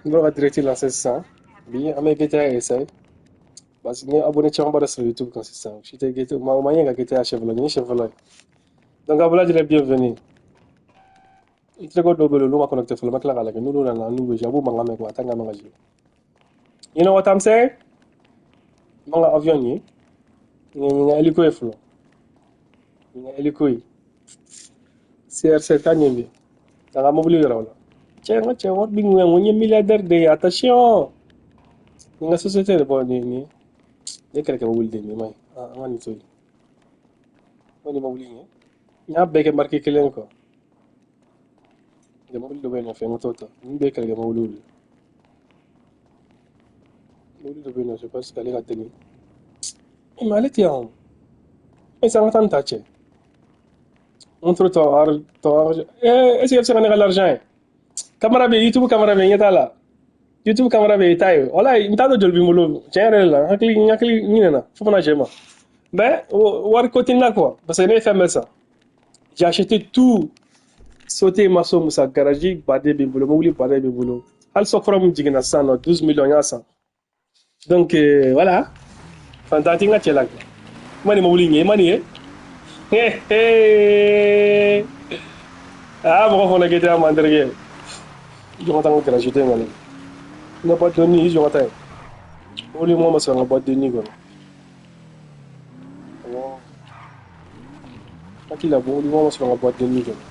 N bɔra ka direct lancer sisan. Bi an bɛ GTA essayer. Parce que n ye abonné camanba de sɔrɔ YouTube kan sisan. Si tɛ GTA, maa o maa ɲɛ ka GTA siɲɛ fɔlɔ, nin ye siɲɛ fɔlɔ ye. Donc aw bɛɛ lajɛlen bienvenue. N terikɛ dɔw bɛ yen, olu ma connecté fɔlɔ, n bɛ tila k'a lajɛ. N'olu nana, n'u bɛ a b'u mankan mɛn quoi, a t'a mankan ka jigin. You know what I'm saying? N b'an ka avion ye. Nin ye hélico ye fɔlɔ. Nin ye hélico ye. CRC taa ɲɛ bi. A ka mobili yɛrɛ o la. Cɛ, n ka cɛ, wari b'i kun, n ye milliardaire de ye, attention. Nin ka société de bɔ nin nin. Nin ye kɛlɛkɛ mobili de ye, nin ma ɲi. An ka nin to yen. N nin mobili in ye. N y'a bɛɛ kɛ marque kelen quoi. Nka mobili dɔ bɛ yen nɔ fɛ, n ka t'o ta. Ninnu bɛɛ ye kɛlɛkɛ mobiliw de ye. Mobili dɔ bɛ yen nɔ, je pense qu'ale ka teli. Mais ale tɛ yan o. Est-ce que an ka taa nin ta cɛ? Montre ton argent. Eh, est-ce que bɛ se ka ne ka l'argent ye? Caméra bɛ yen, YouTube caméra bɛ yen, ɲɛ t'a la. YouTube caméra bɛ yen, i t'a ye. Walayi, n t'a dɔn joli b'i bolo. Tiɲɛ yɛrɛ la, n hakili ɲinɛna fo kana cɛ ma. Mais wari ko tɛ n na quoi, parce que ne ye fɛn bɛɛ san. J'ai acheté tout. Sauté maso musa garage baden bɛ n bolo, mobili baden bɛ n bolo. Hali so kura min jiginna sisan nɔ, 12 millions n y'a san. Donc voilà. Fantan tɛ n ka cɛ la. I ma nin mobili in ye, i ma nin ye? Ah, mɔgɔ fana GTA man terikɛ. I jɔ ka taa n ka garage den kɔnɔ. N ka boîte de nuit, i jɔ ka taa yen. Mobili mɔgɔ ma sɔrɔ n ka boîte de nuit kɔnɔ. Awɔ. Hakili la, mobili mɔgɔ ma sɔrɔ n ka boîte de nuit kɔnɔ.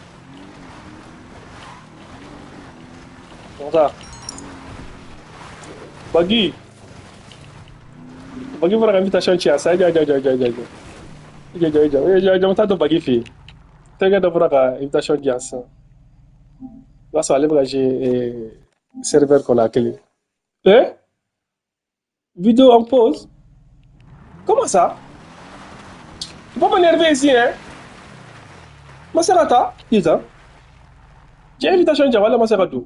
Jɔ ka taa. Bagi. Bagi bɔra ka invitation ci yan sa, i jɔ jɔ jɔ jɔ jɔ jɔ. I jɔ jɔ i jɔ i jɔ i jɔ n taa don Bagi fɛ yen. Terikɛ dɔ bɔra ka invitation di yan sisan. I b'a sɔrɔ ale bɛ ka jouer serveur kɔnɔ a kelen. Eh? Vidéo en pause? Comment ça? Tu peux m'énerver ici, hein? Ma se ka taa? Putain. J'ai invitation di wala ma se ka don.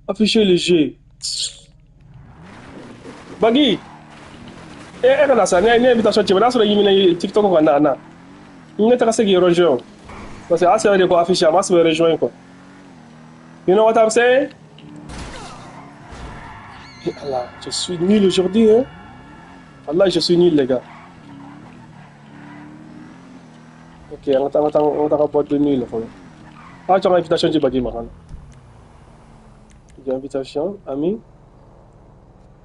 Afficher le jeu. Bagi. E kana sa, ne invitation ci, n'a sɔrɔ i minɛ TikTok kan na na. Ne taga se k'i rejoindre. Parce que a sɛbɛn de ko afficher, a ma sɛbɛn rejoindre quoi. You know what I'm saying? Eh Allah, je suis nul aujourd'hui, hein? Allah, je suis nul, les gars. Ok, on va boîte de nuit, là. Ah, tu as une invitation du Bagi, Maran. J'ai invitation, ami.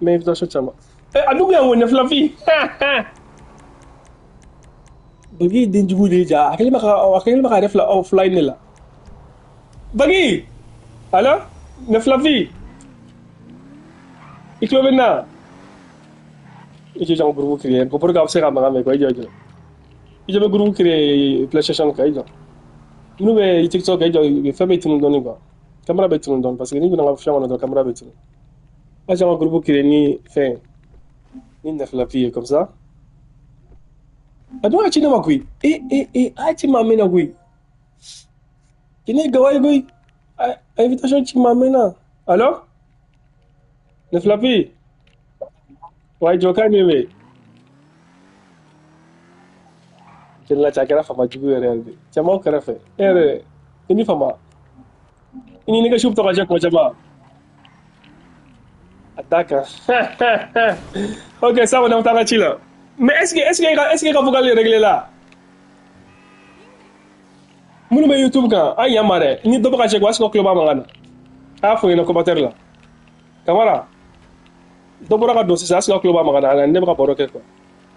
Mais invitation, tu as. Eh, Adou, il y a un Flavi. Bagi, den jugu de ja. A kelen ma ka yɛrɛ fila offline la. Bagi! Allo? Ne Flavi? I tulo bɛ n na? I jɔ, n groupe créer ko pour que a bɛ se ka mankan mɛn quoi, i jɔ i jɔ. I jɔ bɛ groupe créer PlayStation kan, i jɔ. Minnu bɛ TikTok kan, i jɔ, fɛn bɛ tunun dɔɔni quoi. Caméra bɛ tunun dɔɔni parce que n'i donna n ka fɛn kɔnɔ dɔrɔn caméra bɛ tunun. A jɔ n ka groupe créer ni fɛn ni Naflafi ye comme ça. A dun y'a ci ne ma koyi. Eh eh eh, a y'a ci maa min na koyi. Ne ye gawa ye koyi. A invitation ci maa min na. Allo? Naflafi? Wa jɔ kan min bɛ. Cɛ la cɛ a kɛra fama jugu yɛrɛ yɛrɛ de. Cɛ m'aw kɛrɛfɛ. E yɛrɛ, i ni fama. I ni nɛgɛsiw bɛ to ka jɛ kuma caman. A d'a kan. Ok, ça on est en ci la. Mais est-ce que ka vocal réglé la? Minnu bɛ YouTube kan, a ɲa ma dɛ. Ni dɔ bɛ ka cɛ ko est-ce que tulo b'a mankan na? A y'a fɔ n ɲɛna commentaire la. Kamara, dɔ bɔra ka don sisan, est-ce que tulo b'a mankan na? Ne bɛ ka baro kɛ quoi.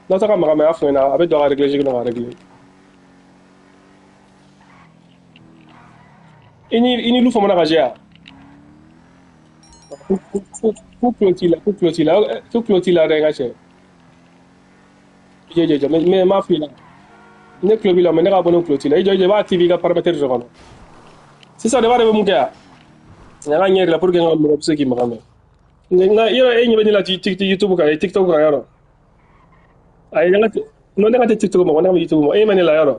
N'aw ta ka mankan mɛn, a y'a fɔ n ɲɛna, a bɛ don a ka réglage kɔnɔ ka régler. I ni lu famana ka jɛ Ku tulo t'i la, ku tulo t'i la, ku tulo t'i la dɛ n ka cɛ. I jɔ jɔ, mais n m'a f'i ɲɛna. Ne tulo b'i la, mais ne ka abonné tulo t'i la. I jɔ i jɔ, i b'a activer i ka paramètre dɔ kɔnɔ. Sisan de b'a dɔn i bɛ mun kɛ yan? N ka ɲɛ yɛrɛ la pour que n ka mɔgɔ bɛ se k'i maga mɛn. Nka yɔrɔ e ɲɛ bɛ ne la YouTube kan, TikTok kan yɔrɔ. Ayi, ne ka non ne ka tɛ TikTok ma, ne ka YouTube ma. E ɲɛ bɛ ne la yɔrɔ.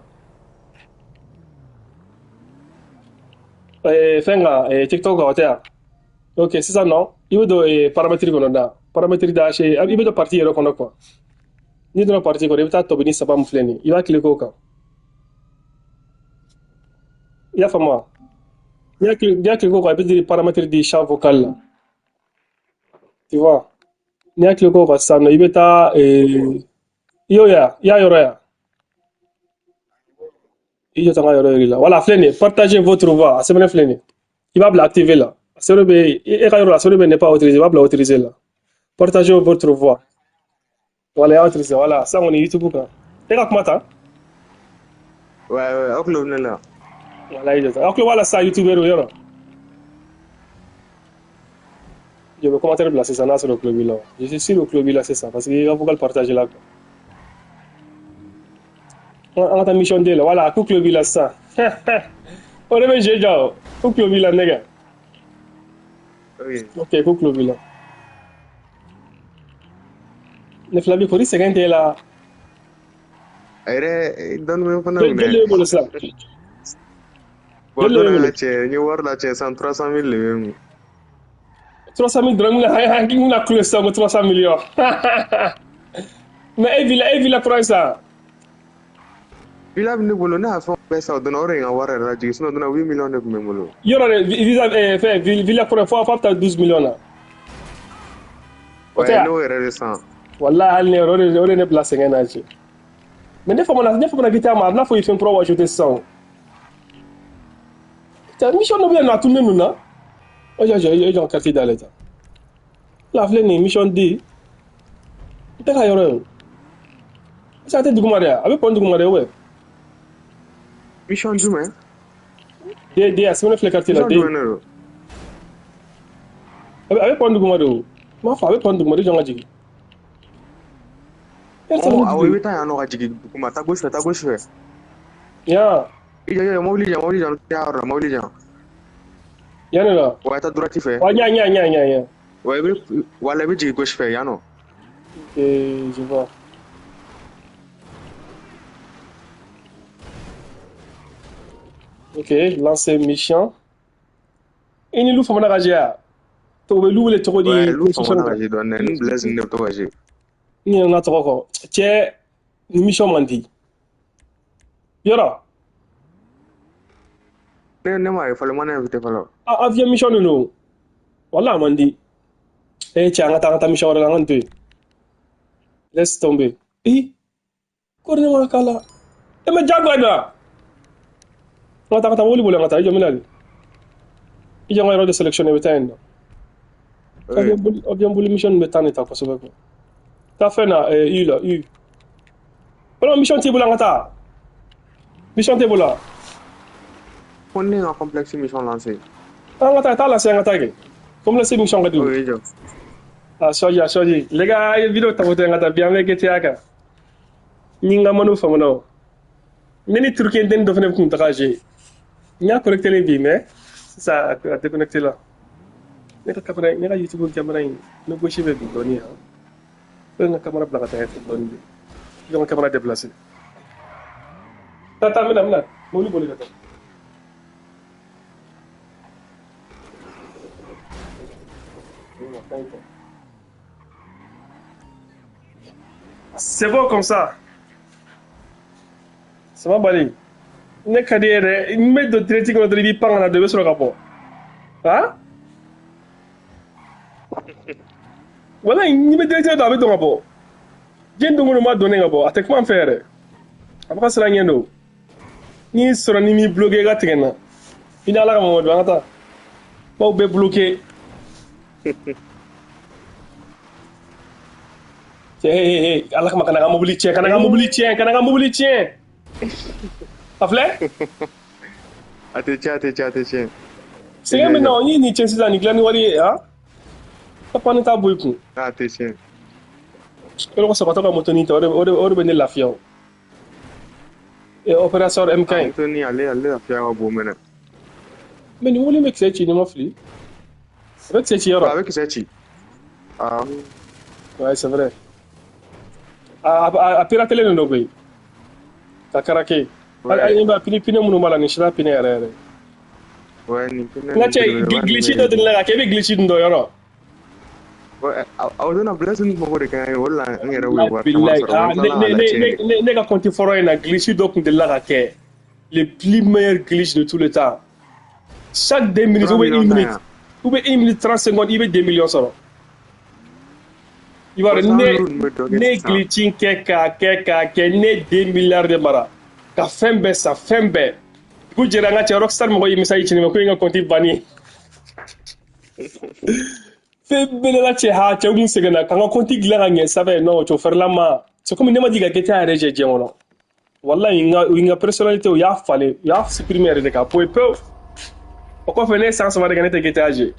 Fɛn kan, TikTok kan o tɛ yan. Ok, sisan nɔ, i bɛ don paramètre kɔnɔ da. Paramètre da i bɛ don partie yɛrɛ kɔnɔ quoi. N'i donna partie kɔnɔ, i bɛ taa tɔbini saba min filɛ nin ye, i b'a cliquer o kan. I y'a faamu wa? N'i y'a cliquer o kan, a bɛ dire paramètres du champ vocal là. Tu vois? N'i y'a cliquer o kan sisan nɔ, i bɛ taa i y'o ye wa? I y'a yɔrɔ ye wa? I jɔ tan ka yɔrɔ yir'i la. Voilà, filɛ nin ye, partager votre voix, a sɛbɛnnen filɛ nin ye. I b'a bila activer la. A sɛbɛnnen bɛ e ka yɔrɔ la, a sɛbɛnnen bɛ n'est pas autorisé, i b'a bila autorisé la. Partager votre voix. Voilà, i y'a autorisé, voilà. Sisan kɔni YouTube kan. E ka kuma ta. Ouais, aw tulo bɛ ne la. Voilà, i jɔ tan. Aw tulo b'a la sisan YouTubeur yɔrɔ. Je vais commentaire bila sisan n'a sɔrɔ o tulo b'i la. Je suis sûr o tulo b'i la sisan parce que i ka vocal partager la quoi. An ka taa mission D la, voilà, k'u tulo b'i la sisan. O de bɛ jeu ja o. K'u tulo b'i la nɛgɛ. Ok. Ok, k'u tulo b'i la. Ne fila bi kori sɛgɛn t'e la. A yɛrɛ dɔɔni bɛ n fana Joli minɛ. joli b'e bolo sisan? Bon, Joli de b'e dɔ bolo? nana cɛ, n ye wari la cɛ sisan 300 000 de bɛ n kun. 300 000 dɔrɔn n bɛna kulo sisan ko 300 millions. Mais e villa kura ye sisan. Villa bɛ ne bolo, ne y'a fɛnw bɛɛ san o donna, o de ye n ka wari yɛrɛ lajigin, sinon o donna 8 millions de tun bɛ n bolo. Yɔrɔ de visa fɛn villa kura fo a bɛ taa 12 millions na. O tɛ Ouais, wa? ne y'o yɛrɛ de san. Wallahi hali ne yɛrɛ o de ne bila sɛgɛn na cɛ. Mais ne famana GTA ma, a bɛna fɔ i ye fɛn kura ajouter sisan o. Cɛ mission dɔ bɛ yen nɔ, a tununnen don na. O jɔ jɔ e jɔ ka carte dayɛlɛ tan. La filɛ nin ye mission D. I tɛ ka yɔrɔ ye o. Est-ce que a tɛ duguma de wa? A bɛ pɔn duguma de ou bien? Mission jumɛn? D D a sɛbɛnnen filɛ carte la Mission D. jumɛn de don? A bɛ pɔn duguma de o. N m'a fɔ a bɛ pɔn duguma de, jɔn ka jigin. E yɛrɛ Ɔ sɛbɛnnen awɔ, i jigin. bɛ taa yan nɔ ka jigin duguma, taa gauche fɛ, taa gauche fɛ. Yan. I jɔ, i jɔ, mobili jɔ, mobili jɔ, y'a yɔrɔ la, mobili jɔ. Yan de la. Wa taa droite fɛ. Wa ɲa ɲa ɲa ɲa ɲa. Wa i bɛ, wala i bɛ jigin gauche fɛ yan nɔ. Ok, je vois. Ok, lancer mission. I ni lu famana ka jɛ wa? To u bɛ lu wele cogo di Ouais, lu PlayStation famana ka kan? jɛ dɔɔni dɛ, ni Blaise ninnu de bɛ to ka jɛ. N ɲinɛna tɔgɔ kɔ. Cɛ, ni mission man di. Yɔrɔ, Ne m'a ye fɔlɔ, ma ne invité fɔlɔ. Avion mission de don. Wala a man di. Eh cɛ, an ka taa mission wɛrɛ la, an ka nin to yen. Laisse tomber. Ih, ko ne ma k'a la. E ma jagoya don wa? An ka taa mobili boli, an ka taa, i jɔ n bɛ na de. I jɔ n ka yɔrɔ de sélectionner, i bɛ taa yen nɔ. Ok. Avion boli mission bɛ taa nin ta kosɛbɛ quoi. Taa fɛn na, U la, U. Walima mission t'i bolo, an ka taa. Mission t'e bolo wa? Ko ne ka complexe mission lancé. An ka taa, taa lase an ka taa kɛ. Complexe mission ka di o. Ok, i jɔ. A choisi, a choisi. Les gars, a ye vidéo tapoter an ka taa bi an bɛ GTA kan. Ni n ka manu famana o. Ne ni Turquie den dɔ fana kun taga jouer. N y'a connecté bi mais sisan a déconnecté la. Ne ka caméra, ne ka YouTube caméra in, ne gauche bɛ bin dɔɔni han. Fo n ka caméra bila ka taa ɲɛfɛ dɔɔni de. I ka caméra déplacer. Taa taa n bɛna n bɛna mobili boli ka taa. C'est bon comme ça. Ça va Bali. Ne ka di ye dɛ. N bɛ don direct kɔnɔ dɔrɔn i b'i pan ka na don i bɛ sɔrɔ ka bɔ. Han? Walayi n'i bɛ direct don a bɛ don ka bɔ. Diɲɛ don o don n b'a donnen ka bɔ. A tɛ kuma n fɛ yɛrɛ. A bɛ ka siran ɲɛ don. N'i sɔrɔ ni m'i bloqué i ka tigɛ n na. I ni Ala ka Mamadu an ka taa. Baw bɛɛ bloqué. Cɛ hey, hey, Ala kama kana n ka mobili tiɲɛ, kana n ka mobili tiɲɛ, kana n ka mobili tiɲɛ. A filɛ? A tɛ tiɲɛ, a tɛ tiɲɛ, a tɛ tiɲɛ. Sɛgɛn bɛ na o, n'i ye nin tiɲɛ sisan nin dilan ni wari ye, han? Ka pan t'a bɔ i kun. A tɛ tiɲɛ. O de kosɔn ka to ka moto nin ta, o de bɛ ne lafiya o. Et opérateur MK. Ah, moto ni ale lafiya ka bon mɛnɛ. Mais nin mobili bɛ kisɛ ci, ni ma fili. A bɛ kisɛ ci yɔrɔ. A bɛ kisɛ ci. Ah. Ouais, c'est vrai. A piratelen de don koyi. Ka karake. Ouais. Hali b'a pine minnu b'a la nin sira pine yɛrɛ yɛrɛ. Ouais, nin pine N ka nin cɛ belebeleba glitch nin dɔ bɛ. delila ka kɛ, i bɛ glitch dun dɔn yɔrɔ. Ouais, aw donna Blaise ni mago de ka ɲi, o de la n yɛrɛ y'o wari caman Bilahi, sɔrɔ, mais ah, n tilala k'a latiɲɛ de. ne ka compte fɔlɔ in na glitch dɔ tun delila ka kɛ. Le plus meilleur glitch de tous les temps. Chaque 2 minutes 3 ou bien millions 1 tan minute yan. ou bien 1 minute 30 secondes, i bɛ 2 millions sɔrɔ. I b'a Bon dɔn san ne duuru ninnu bɛ dɔ kɛ ne sisan. glitch kɛ k'a kɛ k'a kɛ, ne 2 milliards de mara ka fɛn bɛɛ san, fɛn bɛɛ. Dugu jɛra, n ka cɛ, Rockstar mɔgɔ ye message ci ne ma ko n ka compte banni. Fɛn bɛɛ la cɛ, ha, cɛw kun sɛgɛnna ka n ka compte dilan ka ɲɛ sanfɛ. Non, chauffeur ma, c'est comme ne ma di ka GTA yɛrɛ jɛ diɲɛ kɔnɔ. Wallahi, n ka personnalité, u y'a falen, u y'a supprimer yɛrɛ de ka bɔ yen pewu. O kɔfɛ, ne ye san 3 de kɛ, ne tɛ GTA jɛ.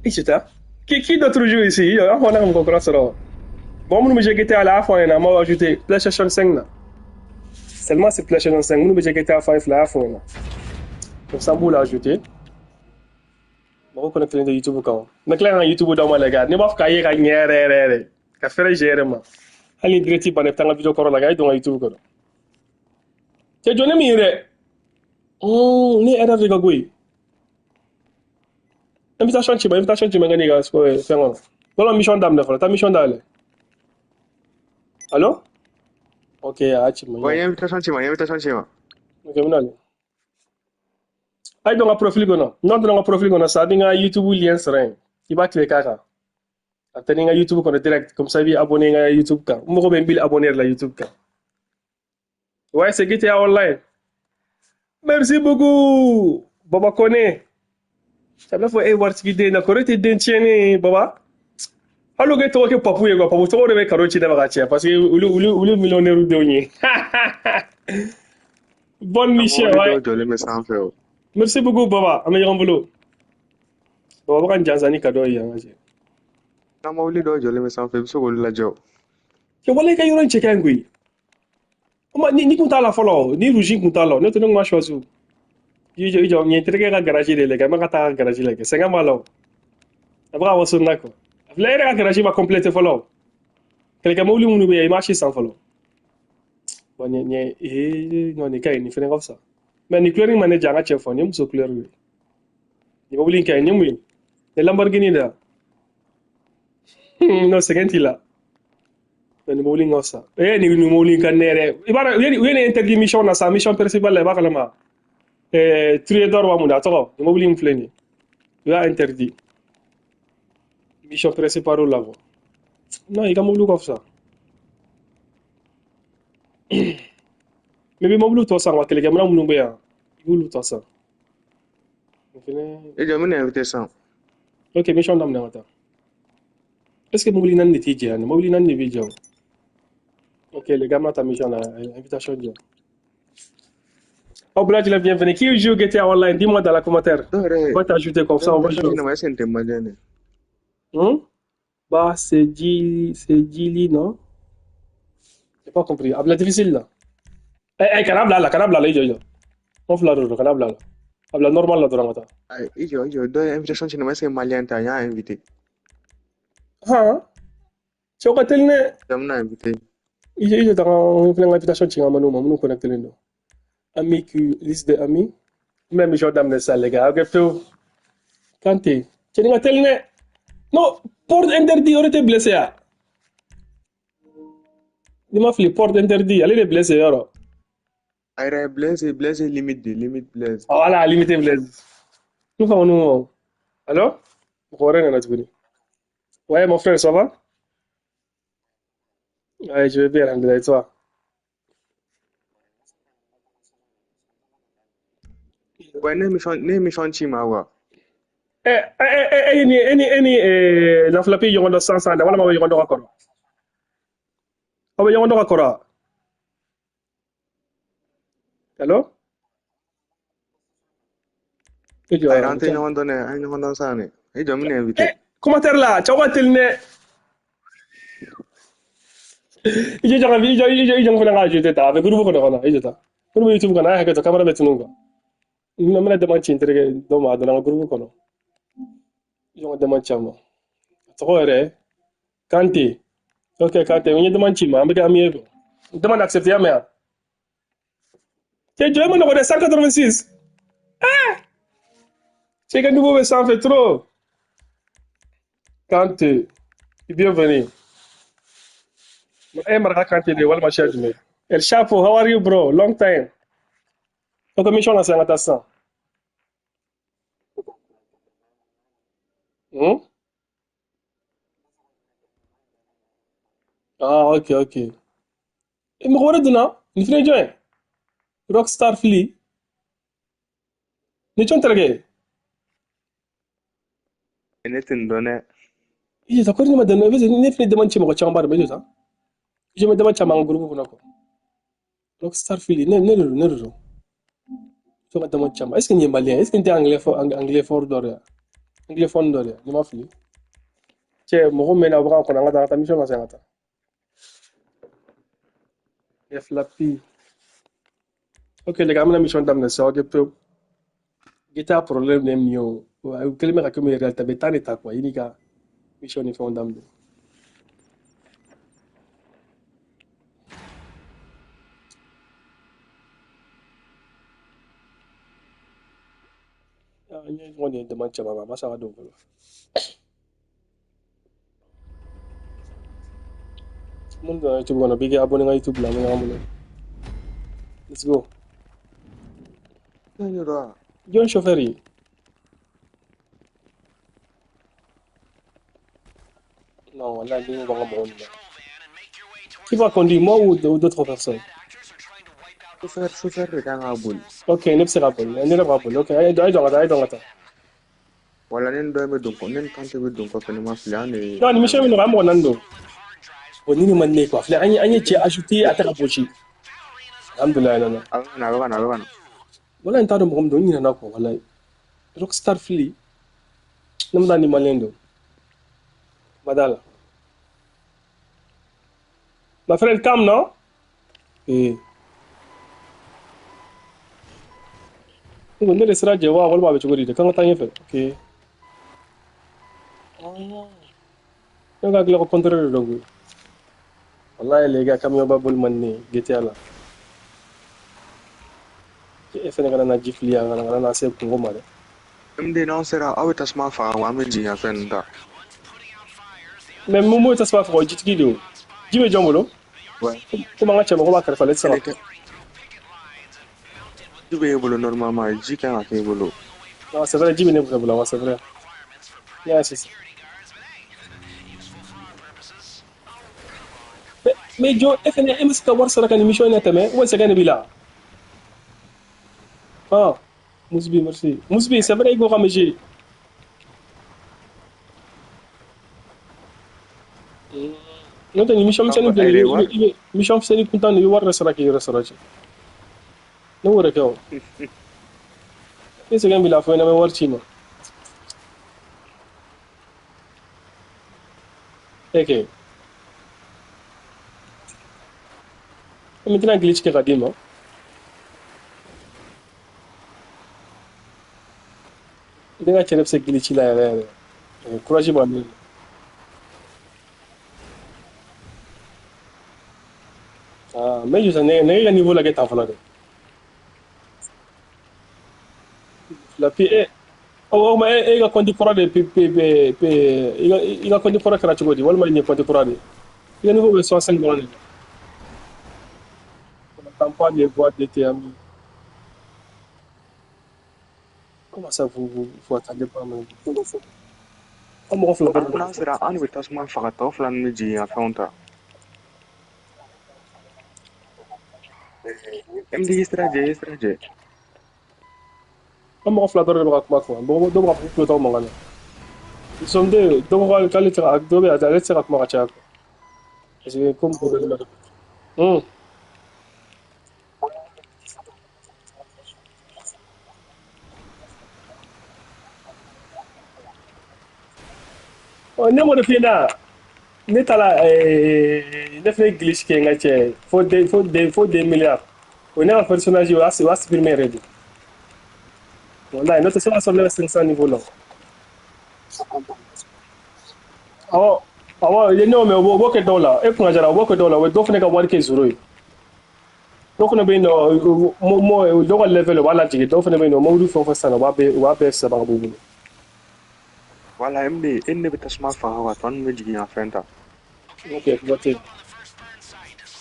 I cɛ ta. Qui d'autre joue ici? An fɔ ne ka mɔgɔ kura sɔrɔ. Mɔgɔ minnu bɛ jouer GTA la, a fɔ an ɲɛna, an b'aw ajouter PlayStation 5 na. Seulement c'est PlayStation 5. Minnu bɛ jouer GTA 5 la, a y'a fɔ an ɲɛna. Comme ça, an b'u la ajouter. Mɔgɔ connecté tɛ YouTube kan. N bɛ tila ka YouTube d'aw ma, les gars. Ne b'a fɛ k'a ye ka ɲɛ yɛrɛ yɛrɛ yɛrɛ. Ka fɛrɛ jɛ yɛrɛ ma. Hali ni direct banna, i bɛ taa n ka vidéo kɔrɔ la, a ye don n ka YouTube kɔnɔ. Cɛ jɔ ne min ye dɛ. Ne ye erreur de ka koyi. Invitation ci ma, invitation ci ma, n ka n'i ka fɛn kɔnɔ. Walima mission daminɛ fɔlɔ, taa mission dayɛlɛ. Allo? Ok, a y'a ci ma. Ouais, n ye invitation ci ma, n ye invitation ci ma. Ok, n bɛna. A ye don n ka profil kɔnɔ. N'aw donna n ka profil kɔnɔ sisan, a bɛ n ka YouTube lien sɔrɔ yen. I b'a cliquer k'a kan. A bɛ taa ni n ka YouTube kɔnɔ direct. Comme ça, i b'i abonné n ka YouTube kan. N mago bɛ n 1000 abonné yɛrɛ la YouTube kan. Ouais, c'est GTA Online. Merci beaucoup, Baba Kone. Ça b'a fɔ e waritigi den na, kɔrɔ tɛ den tiɲɛnen ye, Baba. Hali o kɛ tɔgɔ kɛ Papu ye quoi, Papu tɔgɔ de bɛ karo ci ne ma ka caya parce que olu millionnaire denw ye. Bonne Ka mission, mobili ouais. dɔw jɔlen bɛ sanfɛ o. Merci beaucoup, Baba. An bɛ ɲɔgɔn bolo. Baba bɛ ka n jansa ni cadeau ye an ka cɛ. Ka mobili dɔw jɔlen bɛ sanfɛ, i bɛ se k'olu lajɛ o. Cɛ, wala i ka yɔrɔ in cɛ ka ɲi koyi. Ma ni kun t'a la fɔlɔ, ni rouge kun t'a la, ne tɛ ne kun ma choisi. I jɔ, i jɔ, nin ye terikɛ ka garage de lajɛ, n bɛ ka taa ka garage lajɛ. Sɛgɛn b'a la o. A bɛ ka waso na quoi. A filɛ, e yɛrɛ ka garage ma complété fɔlɔ. Kɛlɛkɛ mobili minnu bɛ yen, i m'a si san fɔlɔ. Bon, nin ye, non, nin ka ɲi, nin fɛnɛ ka fisa. Mais nin couleur in ma ne diya, an ka cɛ fɔ, nin ye muso couleur ye. Nin mobili in ka ɲi, nin ye mun ye? Nin ye Lamborghini de ye. Non, sɛgɛn t'i la. Nin mobili in ka fisa. Nin mobili in ka di ne yɛrɛ. I b'a dɔn, u ye nin interdit mission na sa, mission principale la, i b'a kalama. Trier d'or wa mun de a tɔgɔ? Nin mobili in filɛ nin ye. U y'a interdit. Mission principale la quoi. Non, i ka mobili ka fisa. Mais i bɛ mobili tɔ san quoi, kɛlɛkɛminɛn minnu bɛ yan, i b'olu tɔ san. O fɛnɛ. I jɔ, n bɛna invité sisan. Ok, mission daminɛ ka taa. Est-ce que mobili naani de t'i jɛ yan? Mobili naani de b'i jɛ o. Ok, les gars, ta mission là, invitation di. Oh, Bladj, la bienvenue. Qui joue GTA Online? Dis-moi dans la commentaire. Dɔw yɛrɛ On va t'ajouter comme dɔw ça, on va invitation jouer. ci ne ma, est-ce que nin tɛ malien de ye? Bah, c'est Gili, non? J'ai pas compris. Ah, difficile là. Eh, eh, kana bila la, kana bila la, i jɔ, i jɔ. N fila de don, kana bila la. A bila normal la dɔrɔn ka taa. Ayi, i jɔ, i jɔ, dɔ ye invitation ci ne ma, est-ce que malien tɛ? A y'a invité. Han, cɛw ka teli dɛ. Jɔ, n bɛna invité. I jɔ, i jɔ, taga n filɛ, n ka invitation ci n ka manu ma, minnu connecté don. Ami qui liste de amis. N bɛna mission daminɛ sisan, les gars. Ok, pewu. Kante. Cɛnin ka teli dɛ. Non, porte interdit, o de tɛ blessé ya. N'i ma fili, porte interdit, ale de blessé yɔrɔ. A yɛrɛ Blaise, Blaise limite de, limite Blaise. Voilà, limité Blaise. Nous faisons nous. Allo? Mɔgɔ wɛrɛ nana tuguni. Ouais, mon frère, ça va? Ouais, je vais bien, alhamdoulilah, et toi? Ouais, ne ye mission ci ma quoi. Eh, eh, eh, eh, ni, eh, ni, eh, ni, eh, l'enveloppe ɲɔgɔn dɔ san san da, walima aw bɛ ɲɔgɔn dɔn ka kɔrɔ? Aw bɛ ɲɔgɔn dɔn ka kɔrɔ wa? Allo? I jɔ, Ayi, an tɛ ɲɔgɔn dɔn dɛ, an ye ɲɔgɔn dɔn sisan de. I jɔ, n bɛna invité. Eh, commentaire la, cɛw ka teli dɛ. I jɔ, i jɔ, i jɔ, i jɔ, n fana ka ajouter ta, a bɛ groupe kɔnɔ kɔnɔ, i jɔ ta. Minnu bɛ YouTube kɔnɔ, a y'a hakɛ to, caméra bɛ tunun quoi. N bɛna dama ci n terikɛ dɔ ma, a donna n ka groupe kɔnɔ. I jɔ n ka dama ci a ma. A tɔgɔ yɛrɛ, Kante. Ok, Kante, n ye dama ci ma, an bɛ kɛ ami ye quoi. Demande accepté, y'a mɛn wa? Cɛ jɔ, e ma nɔgɔ dɛ, 186. Cɛ ka niveau bɛ sanfɛ trop. Kante, bienvenue. Eh, Maraka Kante de walima siya jumɛn? El Chapo, how are you, bro? Long time. Ok, mission na sisan, an ka taa sisan. Hmm? Ah, ok, ok. E mɔgɔ wɛrɛ donna? Nin fɛnɛ ye jɔn ye? Rockstar Fili. Ni jɔn terikɛ ye? Ne tɛ nin dɔn dɛ. I jɔ ko ne ma dɛmɛ, ne fɛnɛ dama ci mɔgɔ caman ba de ma i jɔ sa. Je me dama caman groupe kɔnɔ quoi. Rockstar Fili, ne de don, ne de don. Fo ka dama caman. Est ce que nin ye malien? Est ce que nin tɛ anglais fɔ, anglais fort dɔ de ye? Anglophone dɔ de ye, ni ma fili. Cɛ, mɔgɔ min bɛ na, o bɛ k'an kɔnɔ, an ka taa, an ka taa mission ka se an ka taa. FLAP. Ok, les gars, an bɛna mission daminɛ sisan, ok, pewu. GTA problème de ye min ye o, o kɛlen bɛ ka kɛ min ye réalité, a bɛ taa de ta quoi, i n'i ka mission ni fɛnw daminɛ. Ah, n ye ɲɔgɔn de ye dama caman ma, a ma sa ka don fɔlɔ. Minnu donna YouTube kɔnɔ, b'i k'i abonné n ka YouTube la, an bɛ ɲɔgɔn bolo. Let's go. Ne de don wa? Jɔn chauffeur ye? Non, wallahi, ni b'an ka mɔgɔw minɛ. Qui va conduire, moi ou d'autres personnes? Chauffeur de kan ka boli. Ok, ne bɛ se ka boli, ne yɛrɛ b'a boli. Ok, a ye don, a ye don ka taa, a ye don ka taa. Wala ne ni dɔ bɛ don kɔ, ne ni Kante bɛ don kɔfɛ, ne ma fili, an de ye Non, ni fɛn mission kɛ. min nɔgɔ, an mɔgɔ naani don. Bon, ni nin man di ne ye quoi. Filɛ, an ye cɛ ajouté, a tɛ ka gosi. Alhamdulilayi, nana. A bɛ ka na, a bɛ ka na, a bɛ ka na. Walahi, n t'a dɔn mɔgɔ min don, n ɲinɛna quoi, walahi. Rockstar Fili, ne ma taa ni malien don. Ma da la. Ma frère Cam, non? Eh. Ne ko ne de sera jɛ wa walima a bɛ cogo di de? K'an ka taa ɲɛfɛ. Ok. Ne ka hakili ko contraire de don koyi. Wallahi les gars, camion ba boli man di ne ye GTA la. E fɛnɛ kana na ji fili yan, kana na se kungo ma dɛ. MD, n'anw sera, aw bɛ tasuma faga, an bɛ jigin ka fɛn ninnu ta. Mais mun b'o tasuma faga, o ye jitigi de ye o. Ji bɛ jɔn bolo? Ouais. Komi an ka cɛmɔgɔ b'a kɛrɛfɛ, ale tɛ se ka Kelen tɛ. Ji bɛ e bolo normalement, ji kan ka k'e bolo. Non, c'est vrai, ji bɛ ne bolo, ouais, c'est vrai. Ne y'a sisan. Mais jɔ, e fɛnɛ, e bɛ se ka wari sara ka nin mission in tɛmɛ, ou sɛgɛn de b'i la? Ah, Mousbi, merci. Mousbi, c'est vrai, i ko ka misi. N'o tɛ nin mission misɛnnin filɛ nin ye, i bɛ mission misɛnnin kuntan nin, i bɛ wari de sara k'i yɛrɛ sɔrɔ cɛ. Ne b'o de kɛ o. Ni sɛgɛn b'i la, fɔ n ɲɛna, n bɛ wari ci i ma. E kɛ. Maintenant glitch kɛ ka d'i ma. Ne ka cɛ bɛ se glitch la yɛrɛ yɛrɛ. Courage b'a min. Ah, mais je ne ne ka niveau lajɛ tan fɔlɔ dɛ. La pi e o ma e ka compte kɔrɔ de p p p p i ka compte kɔrɔ kɛra cogo di, walima nin ye compte kura de ye? I ka niveau bɛ 65 dɔrɔn de. On n'entend pas les voix de tes amis. Comment ça, vous attendez pas même? Aw mɔgɔ fila dɔrɔn de N'an bɛ. sera, an de bɛ tasuma faga, tɔ fila ninnu bɛ jigin ka fɛnw ta. MD, i sira jɛ, i sira jɛ. Aw mɔgɔ fila dɔrɔn de bɛ ka kuma quoi. Mɔgɔ dɔw bɛ ka fɔ k'u tulo t'aw mankan na. Nous sommes deux. Dɔw ko k'ale tɛ ka, dɔw bɛ yen, ale tɛ se ka kuma ka caya quoi. Parce que comme problème bɛ. Ɔ, ne m'o de f'i ɲɛna. Ne taara ne fɛnɛ ye glitch kɛ n ka cɛ fo deux milliards. O ne ka personnage, o y'a supprimer yɛrɛ de. Wallahi, n'o tɛ se ka sɔrɔ ne bɛ 500 niveau la. Awɔ, awɔ, ne y'o mɛn, o b'o kɛ dɔw la. E kunna jara, o b'o kɛ dɔw la, o bɛ dɔw fɛnɛ ka wari kɛ zéro ye. Dɔw fɛnɛ bɛ yen nɔ, dɔw ka level o b'a lajigin, dɔw fɛnɛ bɛ yen nɔ, mobili fɛn o fɛn san, u b'a bɛɛ sama ka bɔ u bolo. Wala MD, e ni ne bɛ tasuma faga wa, tɔ ninnu bɛ jigin ka fɛn ta. Ok, kuma tɛ yen.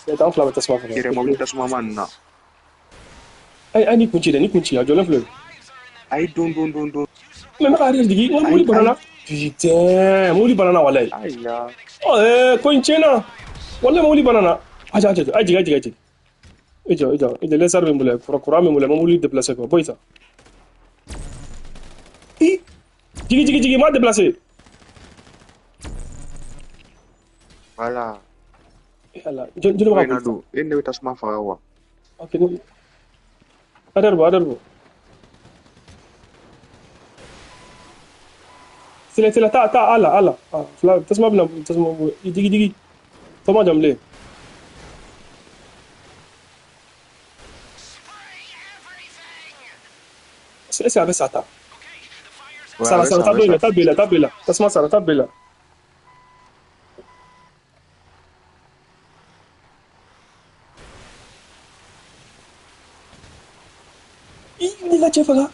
Ne t'an fila bɛ tasuma faga. Yɛrɛ mobili tasuma ma ninnu na. Ay, ni kun ci dɛ, ni kun ci, a jɔlen filɛ. Ayi, don don don don. Mais n bɛ ka arrière jigin, n ko mobili Ayi ayi. banana. Putain, mobili banana walayi. Ayi la. Ɔ ko in tiɲɛna. Walayi mobili banana. Aja aja, a jigin a jigin a jigin. I jɔ i jɔ i jɔ, lézard bɛ n bolo yan, courant bɛ n bolo yan, mobili déplacé quoi, bɔ yen sa. I jigin jigin jigin, m'a déplacé. Voilà. Ala, jɔn jɔn bɛ Ko ka in na boli sa. don e ne bɛ tasuma faga wa. Ok, ni arrière bɔ, arrière bɔ. Teliya teliya, taa taa, ala ala. Ah, fila tasuma bɛna tasuma bɔ. I digi digi. Tɔ ma jan bilen. Est-ce que a bɛ sa ta? Ouais, a Sara bɛ sara, sa, a taa bɛ dɔ in sa. na, taa b'i la, taa b'i la. Tasuma sara, taa b'i la. I ni ka cɛ faga.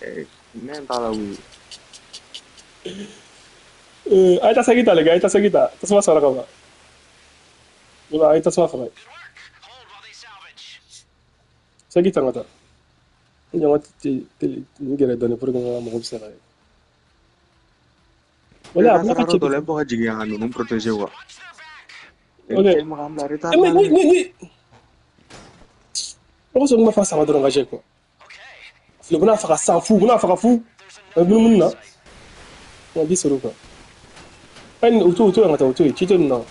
Eh, ne t'a la wuli. A ye taa segi ta lajɛ, a ye taa segi ta. Tasuma sara ka ban. Wala, a ye tasuma faga. Segi ta n ka taa. N jɔ n ka n gɛrɛ dɔɔni pour que n ka mɔgɔ bɛ se ka ye. E Wala, a n'a bɛna sera ka yɔrɔ cɛ dɔ la, e bɛ bɔ ka jigin yan ka ninnu protéger wa. Ok. Cɛ ma k'an bila retard Mais la ni dɛ. ni ni mɔgɔ sɔrɔ kuma fa saba dɔrɔn ka jɛ quoi. Fili, u bɛna faga san fu, u bɛna faga fu. A bɛ munumunu na. Nka ji sɔrɔ quoi. Ayi, u to yan ka taa, u to yen, ci tɛ ninnu na.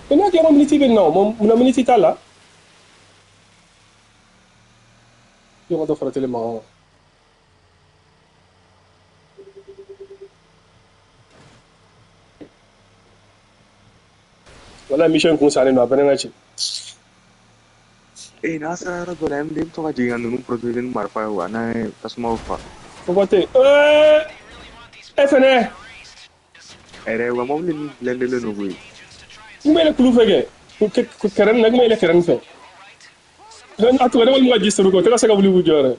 Mais n'a kɛra ko miniti bɛ nin na o, munna miniti t'a la? Yɔrɔ dɔ fara tele mankan kan. Wala mission in kun salen don, a bɛɛ n'a ci. Ee, n'a sera yɔrɔ dɔ la, MD bɛ to ka jigin ka ninnu protéger ni marifa ye wa, n'an ye tasumaw fa. Ko tɛ e fɛnɛ. Yɛrɛ, u ka mobili ninnu blindelen don koyi. N bɛ yɛlɛ kulu fɛ kɛ kɛrɛnin na, n bɛ yɛlɛ kɛrɛnin fɛ. A tugura ne walima ka ji sɔrɔ kɔ, o tɛ ka se ka wuli k'u jɔ yɛrɛ.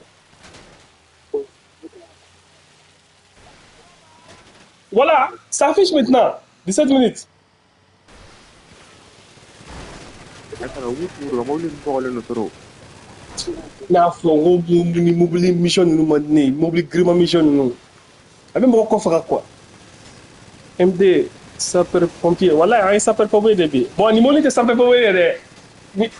Voilà, ça affiche maintenant. 17 minutes. A taara u b'u tugu, u ka mobili ninnu bɔgɔlen don trop. N'a fɔ n ko ni mobili mission ninnu man di ne ye, mobili girinma mission ninnu. A bɛ mɔgɔ kɔ faga quoi. MD sapeur pompier. Walayi an ye sapeur pompier de bi. Bon, nin mobili tɛ sapeur pompier ye dɛ. Ni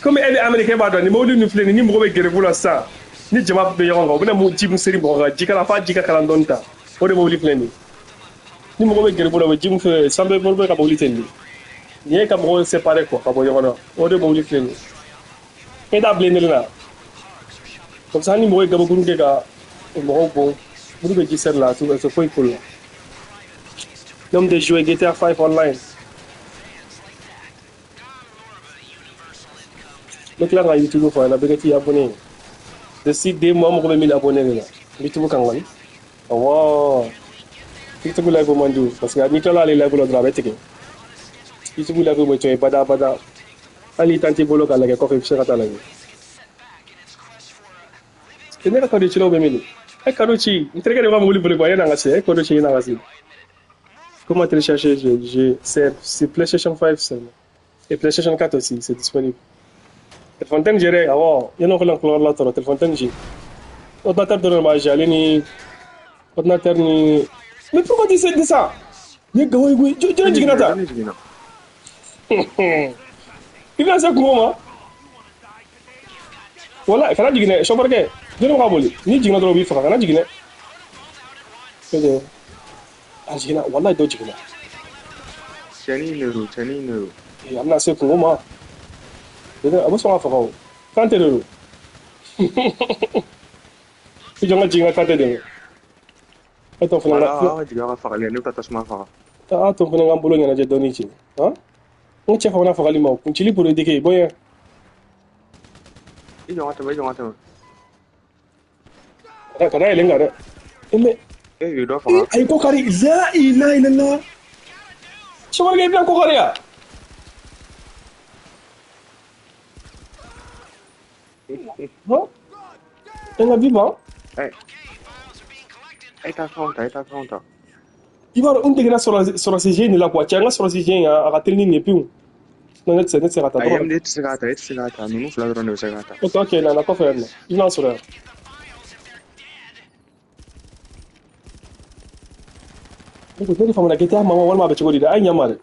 komi e bɛ Amérique b'a dɔn, nin mobili ninnu filɛ nin ye, ni mɔgɔ bɛ gɛrɛfu la sisan, ni jama bɛ ɲɔgɔn kan, u bɛna mun ji mun seri mɔgɔ kan, ji kalan f'a ji ka kalan dɔɔni ta. O de mobili filɛ nin ye. Ni mɔgɔ bɛ gɛrɛfu la, u bɛ ji mun fɛ, sapeur pompier ka mobili tɛ nin ye. Nin ye ka mɔgɔw séparer quoi, ka bɔ ɲɔgɔn na. O de mobili filɛ nin ye. E t'a bilen ne la. Comme ça, ni mɔgɔ ye gabakuru kɛ ka mɔgɔw bon, minnu bɛ ji seri la, a tɛ foyi k'o la. L'homme de jouer GTA 5 online. N bɛ tila ka YouTube fɔ a ɲɛna, bɛɛ ka t'i abonné. D'ici 2 mois, mɔgɔ bɛ 1000 abonné de la. YouTube kan kɔni. Awɔ. YouTube live man di o, parce que n'i tilala ale live la dɔrɔn a bɛ tigɛ. YouTube live bɛ to yen bada bada. Hali temps t'i bolo k'a lajɛ kɔfɛ, i bɛ se ka taa lajɛ. Ne ka cadeau cilaw bɛ min? E cadeau ci, n terikɛ de b'a mobili boli quoi, yan'an ka se. E cadeau ci yan'an ka se. Comment télécharger jeu? C'est PlayStation 5 seulement. Et PlayStation 4 aussi, c'est disponible. Téléphone tɛ géré, awɔ. Yan'o ka lan la tɔrɔ, téléphone tɛ G. Ordinateur dɔrɔn de b'a gérer, ale ni ordinateur ni. Mais pourquoi tu sais de ça? Ni gawo yi koyi, jɔn Ne jiginna jiginna, ta? ne jiginna. I bɛna se kungo ma? Wala, kana jigin dɛ, chauffeur kɛ. Jɔn bɛ ka boli? N'i jiginna dɔrɔn u b'i faga, kana jigin dɛ. A jiginna, walayi dɔ jiginna. Cɛnin de don, cɛnin de don. A bɛna se kungo ma. A bɛ sɔn ka faga o. Kante de don. I jɔ n ka jigin ka Kante dɛmɛ. E t'o fana Voilà, ka aw ka jigin aw ka fagali, ne bɛ taa tasuma faga. A to fana ka n bolo ɲɛnajɛ dɔɔni cɛ. Han? N ko cɛ famana fagali ma o. Kuncili politique bɔɲɛ. I jɔ n ka tɛmɛ, i jɔ n ka tɛmɛ. Kana yɛlɛ n kan dɛ. Mais E ye dɔ faga. a ye ko kari. La ilaha illallah. Chauffeur kɛ, i bɛna ko kari ya? Han? E nka bi ban. Eh, e taa fɛnw ta, e taa fɛnw ta. I b'a dɔn n degera sɔrɔsi de la quoi. Cɛ, n ka sɔrɔsi in a ka teli ni nin ye pewu. Non, ne tɛ se ka taa. Ayi, MD tɛ se k'a ta, e tɛ se k'a ta, ninnu fila dɔrɔn de bɛ se k'a ta. Ok, na kɔfɛ yan nɔ. I bɛna sɔrɔ yan. Ne ko ne de faamuna GTA ma walima a bɛ cogo di dɛ? A ye ɲɛ ma dɛ.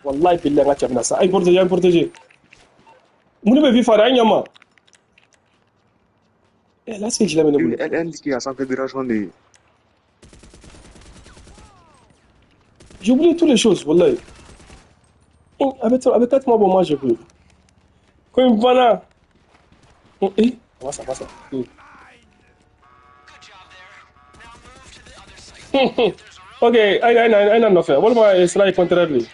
Wallahi billahi n ka cɛ bɛna sa. A ye n protéger, a ye n protéger. Mun de bɛ FIFA dɛ? A ye ɲɛ ma. Eh, là, c'est que je l'ai bolo. LND a sanfɛ direction de ye. J'ai oublié toutes les choses, wallahi. Avec 4 mois, bon, moi, j'ai plus. Comme voilà. Eh, va ça, va ça. Ok, aïe, aïe, aïe, aïe, nɔfɛ. Walima sira ye contraire de ye.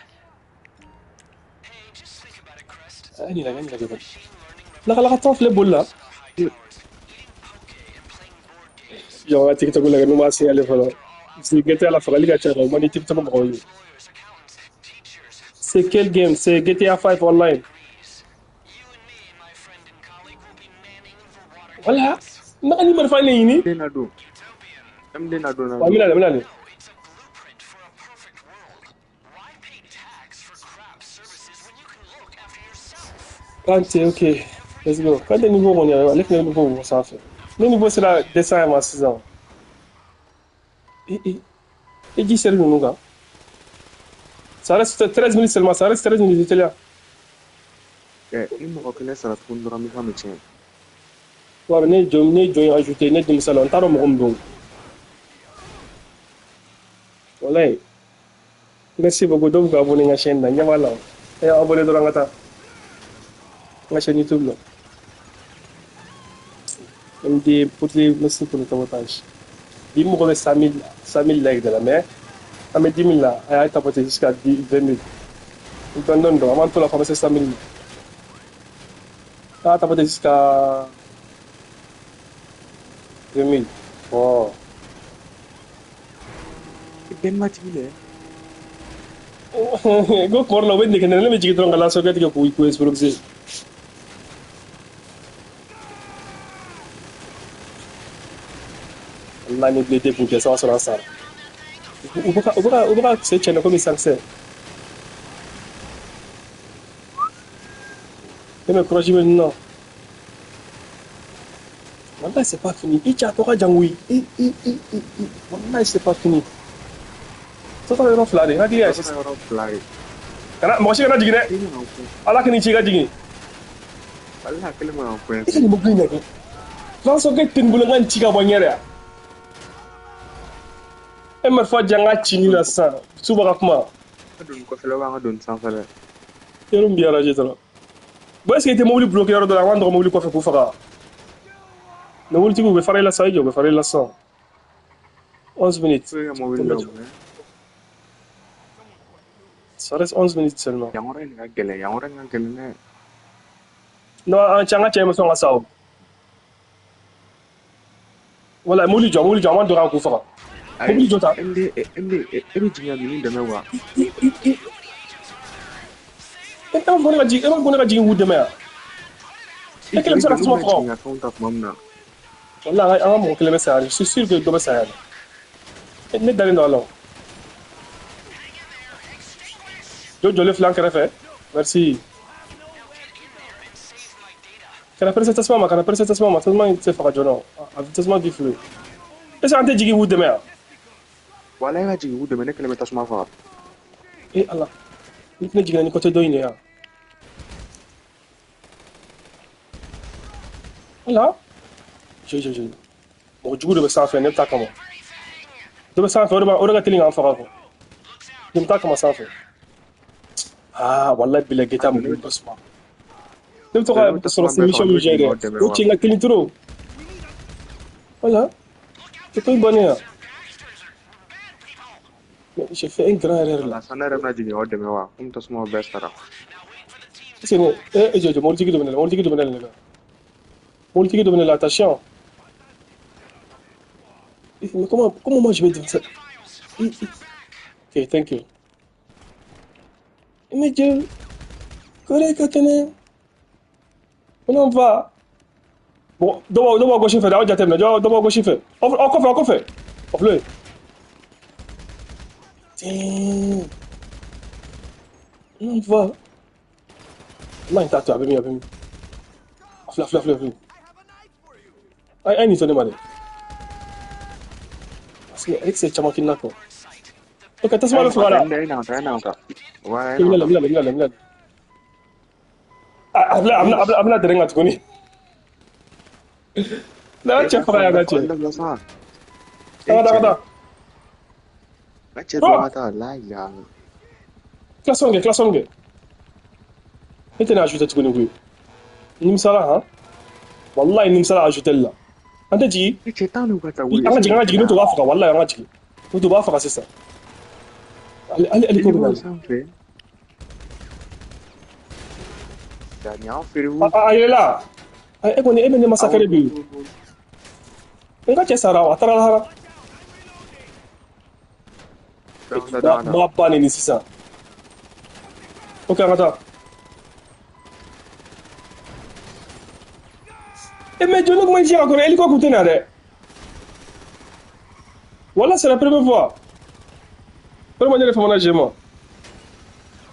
Ayi, nin lajɛ, nin lajɛ. Lakalakatɔ filɛ boli la. Jɔ ka TikTok lajɛ n'u m'a signalé fɔlɔ. Parce que GTA la fagali ka ca o man di TikTok mɔgɔw ye. C'est quel game? C'est GTA 5 online. Voilà. N'a ni marifa ne ɲini. MD na don. MD na don na. Wa n bɛna le. Kante, ok. Let's go. Kante niveau kɔni ale fɛnɛ niveau bɔ sanfɛ. Ne niveau sera 200 ma sisan. E ji seri ninnu kan. Ça reste 13 minutes seulement, ça reste 13 minutes teliya. Ni mɔgɔ kelen sara tuguni dɔrɔn mi ka bɛ tiɲɛ. Wa ne jɔ ne jɔ in ajouté ne denmisɛn la n t'a dɔn mɔgɔ min don. Walayi. Merci beaucoup dɔw bɛ ka abonné n ka chaîne na ɲɛ b'a la. E abonné dɔrɔn ka taa. N ka chaîne YouTube la. MD pour les merci pour le tapotage. Bi mɔgɔ bɛ 100 000 likes de la, mais an bɛ 10 000 la, a y'a tapoter jusqu'à 10 20 000. Dɔɔni dɔɔni dɔrɔn, an b'an to la fo an bɛ se 100 000. A y'a tapoter jusqu'à 20 000. Oh. Bɛn ma tigi lɛ. Ko kuma dɔ la u bɛ nɛgɛ ne bɛ jigin dɔrɔn ka lance-roquette tigɛ k'u exploser. Wallahi ni blé kun kɛ sa, o y'a sɔrɔ an sara. U bɛ ka se cɛn komi sankisɛ. Ne bɛ courage bɛ nin na. Wallahi c'est pas fini. I cɛ a tɔ ka jan koyi. I i i i i wallahi c'est pas fini. Tɔ tora yɔrɔ fila de. N hakili y'a ye sisan. Yɔrɔ fila ye. Kana mɔgɔ si kana jigin dɛ. Ala k'i ci i ka jigin. Ale hakili man ka I ka nin mobili in lajɛ. Lance-roquette tɛ n bolo n ka nin ci ka bɔ n ɲɛ de yan. E marifa di an ka ci nin na sisan. Suba ka kuma. An ka don kɔfɛla an ka don sanfɛla. Yɔrɔ min b'i arranger dɔrɔn. Bon, est-ce que i tɛ mobili bloqué yɔrɔ dɔ la, an b'an dɔgɔ mobili kɔfɛ k'u faga. Mobilitigiw bɛ fara i la sisan, i jɔ u bɛ fara i la sisan. 11 minutes. I ka mobili la o. Ça reste 11 minutes seulement. Yan yɔrɔ in ka gɛlɛn, yan yɔrɔ in ka gɛlɛn dɛ. Non, an cɛ an ka cɛ ma sɔn ka sa o. Wala mobili jɔ, mobili jɔ, an b'an dɔgɔ an k'u faga. Mobili jɔ ta. MD MD e bɛ jigin ka ninnu dɛmɛ wa? E b'a fɔ ne ka jigin, e b'a fɔ ne ka jigin k'u dɛmɛ yan. E kelen bɛ se ka tasuma faga o. Jigin ka fɛnw ta tuma min na. Wala an ka mɔgɔ kelen bɛ saya, je suis sûr que dɔ bɛ saya de. Ne dalen don a la o. Jɔ jɔlen filɛ an kɛrɛfɛ. Merci. Kana pressé tasuma ma, kana pressé tasuma ma, tasuma in tɛ faga joona o. A tasuma b'i fili. Est ce que an tɛ jigin k'u dɛmɛ yan? Wala e ka jigin k'u dɛmɛ, ne kelen bɛ tasuma faga. Eh Ala, ne fɛnɛ jiginna ni côté dɔ in de yan. Voilà. Je. Mɔgɔ jugu de bɛ sanfɛ, ne bɛ taa kama. Dɔ bɛ sanfɛ, o de ka teli k'an faga quoi. Ne bɛ taa kama sanfɛ. Ah, wallahi billahi GTA mobili ka suma. Ne bɛ to ka sɔrɔ mission min gérer dɛ. O cɛ in ka teli trop. Voilà. C'est pas une bonne heure. Mais j'ai fait une grande erreur là. Sisan ne yɛrɛ bɛna jigin k'aw dɛmɛ wa? Komi tasumaw bɛɛ sara. Est-ce que ne eh jɔ jɔ mobilitigi dɔ bɛ ne la, mobilitigi dɔ bɛ ne la. Mobilitigi dɔ bɛ ne la, attention. Mais comment moi je vais dire ça? Ok, thank you. Mais Dieu, kore ka kɛnɛ. On va. Bon, dɔ b'a gauche fɛ dɛ, aw jateminɛ, dɔ b'a gauche fɛ. Aw kɔfɛ, aw kɔfɛ. Aw filɛ. Tiens. Non, tu vois. Wallahi n t'a to, a bɛ min, a bɛ min? A filɛ, a filɛ, a filɛ, a filɛ. A ye nin to ne ma dɛ. Parce que ale tɛ se caman k'i n'a kɔ. Ok, tasuma bɛ faga la. A ye na ka taa, a ye na ka taa. Wa a ye na Minɛ ka la, taa. minɛ la, minɛ la, minɛ la. A filɛ, a bɛna dɛrɛ kan tuguni. N'a E cɛ b'a faga fɔ yan, n n'a bɛ cɛ. n dabila sa. E Taga, taga, cɛ. taga. N ka cɛ dɔ Oh! ka taa la ya. Klaxon kɛ, klaxon kɛ. Ne tɛna ajouter tuguni koyi. Nimisala han. Wallahi nimisala ajouter la. An tɛ jigin. E cɛ tan n'u ka taa koyi. An ka jigin, an ka jigin, n'o tɛ u b'a faga, wallahi an ka jigin. N'o tɛ u b'a faga sisan. Hali hali ko bɛ Hélico na. sanfɛ. Ja nin y'an feere A wu. a yɛlɛla. E kɔni e bɛ ne Awɔ massacrer don bi. don don. N ka cɛ sara, a taara lahara. Taa ka taa ka N taa. b'a ba neni sisan. Ok, an ka taa. E mais jɔn ne kuma ci a kɔrɔ hélico kun tɛ na dɛ. Voilà, c'est la première fois. Vraiment, ne yɛrɛ famana jɛ ma.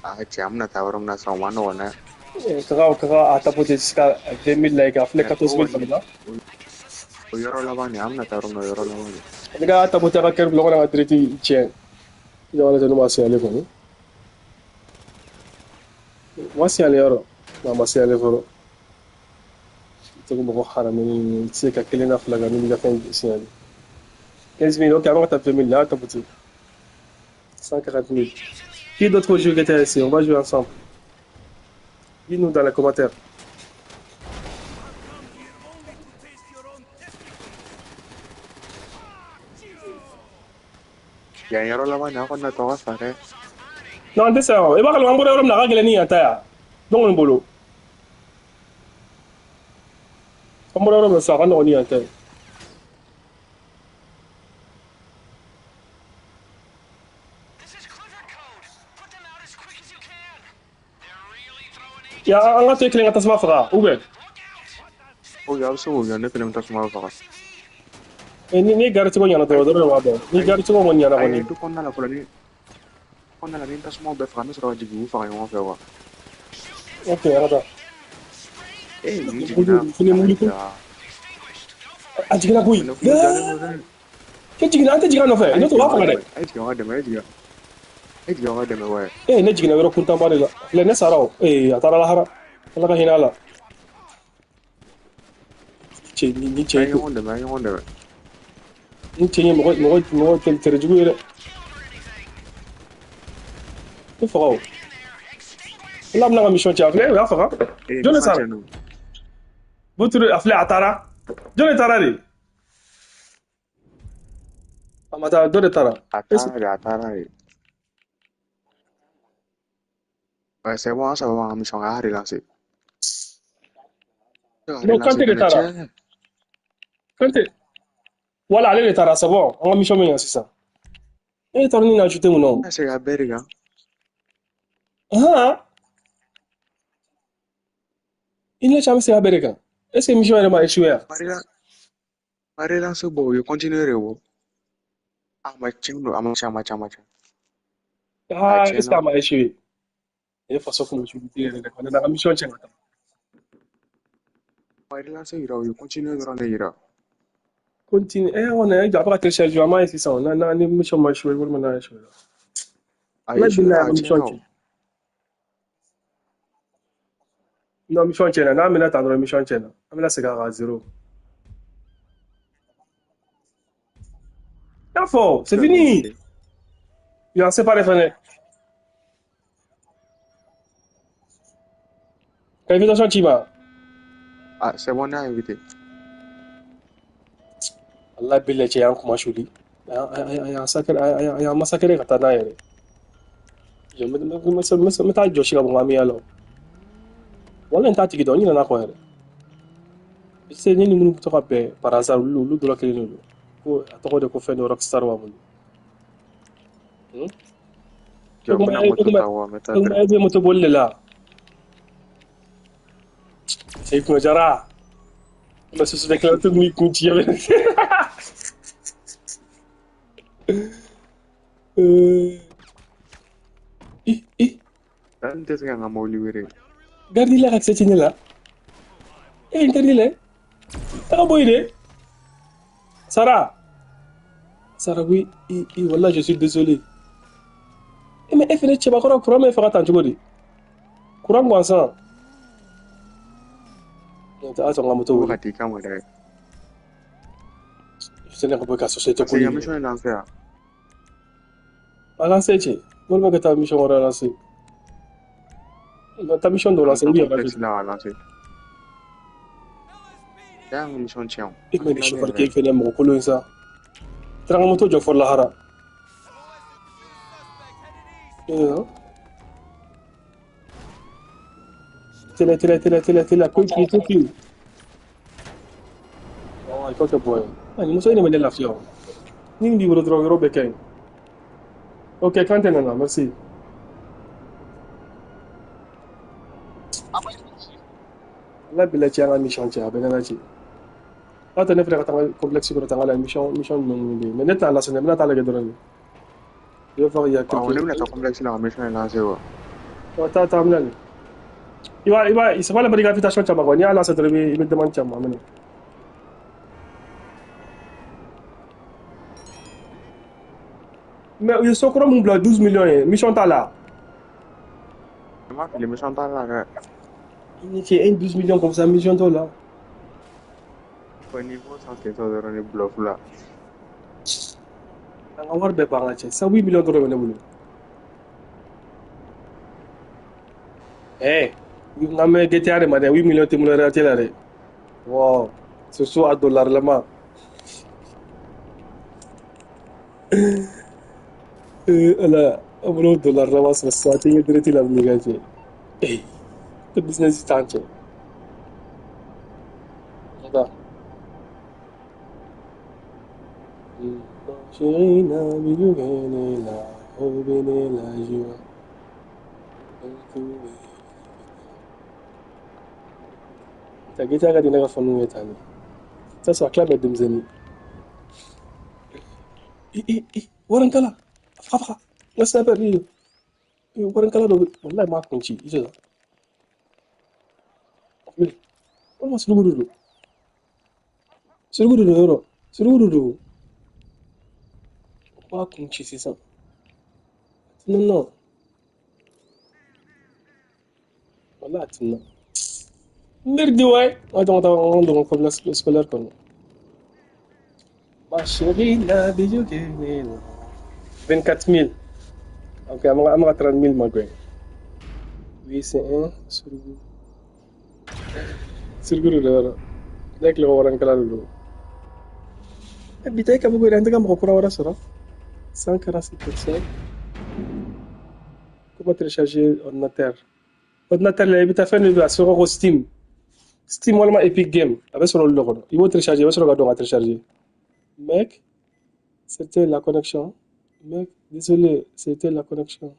A cɛ an bɛna taa yɔrɔ min na sisan o ma nɔgɔn dɛ. Kaka a tapoter jusqu'à 20 000 likes, a filɛ Mɛ 14 o 000 kɔni fana la. o yɔrɔ laban nin an bɛna taa yɔrɔ min na o yɔrɔ laban nin. Ne ka tapoter a ka kɛrɛ bila kɔnɔ ka direct tiɲɛ. I jamana tɛ n'u ma signaler kɔni. U ma signaler yɔrɔ. A ma signaler fɔlɔ. I tɛ ko mɔgɔ haramuni i tɛ se ka kelen na fila kan n'i ka fɛn signaler. 15 000, ok, avant que t'as 20 000, là, tapoter. 140 000. Qui d'autre joue GTA ici? On va jouer ensemble. Dis-nous dans les commentaires. Yan yɔrɔ laban nin an kɔni na tɔ ka sa dɛ. Non, an tɛ se yan. I b'a kalama an bɔra yɔrɔ min na a ka gɛlɛn ni yan ta ye. Don kɔni bolo. An bɔra yɔrɔ min na sisan a ka nɔgɔn ni yan ta ye. Ya an ka to e kelen ka tasuma faga ou bien Ok a bɛ se k'o kɛ ne fɛnɛ bɛ tasuma faga. Ni gari cogo ɲɛna Ayi dɔrɔn de b'a dɔn. Ni ayi gari cogo kɔni ɲɛna ayi kɔni. to kɔnɔna la fɔlɔ ni kɔnɔna la ni tasumaw bɛɛ faga n bɛ sɔrɔ ka jigin k'u faga ɲɔgɔn fɛ wa. Ok, an ka taa. E nin jiginna Fini ala wuli ko. ya. A jiginna koyi. Fɛnɛ kulo jalen don dɛ. Ke jiginna, an tɛ jigin a nɔfɛ. A N'o ye tɛ u jigin b'a aw ka faga dɛ. dɛmɛ a ye jigin aw ka dɛmɛ a ye jigin a ye jigin aw ka dɛmɛ wa. Eh, ne jiginna yɔrɔ kuntanba de la. Filɛ ne sara o. Eh, a taara lahara. Ala ka hinɛ a la. Cɛ ni cɛ A ye ɲɔgɔn dɛmɛ a ye ɲɔgɔn dɛmɛ. ni cɛ ye mɔgɔ mɔgɔ mɔgɔ tere jugu ye dɛ. Ne faga o. Ala bɛna ka mission cɛ a filɛ o y'a faga. Ee Jɔn de mission sara? tiɲɛna. Buturu a filɛ a taara. Jɔn de taara de? A ma taa dɔ de taara. A taara de a taara de. Ouais, c'est bon, ça va, an ka mission a y'a relancer. Se ka Non, relancer Kante de fɛnɛ taara. cɛ. Kante. Voilà, ale de taara, c'est bon. An ka mission bɛ ɲɛ sisan. E taara ni na ajouté mun na o? An ka segin a bɛɛ de kan. Han? I ni cɛ an bɛ segin a bɛɛ de kan. Est ce que mission yɛrɛ ma échoué ya? Ma relance bɔ u ye continuer de bɔ. A ma tiɲɛ don a ma tiɲɛ a ma tiɲɛ a ma tiɲɛ. A Ah, est ce que tiɲɛna. a ma échoué? E faso kun bɛ yɛrɛ de kɔnɔ. Ne ka mission tiɲɛ ka taa. Ma relance yira u ye continuer dɔrɔn de yira. Continue. Eh, on a a bɛ ka télécharger an m'a ye sisan. Na ni mission ma échoué walima n'a échoué. A Ala échoué bilahi a a mission tiɲɛna o. tiɲɛ. Non, mission tiɲɛna. N'a mɛna tan dɔrɔn mission tiɲɛna. An bɛna segin a kan à zéro. Y'a fɔ, c'est Jɔn fini. de Y'an séparé fɛnɛ. Ka invitation ci ma. Ah, c'est bon, ne y'a invité. Allah billahi cɛ y'an kuma suli. A y'an sacré a y'an massacré ka taa n'a yɛrɛ. Jɔ n bɛ taa jɔsi ka bɔ n ka amiya la. Wala n t'a tigi dɔn, n ɲinɛna kɔ yɛrɛ. Se ne ni minnu bɛ to ka bɛn par hasard olu dɔ la kelen de don. Ko a tɔgɔ de ko fɛn dɔ rockstar wa mun. Jɔ n bɛna E moto kuma ta wa n bɛ taa e kuma direct. e bɛ moto boli de la. Cɛ kun jara. Mais ce sont des tout mi kun ci yɛrɛ. I Dan N tɛ se ka n ka mobili wele. Garde la ka kisɛ ci ne la. E n garde la. Taga bɔ yen dɛ. Sara. Sara, oui, wallah, je suis désolé. Eh, mais e fɛnɛ cɛbakɔrɔ courant bɛ faga tan cogo di? Courant gansan. N'o tɛ a sɔn n ka moto Ko wuli. ka t'i kama dɛ. Sɛnɛ ka bɔ ka société Parce que i koli. ka mission ye lancé yan. A lancé cɛ. Walima ka taa mission wɛrɛ lancé. Taa mission dɔ An bɛ lancé taa ou bien complexe la k'a lancé. Cɛ y'an ka mission tiɲɛ o. E An ma ni tilalen chauffeur yɛrɛ. kɛ fɛnɛ mɔgɔ kolon ye sa. Taara n ka moto jɔ fɔ lahara. Teliya, teliya, teliya, teliya, teliya, quickly, quickly. Oh, il faut que bɔ yen. Ah, nin muso in de bɛ ne lafiya o. Ni nin b'i bolo dɔrɔn yɔrɔ bɛɛ ka ɲi. Ok, Kante nana, merci. Ala bila cɛ an ka mission cɛ, a bɛ ne la ci. Aw tɛ ne fɛnɛ ka taa n ka complexe kɔnɔ taa n ka la mission jumɛn bɛ yen. Mais ne t'a lasɛnɛ, n bɛna taa lajɛ dɔrɔn de. Je vais voir, il y a Awɔ, ne quelques. bɛna taa complexe la ka mission in lancé wa. Oh, taa taa bɛna nin. I b'a, c'est pas la bonne invitation caman quoi. N'i y'a lancer dɔrɔn i bɛ demande caman minɛ. Mais u ye so kura mun bila 12 millions ye, mission t'a la. Ne ma fili mission t'a la dɛ. I ni ce, un 12 millions comme ça, mission t'o la. Ko niveau 100 dɔrɔn ni bluff la. An ka wari bɛɛ ban ka cɛ. 108 millions dɔrɔn bɛ ne bolo. Eh, n ka mɛn GTA de ma dɛ, 8 millions tɛ n bolo réalité la dɛ. Wow, surtout a dollar lama. Ala, an bolo dollar lama sɔrɔ sisan, a tɛ ɲɛ direct la bilen ka cɛ. Eh, tɛ business t'an cɛ. Nka. Chérie, la vie la la joie. Ta GTA ka di ne ka fanu ye tan de. T'a sɔrɔ a tila bɛɛ denmisɛnnin. I i i warinkala. Faga faga. N ka sniper i warinkala dɔ bɛ walahi m'a kun ci i jɔ. Walima suruku de don. Suruku de don yɔrɔ. Suruku de don. U b'a kun ci sisan. Non non. Walahi a tununa. Merde ouais. Attends, attends, on doit complexe scolaire kɔnɔ. Ma chérie, la bijou 24 000. Ok, an bɛ ka 30 000 magɛn. Oui, c'est un suruku. Suruku de don yɔrɔ. Ne hakili ko warinkala de don. Bi ta ye kabako ye dɛ, an tɛ ka mɔgɔ kura wɛrɛ sɔrɔ. 146 personnes. Comment télécharger ordinateur? Ordinateur la i bɛ taa fɛn dɔ bɛ yen a sɔrɔ ko Steam. Steam walima Epic Game a bɛ sɔrɔ olu de kɔnɔ. I b'o télécharger, i bɛ sɔrɔ ka don ka télécharger. Mec, c'était la connexion. Mec, désolé, c'était la connexion.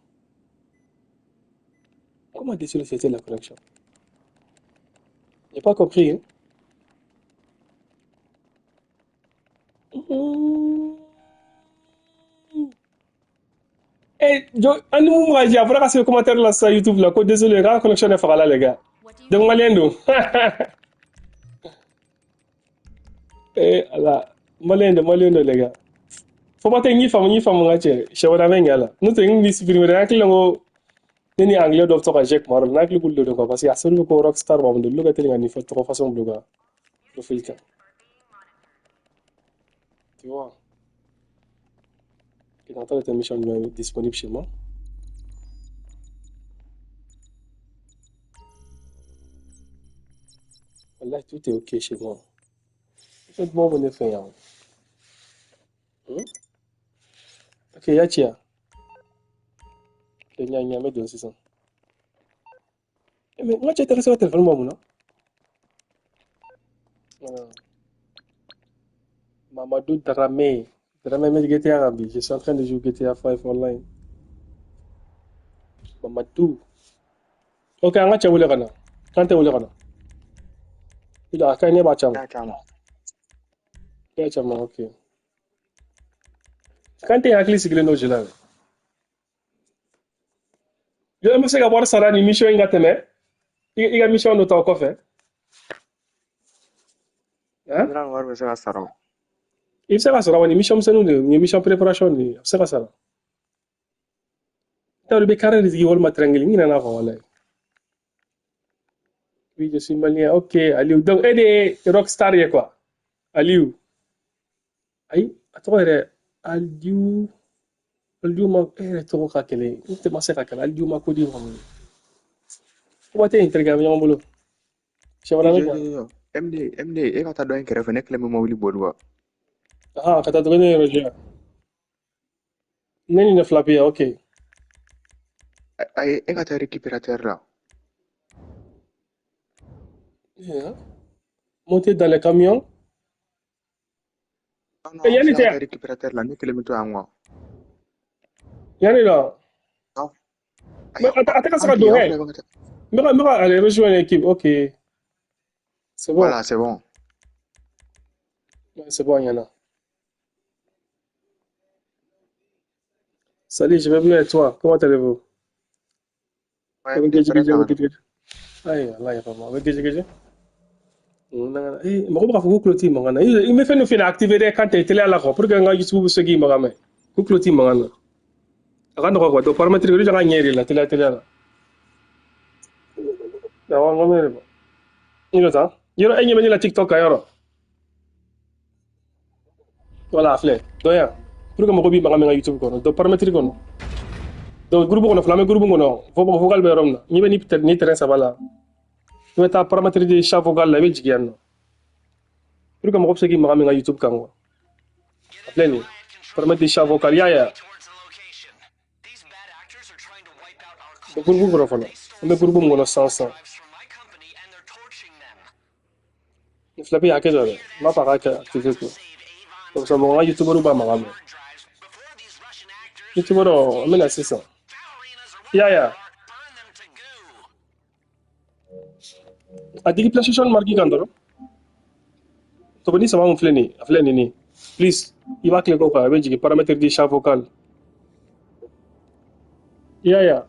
Comment désolé, c'était la connexion? J'ai pas compris, hein? Eh, jo, an ni mun bɛ ka jɛ, a fɔra ka se commentaire la sisan YouTube la ko désolé, k'a connexion de fagala les gars. Donc malien don. Eh, ala, malien don, malien don les gars. Faut pas tɛ n y'i faamu, n y'i faamu n ka cɛ. Siɲɛ wɛrɛ an bɛ ɲɛ a la. N'o tɛ n b'i supprimer dɛ, n hakili la ko ne ni anglais dɔ bɛ to ka jɛ kuma dɔ la, n hakili k'olu de don quoi, parce que a sɛbɛnnen bɛ ko Rockstar b'a bolo, olu ka teli ka nin fɔ tɔgɔ façon bila u ka profil kan. Tu vois? Qui est en train de mission disponible chez moi. Là, tout est ok chez moi. Faites-moi venir faire. Ok, Yatia. Ok, nya nya, mais sisan. Eh, mais moi, tu es intéressé au téléphone, moi, non? Voilà. Mamadou Dramé. Dramé, mais GTA Rabi. Je suis en train de jouer GTA 5 online. Mamadou. Ok, an ka cɛ wele ka na. Kan tɛ wele ka na. I a ka ɲi ne b'a caman. Y'a caman. Ne y'a caman, ok. Kan tɛ hakili sigilen don jeu la. Yo, e bɛ se ka wari sara ni mission in ka tɛmɛ i ka mission dɔ ta o kɔfɛ. Hein? N wari bɛ se ka sara o. I bɛ se ka sɔrɔ wa, ni mission misɛnninw de ye, nin ye mission préparation de ye, a bɛ se ka sara. I t'a dɔn i bɛ carré de sigi walima triangle, n ɲinɛna kɔ walayi. Oui, je suis malien. Ok, Aliou. Donc, e de ye rockstar ye quoi. Aliou. Ayi, a tɔgɔ yɛrɛ Aliou. Aliou ma e yɛrɛ tɔgɔ ka kɛlɛ. N tɛ ma se ka kɛlɛ. Aliou ma ko di kɔni. Kuma tɛ yen terikɛ, a bɛ ɲɔgɔn bolo. Siɲɛ wɛrɛ an bɛ Jɔ taa. jɔ jɔ. MD MD e ka taa dɔ in kɛrɛfɛ, ne kelen bɛ mobili boli wa. Ah, ka taa tuguni yɔrɔ jɛ. Ne ni ne fila bɛ yan, ok. Ayi, e ka taa récupérateur la. Yeah. Monter dans le camion. Non non, Eh, an yanni fila tɛ ka yan. taa récupérateur la, ne kelen bɛ to yan quoi. Yanni la. Aw ayi, Mais a tɛ ka se ka Kante, don an kɛ. fila bɛ ka taa. N bɛ ka aller rejoindre l'équipe. Ok. C'est bon. Voilà, c'est bon. Ouais, c'est bon, il y en a. Salut, je vais bien et toi? Comment allez-vous? Ouais, A bɛ MD geji pɛrɛn geji, a na bɛ ka na. geji geji. Ayi, ala yafa ma, a bɛ geji geji. Eh, mɔgɔ bɛ k'a fɔ ko tulo t'i mankan na. I bɛ fɛn dɔ fɛnɛ activer dɛ, kan tɛ teliya la quoi, pour que n ka YouTube bɛ se k'i mankan mɛn. Ko tulo t'i mankan na. A ka nɔgɔn quoi, donc paramètre olu ka ɲɛ yɛrɛ la teliya teliya la. Awɔ, n ko ne yɛrɛ bɔ. I bɛ taa. Yɔrɔ e ɲɛ bɛ ne la TikTok kan yɔrɔ. Voilà, a filɛ. Dɔ yan. Pour que mɔgɔ b'i mankan mɛn n ka YouTube kɔnɔ. Donc paramètre kɔnɔ. Donc groupe kɔnɔ, fila an bɛ groupe kɔnɔ. Vocal bɛ yɔrɔ min na. Ɲɛ bɛ ni terrain saba la. I bɛ taa paramètre de chat vocal la, i bɛ jigin yan nɔ. Pour que mɔgɔ bɛ se k'i mankan mɛn n ka YouTube kan quoi. A filɛ nin ye. Paramètre de chat vocal, i y'a ye wa? Bɛ groupe kɔnɔ fɔlɔ. An bɛ groupe min kɔnɔ sisan sisan. Ni fila bɛ hakɛ dɔ dɛ. N b'a fɔ a k'a kɛ activer quoi. Comme ça mɔgɔ n ka YouTuber b'a mankan mɛn. YouTuber an bɛ na sisan. I y'a ye wa? A digi PlayStation marque kan dɔrɔn. Tɔgɔni saba min filɛ nin ye, a filɛ nin ye. Plus, i b'a cliquer o kan, a bɛ jigin paramètre de chat vocal. I y'a ye wa?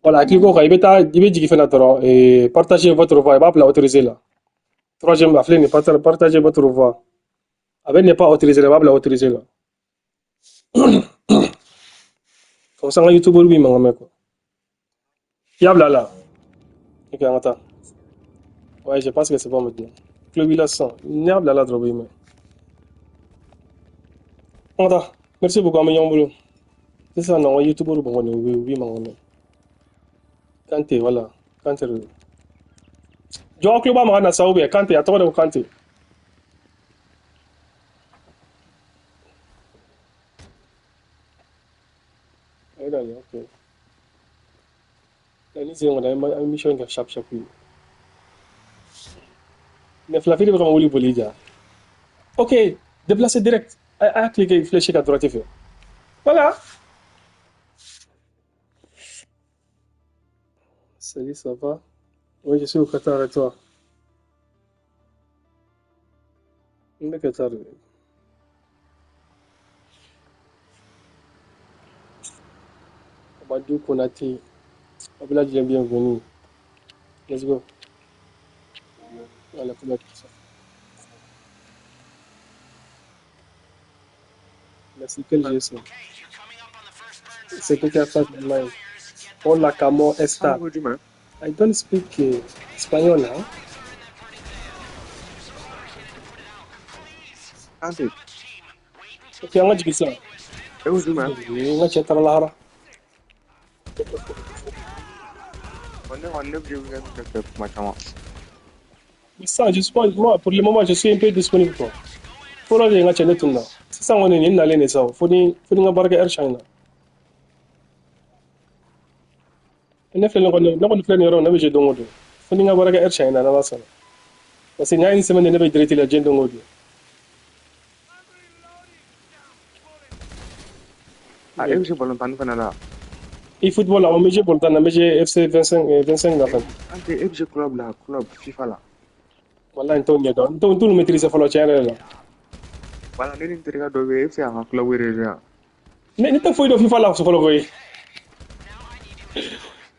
Voilà, a cliquer o kan, i bɛ taa, i bɛ jigin fɛnɛ dɔrɔn, eh, partager votre voix, i b'a bila autoriser la. Troisième, a filɛ nin ye, partager votre voix. A bɛ ne pas autoriser la, i b'a bila autoriser la. Comme ça, n ka YouTuber b'i mankan mɛn quoi. I y'a bila la. Ok, an ka taa. Ouais, je pense que c'est bon maintenant. Tulo b'i la sisan. N'i y'a bila la dɔrɔn, o b'i mɛn. An ka taa. Merci beaucoup, an bɛ ɲɔgɔn bolo. Sisan nɔ, n ka YouTuber bɛ kɔni, u b'i mankan mɛn. Kante, voilà. Kante de don. Jɔ aw tulo b'a mankan na sa ou bien Kante, a tɔgɔ de ko Kante. A ye na nin, ok. Ni sen kɔni, an bɛ mission kɛ sharp sharp ye. Mais filafili bɛ ka mobili boli ja. Ok, déplacer direct. A y'a cliquer flèche ka droite fɛ. Voilà. Salut, ça va? Oui, je suis au Qatar et toi? N bɛ Qatar de. Amadou Konaté. Abdoulaye, bienvenue. Let's go. Voilà, comment ça. Merci, quel jeu c'est? C'est que tu as fait online. Hola, cómo An está? ko jumɛn? I don't speak espagnol, hein? Kante, Ok, an ka jigin sisan. e ko jumɛn? N ka cɛ taara lahara. Bon, ne kɔni ne bɛ weekend de fɛ kuma caman. Sisan, je suis pas, moi, pour le moment, je suis un peu disponible, quoi. Fɔlɔ de ye n ka cɛ ne tununa. Sisan kɔni nin nalen de sa o. Fo ni n ka baara kɛ heure changer na. Ne filɛ nin kɔni, ne kɔni filɛ nin yɔrɔ in na, ne bɛ jouer don o don. Fo ni n ka baara kɛ heure changer na, n'Ala sɔnna. Parce que nin y'a une semaine de ne bɛ direct la diɲɛ don o don. Ah, e bɛ se balontan fana la. I football la, an bɛ jouer balontan na, n bɛ jouer FC 25, 25 la fɛnɛ. Kante, e bɛ se club la, club FIFA la. Walahi n t'o ɲɛdɔn. N t'olu maîtriser fɔlɔ tiɲɛ yɛrɛ la. Voilà, ne ni n terikɛ dɔ bɛ yen, e bɛ se k'an ka club rejoindre. Ne tɛ foyi dɔn FIFA la fɔlɔ koyi.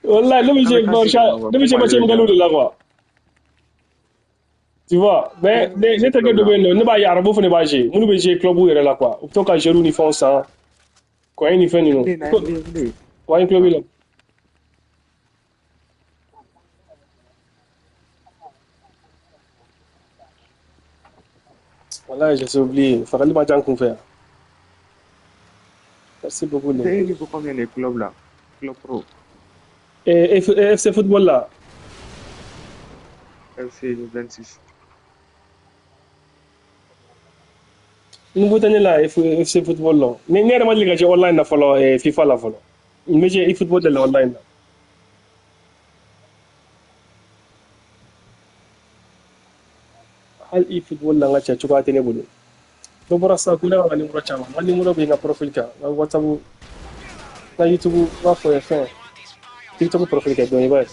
Wallahi, ne bɛ An bɛ jouer taa se de ma ne quoi bɛ ko jouer Mali match bɛ amical diya. de la quoi. Tu vois, E mais ni ne FC terikɛ club dɔ la. bɛ yen nɔ, ne b'a ye arabu fana b'a jouer. Minnu bɛ jouer club yɛrɛ la quoi. U bɛ to ka jouer ni fɛnw san. Coin ni fɛn ninnu. Ne na ne ne. Wa n club Ah. la. Wallahi, j'ai oublié. Fagali ma ca n kun fɛ yan. Merci beaucoup les E gars. niveau combien de club la? Club pro. Et FC Football là. FC 26. Niveau tɛ ne la FC Football la. Ne yɛrɛ ma deli ka jouer online na fɔlɔ, FIFA la fɔlɔ. N bɛ jouer eFootball de la online na. Hali eFootball la n ka cɛ cogoya tɛ ne bolo. Dɔ bɔra sisan ko ne ka n ka numéro ci a ma. N ka numéro bɛ n ka profil kan. N ka WhatsApp, n ka YouTube, n b'a fɔ ye fɛn. TikTok profil kɛ dɔn i b'a ye.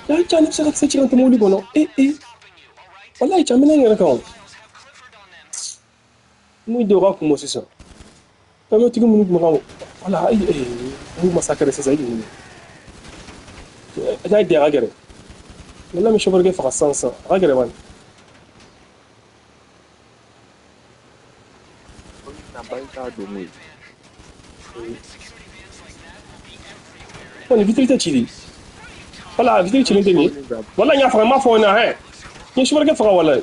Ya cɛ ne bɛ se ka kisɛ ci ka tɛmɛ olu kɔnɔ. Eh eh. Walayi cɛ n bɛ n yɛrɛ kan o. Mun dɔw ka kungo sisan. Pɛmɛtigi minnu tun bɛ ka wala ayi mun masakɛ sisan i jigin. N'a ye den a ka gɛrɛ. Wala bɛ chauffeur kɛ faga sisan sisan a ka gɛrɛ bani. Ko na bali t'a don koyi. Ko nin vitre tɛ ci de. Wala vitre cilen tɛ nin ye. Mobili bɛ Wala n y'a faga n m'a fɔ o ɲɛna hɛ. N ye chauffeur kɛ faga wala.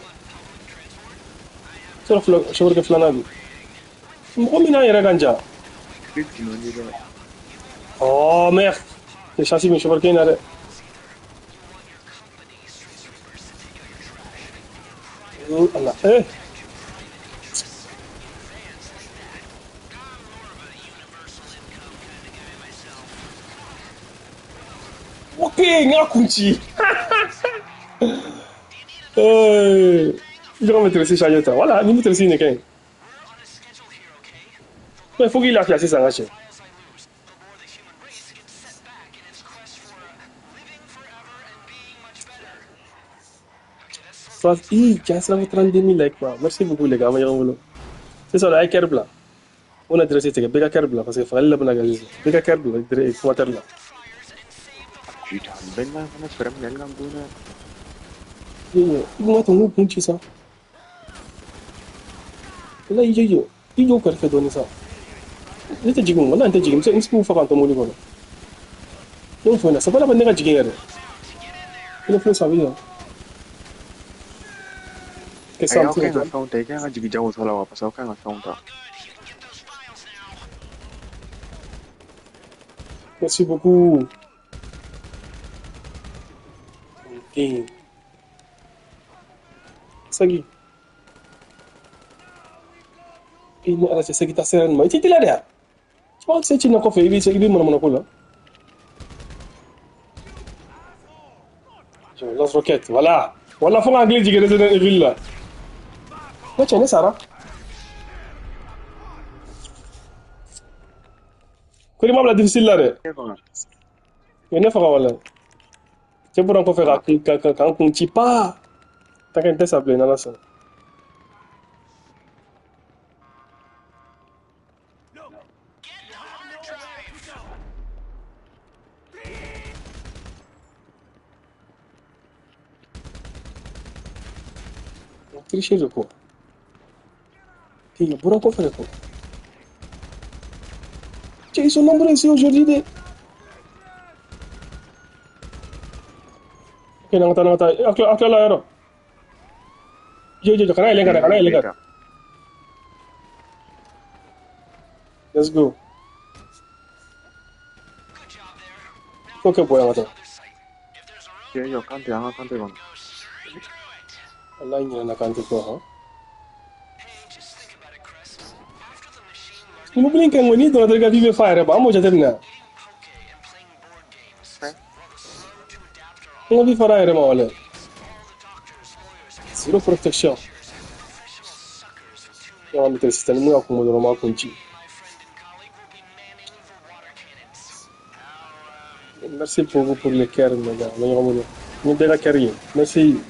Sɔrɔ fila chauffeur kɛ filanan don. Mɔgɔ min n'an yɛrɛ kan ja. bi tun ni dɛ. Oh merde. C'est chance bɛ chauffeur kɛ in na dɛ. Oh Allah. Eh. Ok, n y'a kun ci. I ka maîtrise chargé ta. Voilà, ni maîtrise nin kɛ ɲi. Mais faut k'i lafiya sisan ka cɛ. Soit, i cɛ sira fo 32 000 like quoi. Merci beaucoup les gars, an bɛ ɲɔgɔn bolo. Sisan a ye kɛri bila. O na adresse tigɛ bɛɛ ka kɛri bila parce que fagali la bɛna kɛ sisan. Bɛɛ ka kɛri bila dire commentaire la. Putain, bɛɛ n'a fana fɛɛrɛ minɛ ka bon dɛ. I kun ka to n k'u kun ci sa. Wala i jɔ i jɔ kɛrɛfɛ dɔɔnin sa. Ne tɛ jigin wala n tɛ jigin n bɛ se k'u faga n tɔmɔli kɔnɔ. Ne y'o fɔ ɲɛna sabula ne ka jigin yɛrɛ. Ne filɛ sa bɛ yan. Kɛ Ayi sisan aw n bɛ se kan ka ka jɔ. fɛnw ta i kan ka jigin jagosa la wa parce que aw kan ka fɛnw ta. Merci beaucoup. Ok. Sagi. I ni ala cɛ sagi ta sera nin ma. I t'i teliya de wa? Tu b'a se ci na kɔfɛ i bɛ i bɛ manamana ko la. Je lance roquette. Voilà. Voilà fo n ka hakili jigin Resident Evil la. Ne cɛ ne sara. Ko i ma bila difficile la dɛ. Ne faga. U ye ne faga wala. Cɛ bɔra n kɔfɛ Ah. ka n kun ci pa. T'inquiète, n tɛ sa bilen n'Ala sɔnna. Tricher de quoi? K'i bɔra n kɔfɛ de quoi? Cɛ, ils sont nombreux ici aujourd'hui de. Ok, n'an ka taa n'an ka taa. A tilala yɔrɔ. Jɔ jɔ jɔ kana yɛlɛ ka na Ne kana ne yɛlɛ bɛ ka na. ta. Let's go. Ko kɛ bɔ yan ka taa. Cɛ jɔ kan tɛ an ka kan tɛ kɔnɔ. Walahi n ɲinɛna kan tɛ kɔ han. Ni mobili in ka ɲi n'i donna dɔrɔn i ka vie bɛ fa yɛrɛ ba an b'o jateminɛ. Fɛn. N ka vie fara a yɛrɛ ma walahi. Zéro protection. Ne ka maîtrise sisan ni mun y'a kun bɔ dɔrɔn n b'a kun ci. Merci beaucoup pour le cœur, mes gars. An bɛ ɲɔgɔn bolo. Ni bɛɛ ka cœur ye. Merci.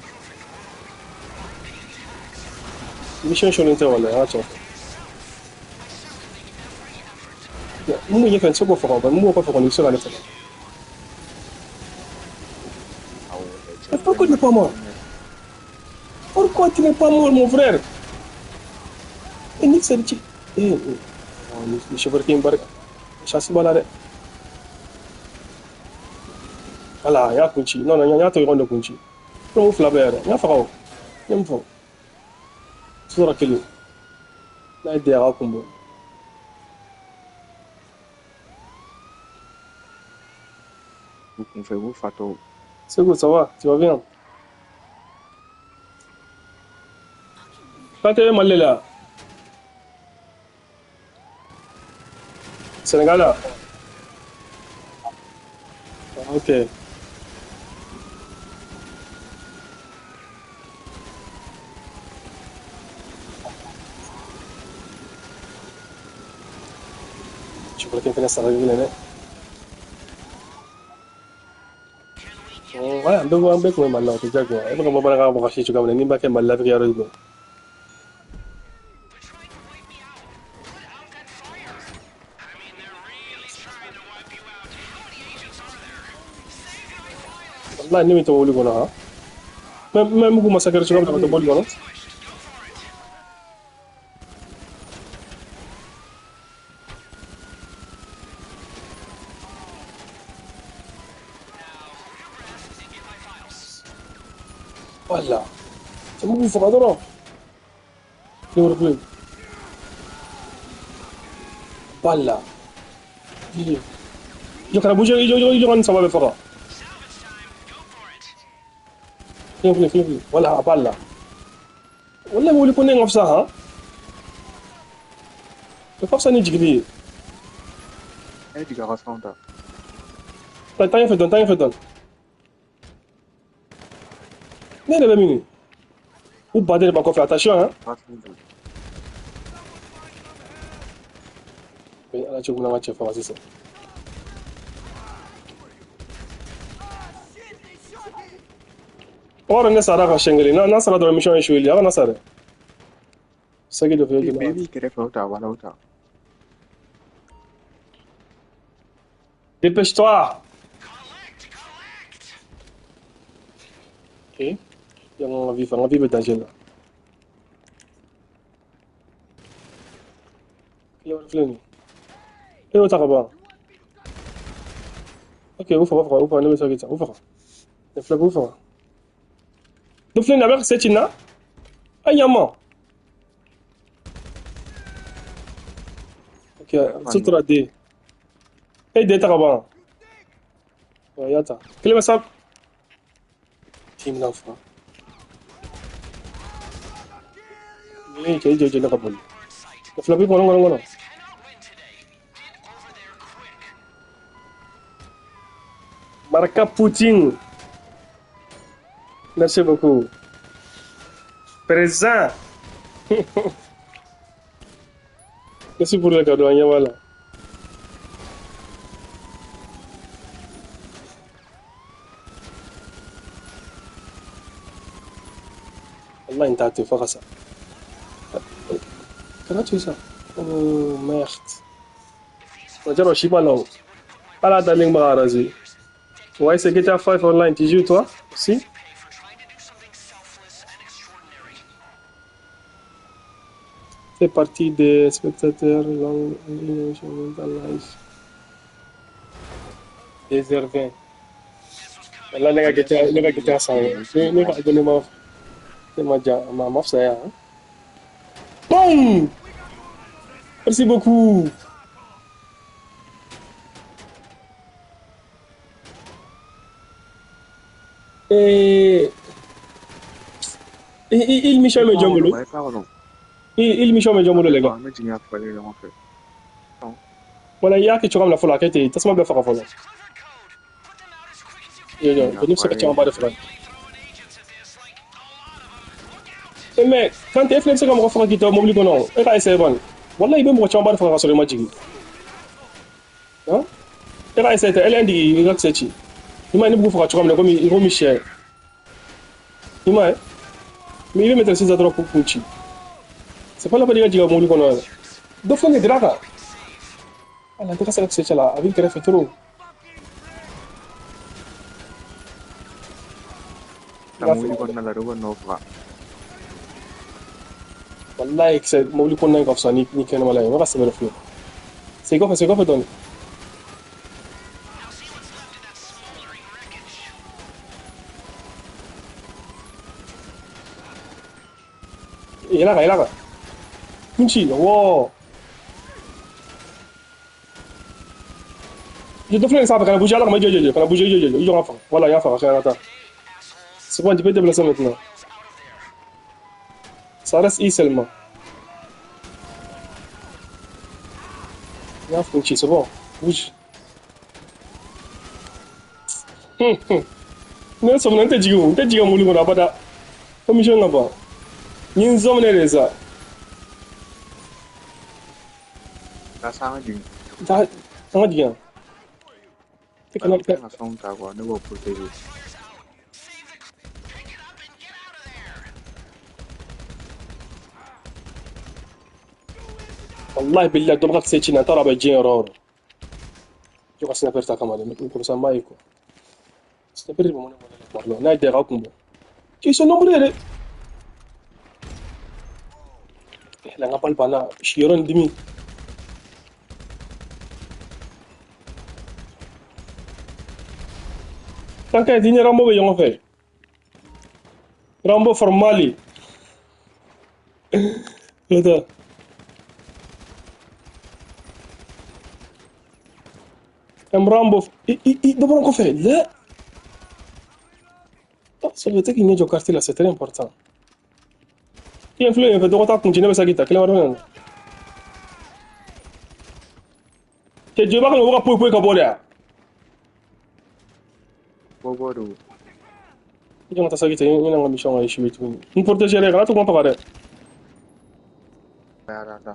Mission sɔnnen tɛ walahi an ka cɛ. Mun bɛ ɲɛfɛ n tɛ se k'o faga o, mun b'o kɔfɛ kɔni i bɛ se k'ale faga. Awɔ. Mais pourquoi tu n'es pas mort? Pourquoi tu n'es pas mort, mon frère? Eh, nique sa ci. Eh, eh. Oh, ni chauffeur in barka. Chassis b'a la dɛ. Voilà, n y'a kun ci. Non, non, n y'a to ɲɔgɔn de kun ci. O fila bɛɛ yɛrɛ. N y'a faga o. N ye mun fɔ? Sura kelen. N'a ye den a ka kun bɔ. U kunfɛ u fatɔ. Segu, ça va? Tu vas bien? Quand tu es Mali la? Sénégal la? Ah, ok. Chauffeur in fɛnɛ sara minɛ dɛ. Ouais, an bɛɛ kun bɛ Mali la, o tɛ diyagoya. E bɛ ka bamanankan fɔ ka si cogoya min na, n'i b'a kɛ Mali la, a bɛ kɛ yɔrɔ jumɛn? Wallahi ne bɛ to mobili kɔnɔ han. Même mugu masakɛ cogoya min na ka to mobili kɔnɔ. Voilà. Cɛ mugu faga dɔrɔn. Ne wari filɛ. Voilà. Jɔ kana bouger, i jɔ ka nin saba bɛɛ faga. Filɛ filɛ filɛ filɛ. Voilà, a b'a la. Wallahi mobili ko ne ka fisa han. O ka fisa ni jigili ye. E jigin a ka fɛnw ta. Taa ɲɛfɛ dɔɔni, taa ɲɛfɛ dɔɔni. Ne yɛrɛ bɛ min ye? U baden de b'a kɔfɛ, attention hein. A ka fɛnw ta. Ala cogo min na an ka cɛ faga sisan. O b'a dɔn ne sara ka siɲɛ kelen, n'a sara dɔrɔn mission échoué, a kana sa dɛ. Saki dɔ fɛnɛ Bɛɛ joli. b'i kɛrɛfɛ o ta wala o ta. Dépêche-toi. Ok. On va vivre, on va vivre danger là. Filɛ filɛ nin ye. E y'o ta ka ban. Ok, u faga faga, u faga, ne bɛ saki ta, u faga. Ne filɛ k'u faga. Dɔ filɛ nin ye, a bɛ kisɛ ci n na. A ɲama. Ok, sutura den. E den ta ka ban. I y'a ta. Kelen bɛ sa. K'i bɛna faga. Ni cɛ i jɔ jɔ ne ka boli. Ne fila b'i kɔnɔ kɔnɔ kɔnɔ. Marca Poutine. Merci beaucoup. Présent. Merci pour le cadeau, an ɲɛ b'a la. Wallahi n t'a to fo ka sa. Kana to sa. Oh merde. O jaro si b'a la o. Ala dalen b'a arraser. Ouais, c'est GTA 5 Online, tu joues toi aussi? Fait partie des spectateurs langue live. 2h20. Là, ne ka GTA, ne ka GTA san. Ne ka abonnement ne ma ja, ma fisaya. Boum! Merci beaucoup. Et il mission me jɔn bolo. Il mission me jɔn bolo les gars. An bɛ jigin a fagalen ɲɔgɔn fɛ. Wala i y'a kɛ cogoya min na fɔlɔ, a kɛ ten, tasuma bɛɛ faga fɔlɔ. Jɔ jɔ, ne bɛ se ka camanba de faga. Mais quand e fɛnɛ bɛ se ka mɔgɔ faga k'i to mobili kɔnɔ, e ka essayer bani. Wallahi i bɛ mɔgɔ camanba de faga ka sɔrɔ i ma jigin. Han? E ka essayer tɛ, L1 digi i ka kisɛ ci. I m'a ye ne b'u faga cogoya min na komi sɛ. I m'a ye? Mais i bɛ maître sisan dɔrɔn k'u kun ci. C'est pas la peine i ka jigin mobili kɔnɔ yɛrɛ. Dɔ filɛ nin ye dira kan. Ala, n tɛ ka se ka kisɛ cɛ la, a b'i kɛrɛfɛ trop. Ta mobili kɔnɔna la de, o kɔni n'o faga. Wallahi kisɛ mobili kɔnɔna in ka fisa ni kɛnɛmala ye. N bɛ ka sɛbɛn de filɛ. Segin kɔfɛ, segin kɔfɛ dɔɔni. Yɛlɛ a kan, yɛlɛ a kan. Kun ci, wɔ. Dɔ filɛ nin sanfɛ, kana bouger, ala kama, i jɔ, i jɔ, kana bouger, i jɔ, i jɔ, i jɔ ka faga. Voilà, i y'a faga, ka taa. C'est bon, tu peux te déplacer maintenant. Ça reste I seulement. I y'a kun ci, c'est bon. Bouge. Ne sɔmina, n tɛ jigin o, n tɛ jigin mobili kɔnɔ abada. Fo mission ka ban. N ye n zɔminɛ de sa. Ka sa an ka jigin. Taa, an ka jigin yan. E kana I kan ka fɛnw ta quoi, ne b'o protéger. Wallahi billahi, dɔ bɛ ka kisɛ ci n na, n t'a dɔn a bɛ diɲɛ yɔrɔ o yɔrɔ. Jɔ ka sniper ta kama dɛ, comme ça n b'a ye quoi. Sniper de bɛ mɔnɛ mɔnɛ la kuma dɔ la, n'a ye dɛ k'a kun bɔ. Ils sont nombreux dɛ. La n ka balle banna, siyɔrɔ in dimi. T'inquiète, i ni Rambo bɛ ɲɔgɔn fɛ. Rambo from Mali. Attends. Rambo, i dɔ bɔra n kɔfɛ. La. Ça veut dire qu'il ɲɛ jɔ carte la, c'est très important. I ye filɛ yen fɛ, dɔgɔ t'a kun ci, ne bɛ se k'i ta kelen wɛrɛ bɛ na. Cɛ jɔ b'a kan, o bɛ ka poyi poyi ka bɔ de yan. Bɔ bɔ don. I jɔ ka taa saki ta, i n'a ka mission ka échoué tuguni. N protéger dɛ, kana to k'an faga dɛ. Ta ta.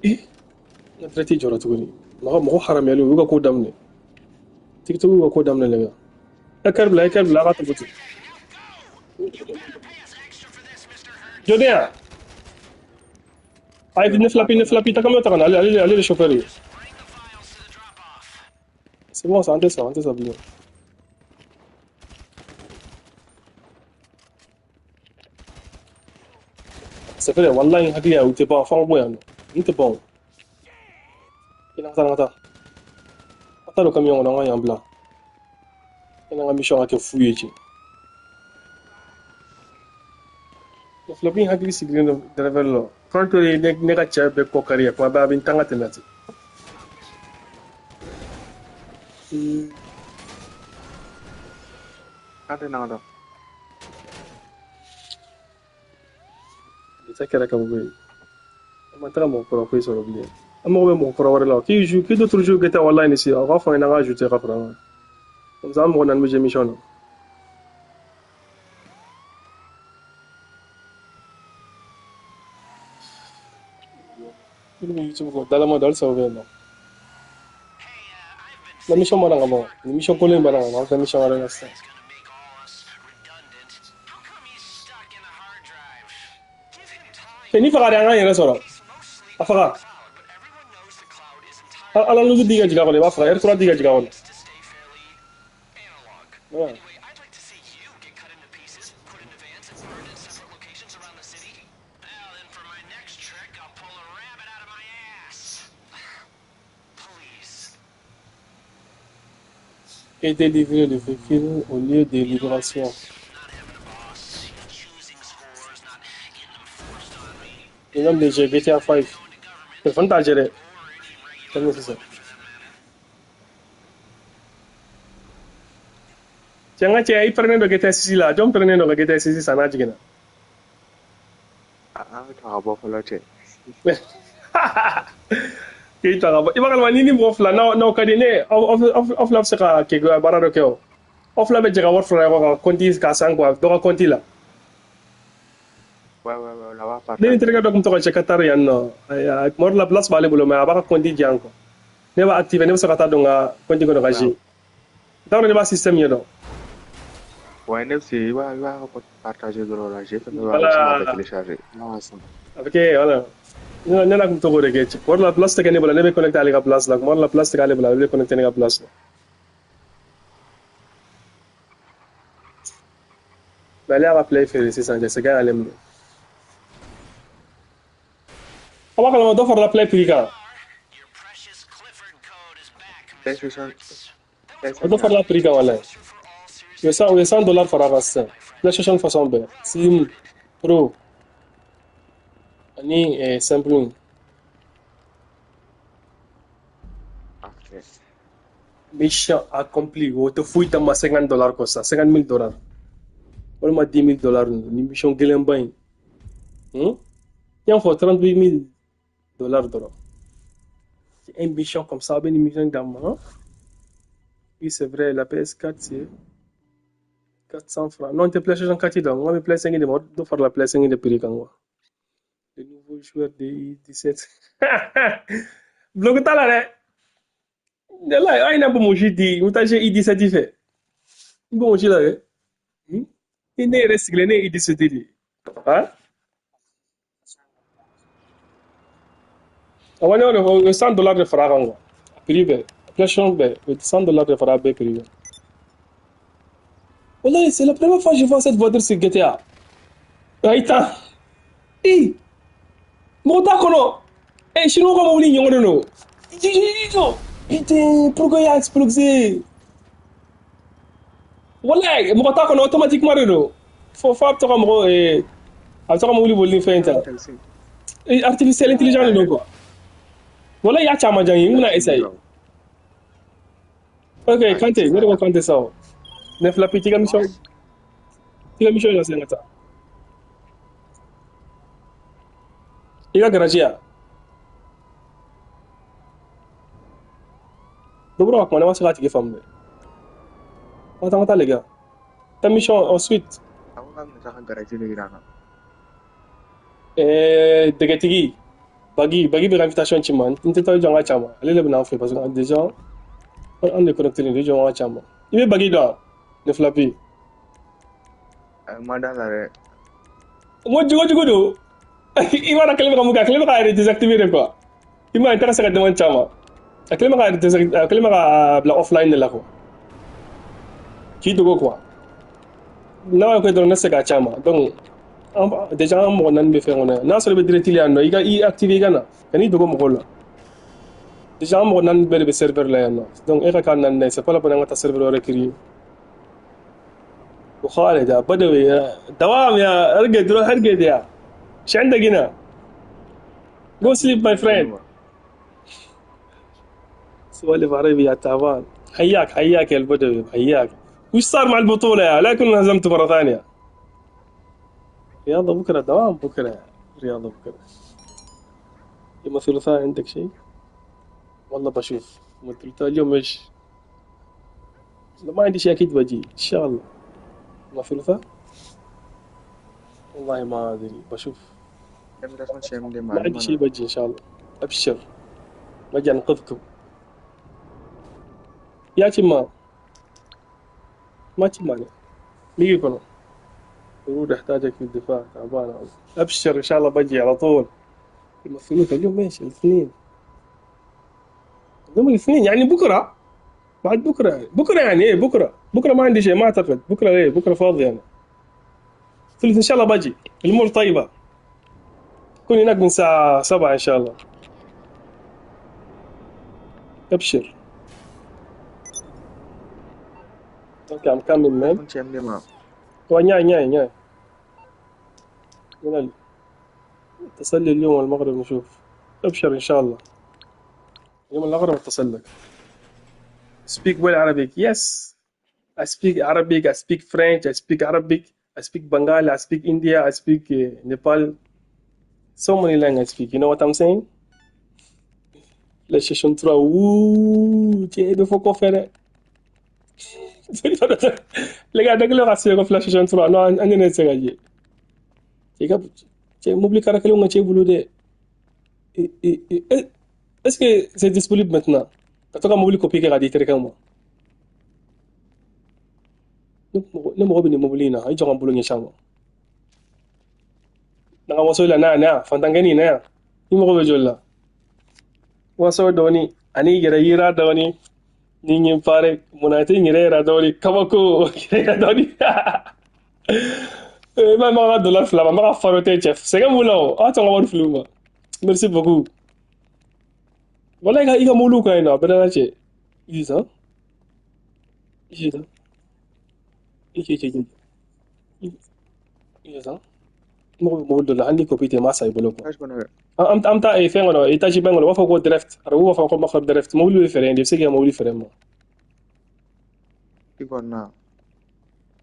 Eh, n ka traite jɔra tuguni. Mɔgɔ mɔgɔ haramuyalen, u y'u ka ko daminɛ. TikTok y'u ka ko daminɛ lɛ. E kɛri bila, e kɛri bila, a ka tugu ten. Jɔden yan. Ayi, ne fila ne fila ta camion ta ka na, ale ale ale de chauffeur ye. C'est bon ça, an tɛ sa, an tɛ sa bilen. C'est vrai, wallahi n hakili y'a ye, u tɛ ban, f'an ka bɔ yan nɔ. N tɛ ban o. I n'an ka taa, an ka taa. An taa don camion kɔnɔ, an ka yan bila. I n'an ka mission ka kɛ fu ye cɛ. Ne fila bin hakili sigilen don driver la. Franco ye ne ka cɛ bɛɛ kɔ kari ye, kuma bɛɛ a bɛ n tan ka tɛmɛ ten. K'an tɛ na ka taa. Bi ta kɛra kabako ye. An ma taga mɔgɔ kɔrɔ foyi sɔrɔ bilen. An mago bɛ mɔgɔ kɔrɔ wɛrɛ la. Qui joue, qui d'autre joue GTA Online ici? A b'a fɔ an ɲɛna an ka ajouter ka fara an kan. Comme ça, an mɔgɔ naani bɛ jouer mission na. Minnu bɛ YouTube kɔ, dalama don halisa o bɛ yen nɔ. Na mission banna ka ban. Ni mission kolon in banna ka ban, an bɛ taa mission wɛrɛ la sisan. Cɛ ni faga de, an k'an yɛrɛ sɔrɔ. A faga. Ala nugu di ka jigin a kɔnɔ, i b'a faga. R3 di ka jigin a kɔnɔ. Voilà. Et délivrer le véhicule au lieu de libération. Le nom de jeu GTA 5. Téléphone t'a géré. C'est nécessaire. Cɛ, n ka cɛ, i pɛrɛnnen dɔ GTA 6 la. Jɔn pɛrɛnnen dɔ ka GTA 6 san n'a jiginna? An bɛ ta ka bɔ fɔlɔ cɛ. K'i ta ka bɔ. I b'a kalama ni mɔgɔ fila n'aw ka di ne, aw fila bɛ se ka kɛ baara dɔ kɛ o. Aw fila bɛ jɛ ka wari fara ɲɔgɔn kan compte k'a san quoi, dɔ ka compte la. Ouais, on va Ne ni partager. terikɛ dɔ tun bɛ to ka cɛ ka taa yan nɔ. Ayiwa, tuma dɔ la place b'ale bolo, mais a b'a ka compte di yan quoi. Ne b'a activer, ne bɛ se ka taa don n ka compte kɔnɔ ka jouer. N t'a dɔn ne b'a système ɲɛdɔn. Ouais, ne bɛ se i b'a partager dɔrɔn la, j'ai fɛn bɛɛ b'a la, sinon a bɛ Voilà. télécharger. N'a ma san. A bɛ kɛ voilà. Ne na kun to k'o de kɛ cɛ. Kuma dɔ la place tɛ kɛ ne bolo, ne bɛ connecté ale ka place la. Kuma dɔ la place tɛ k'ale bolo, ale bɛ connecté ne ka place la. Mais ale y'a ka play feere sisan cɛ, sɛgɛn y'ale minɛ. A b'a kalama dɔ farala play prix kan. PlayStation Dɔ farala prix kan walayi. U ye $100 fara a kan sisan. PlayStation façon bɛɛ. Slim, Pro ani simple. Ok. Mission accomplie. O tɛ foyi ta ma $50 kɔ sisan, $50,000. Walima $10,000 ninnu ni mission gɛlɛnba in. I y'a fɔ $38,000 dɔrɔn. C'est une mission comme ça, une mission d'amant. Oui, c'est vrai, la PS4, c'est 400 francs. Non, tu PlayStation 4, donc moi, je PlayStation 5, je dois faire la PlayStation 5 de prix quand même. Le nouveau joueur de I17. Bloc t'as là, là, il a pas mangé dit, on t'a I17 il fait. Bon, on là, il n'est recyclé, I17 dit. Hein? Ah ouais, non, le $100 de francs, privé. PlayStation, $100 de francs privé. Wallah, c'est la première fois que je vois cette voiture sur GTA. Aïta. Eh, mɔgɔ t'a kɔnɔ. Eh, chinois ka mobili ɲɔgɔn de don. Putain, pourquoi il a explosé? Wallah, mɔgɔ t'a kɔnɔ automatiquement de don. Fo a bɛ to ka mɔgɔ a bɛ to ka mobili boli ni fɛn in ta. Artificiel intelligent de don quoi. Wallah, i y'a caman diya n ye, n bɛna essayer. Ok, Kante, ne de ko Kante sa o. Ne fila pi, t'i ka mission lase n ka taa. I ka garage ya? Dɔ bɔra ka kuma, ne ma se k'a tigi faamu dɛ. An ka taa les gars. Ta mission ensuite. A ko k'a bɛna taa ka garage de yira n na. Dɛgɛtigi, Bagi bɛ ka invitation ci n ma. N tɛ taa jɔ an ka ca ma. Ale de bɛ n'an fɛ parce que déjà an de connecté len don, jɔ an ka ca ma. I bɛ Bagi dɔn wa? Ne fila pi. Ma d'a la dɛ. N ko jogo jugu don. I b'a dɔn a kɛlen bɛ ka mun kɛ, a kɛlen bɛ k'a yɛrɛ désactiver de quoi. I m'a ye, n taara se ka demande ci a ma. A kɛlen bɛ k'a yɛrɛ désactiver, a kɛlen bɛ k'a bila offline de la quoi. K'i dogo quoi. N'a y'a kɛ dɔrɔn ne tɛ se k'a ci a ma. Donc déjà an mɔgɔ naani bɛ fɛn kɔnɔ yan. N'a sɔrɔ i bɛ direct la yan nɔ, i ka i activer i ka na. Kan'i dogo mɔgɔw la. Déjà an mɔgɔ naani bɛɛ de bɛ serveur la yan nɔ. Donc e ka k'a naani ye, c'est pas la peine an ka taa serveur wɛrɛ créer. وخالد يا بدوي يا دوام يا ارقد، روح ارقد يا. ايش عندك هنا؟ Go sleep my friend. سوالف عربي يا تعبان. حياك حياك يا البدوي، حياك. وش صار مع البطولة يا؟ لا كنا هزمتوا مرة ثانية. رياضة بكرة، دوام بكرة، رياضة بكرة. يوم الثلاثاء عندك شيء؟ والله بشوف. يوم الثلاثاء اليوم ايش؟ ما عندي شيء أكيد بجي إن شاء الله. يوم الثلاثاء؟ والله ما أدري، بشوف. ما عندي شيء بجي إن شاء الله. أبشر، بجي أنقذكم. يا تما ما تماني ميجي كنا ورود احتاجك في الدفاع تعبان. ابشر ان شاء الله بجي على طول. يمثلوك اليوم ايش؟ الاثنين. اليوم الاثنين يعني بكره، بعد بكره، بكره يعني ايه بكره؟ بكره ما عندي شيء ما اعتقد. بكره ايه؟ بكره فاضي انا. ثلث ان شاء الله بجي، الامور طيبه. كون هناك من الساعه 7 ان شاء الله. ابشر. Okay, I'm coming, man. ñaay ñaay. اتصل لي اليوم المغرب نشوف. ابشر ان شاء الله. يوم المغرب اتصل لك. Speak well Arabic. Yes. I speak Arabic, I speak French, I speak Arabic, I speak Bengali, I speak India, I speak Nepal. So many languages I speak. You know what I'm saying? PlayStation 3. Ouh, tiens, il faut qu'on fasse. Les gars, dëgg la wax ko PlayStation 3 non andi na sega ji. Ci ka ci mobili kara kele nga ci bulu de. Est-ce que c'est disponible maintenant? Ka to ka mobili copie kɛ ka di terikɛ ma. Ne mɔgɔ bɛ nin mobili in na, i jɔ ka n bolo ɲɛsin a ma. Na ka waso la na na fantankɛnin na yan. I mago bɛ joli la? Waso dɔɔni ani yɛrɛ yira dɔɔni ni n ye pare munna tɛ n yɛrɛ yira dɔɔni kabako yɛrɛ yira dɔɔni. I ma ka dɔla fila ma n bɛ ka faro tɛ cɛ sɛgɛn b'u la o aw tɛ n ka wari fili u ma. Merci beaucoup. Wala i ka mobiliw ka ɲi nɔ a bɛɛ n'a cɛ. I sisan i sisan i cɛ cɛ cɛ i sisan i mago bɛ mobili dɔ la hali ni copie tɛ n b'a san i bolo quoi. Cash kɔnɔ. An bɛ taa fɛn kɔnɔ étage ba in kɔnɔ u b'a fɔ ko drift arabu b'a fɔ ko makhrab drift mobili bɛ feere yen de i bɛ se k'i ka mobili feere ma. I kɔni na.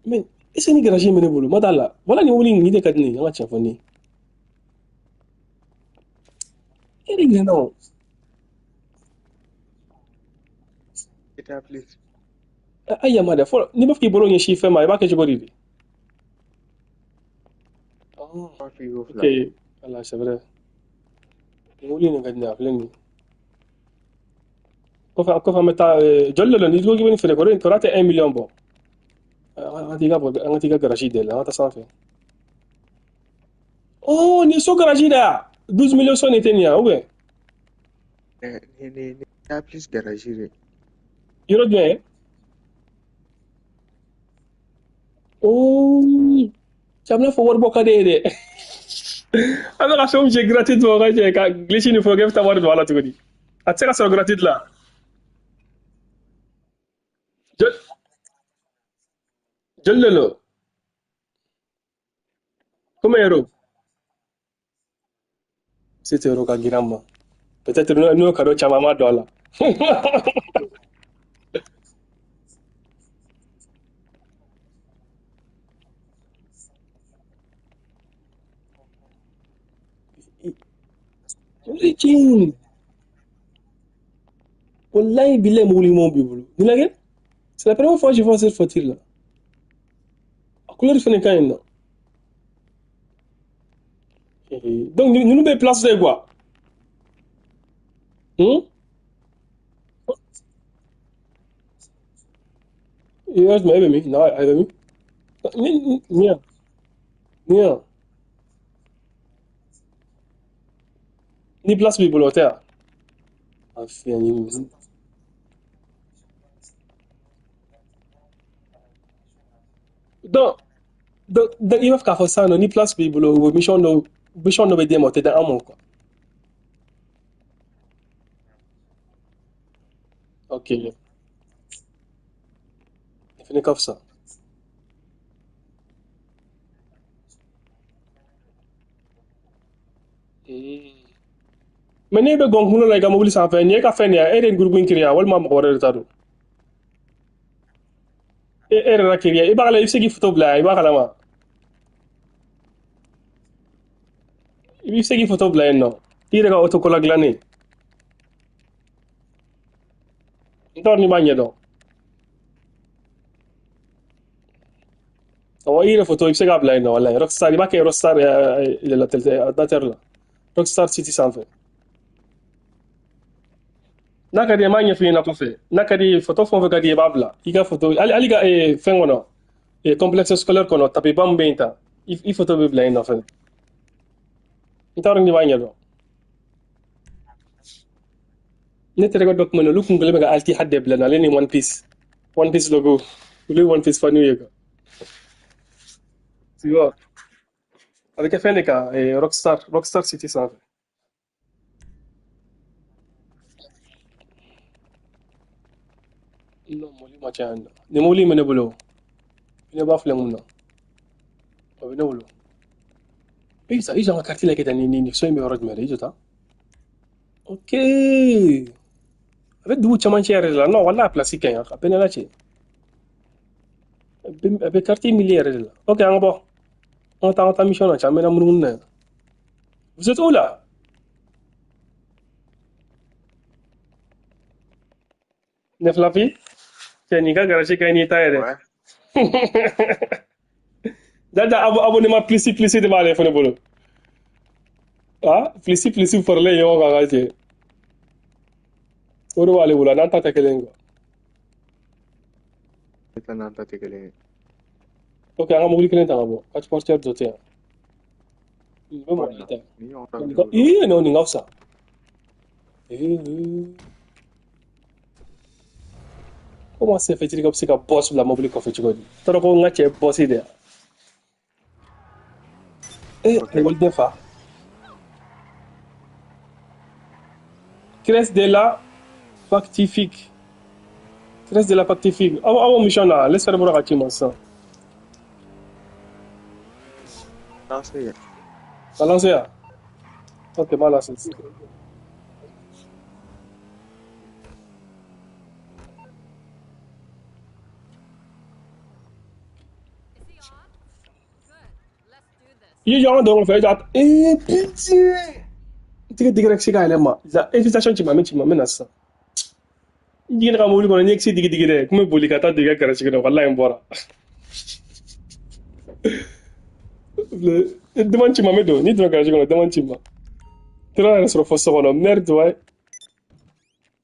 Mais est-ce que ni garage in bɛ ne bolo ma d'a la wala ni mobili in nin de ka di ne ye an ka tiɲɛ fɔ ne ye. E de ɲinɛna o. GTA plus. A yama dɛ fɔlɔ n'i b'a fɛ k'i bolo ɲɛsin fɛn ma i b'a kɛ cogo di de? Ah, B'a f'i ko ok fila. Voilà, c'est vrai. Mobili in ka di ne ye a filɛ nin ye. Kɔfɛ an bɛ taa joli de la n'i ko k'i bɛ nin feere kɔrɔ kɔrɔ tɛ 1 million bɔ. An ka t'i ka an ka t'i ka garage dayɛlɛ an ka taa sanfɛ. Oh nin ye so garage de ya 12 millions so nin tɛ nin ya ou bien? Ni GTA plus garage de. Yɔrɔ jumɛn? Oh cɛ a bɛna fɔ waribɔ ka di e ye dɛ. An bɛ ka fɛnw jɛ gratuitement ka jɛ ka glitch ni fɛnw kɛ e bɛ taa wari don a la cogo di? A tɛ se ka sɔrɔ gratuit la. Joli de lo? Combien euro? 7 euros ka girin an ma. Peut-être n'o cadeau caman an b'a don a la. Tiɲɛ wallahi billahi mobili ɲumanw b'i bolo. Nin lajɛ. C'est la première fois que je vois cette voiture là. A couleur fɛnɛ ka ɲi nɔ. Donc ninnu bɛ place de quoi? Hmm? Yɔrɔ jumɛn e bɛ min? Na a bɛ min? Ni ni yan ni yan ni place b'i bolo o tɛ yan? A filɛ nin donc i b'a fɛ k'a fɔ sisan nɔ ni place b'i bolo u bɛ mission dɔ bɛ d'e ma o tɛ di an ma quoi. Ok nin fɛnɛ ka fisa. Mais n'e bɛ gɔn kunkolo la i ka mobili sanfɛ nin ye ka fɛn de ye e de ye groupe in créé walima mɔgɔ wɛrɛ de ta don? E yɛrɛ la créé i b'a i bɛ se k'i photo bila yan i b'a kalama. I bɛ se k'i photo bila yen nɔ i yɛrɛ ka autocollant dilannen. N t'a dɔn n'i b'a ɲɛdɔn. Awɔ i yɛrɛ photo i bɛ se k'a bila yen nɔ walayi Rockstar i b'a kɛ Rockstar la ordinateur la Rockstar City sanfɛ. N'a ka di ye n b'a ɲɛf'i ɲɛna kɔfɛ n'a ka di ye photo fɛn o fɛn ka di ye i b'a bila i ka photo hali ka fɛn kɔnɔ complexe scolaire kɔnɔ tapis ba min bɛ yen tan i photo bɛ bila yen nɔ fɛnɛ. N t'a dɔn n'i b'a ɲɛdɔn. Ne terikɛ dɔ tun bɛ yen olu kun kɛlen bɛ ka Al Ittihad de bila ale ni One Piece One Piece logo olu ye One Piece faniw ye quoi. Tu vois a bɛ kɛ fɛn de kan Rockstar City sanfɛ. Non mobili ma ca yan nɔ nin mobili in bɛ ne bolo ne b'a filɛ mun na o bɛ ne bolo. I jɔ an ka carte lajɛ tan nin so in bɛ yɔrɔ jumɛn de i jɔ tan. Ok a bɛ dugu camancɛ yɛrɛ de la non walahi a place ka ɲi a bɛ ne la cɛ. A bɛ quartier milieu yɛrɛ de la. Ok an ka bɔ an ka taa mission na cɛ an bɛna munumunu na yan. Vous êtes où là? Ne Flavi? Cɛ nin ka garage ka ɲi n'i ta ye dɛ. Ouais. Dada abonnement plus plus de b'ale fana bolo. Ah plus plus faralen ɲɔgɔn kan ka cɛ. O de b'ale bolo a n'an ta tɛ kelen ye quoi. Ne ta n'an ta tɛ kelen ye. Ok an ka mobili kelen ta ka bɔ. Quatre porteurs dɔ tɛ yan. Nin bɛ mɔgɔ Kɔni na ta. ni ɲɔgɔn dɔ bɛ ne bolo. Ih, non, nin ka fisa. Eh, comment se fait-il ka bɛ se ka boss bila mobili kɔfɛ cogo di? Tɔrɔ ko n ka cɛ boss de ya. Eh, Ok. ekɔliden fa. Crest de la Factifique. Crest de la Factifique. Aw aw mission na, laisse faire bɔra ka ci ma sisan. Lancer kɛ. Ka lancer ya? Ok, m'a lancer. I ye ɲɔgɔn dɔn kɔfɛ, e jɔ. Eh, putain! I tɛgɛ digira se ka yɛlɛ ma. La invitation ci ma, n bɛ ci ma, n bɛ na sisan. I jiginna ka mobili kɔnɔ, n ye kisi digi digi dɛ. N kun bɛ boli ka taa don i ka garage kɔnɔ, walahi n bɔra. Demande ci ma, n bɛ don. N'i donna garage kɔnɔ, demande ci ma. Tɛrɛ yɛrɛ sɔrɔ fo so kɔnɔ. Merde, ouais.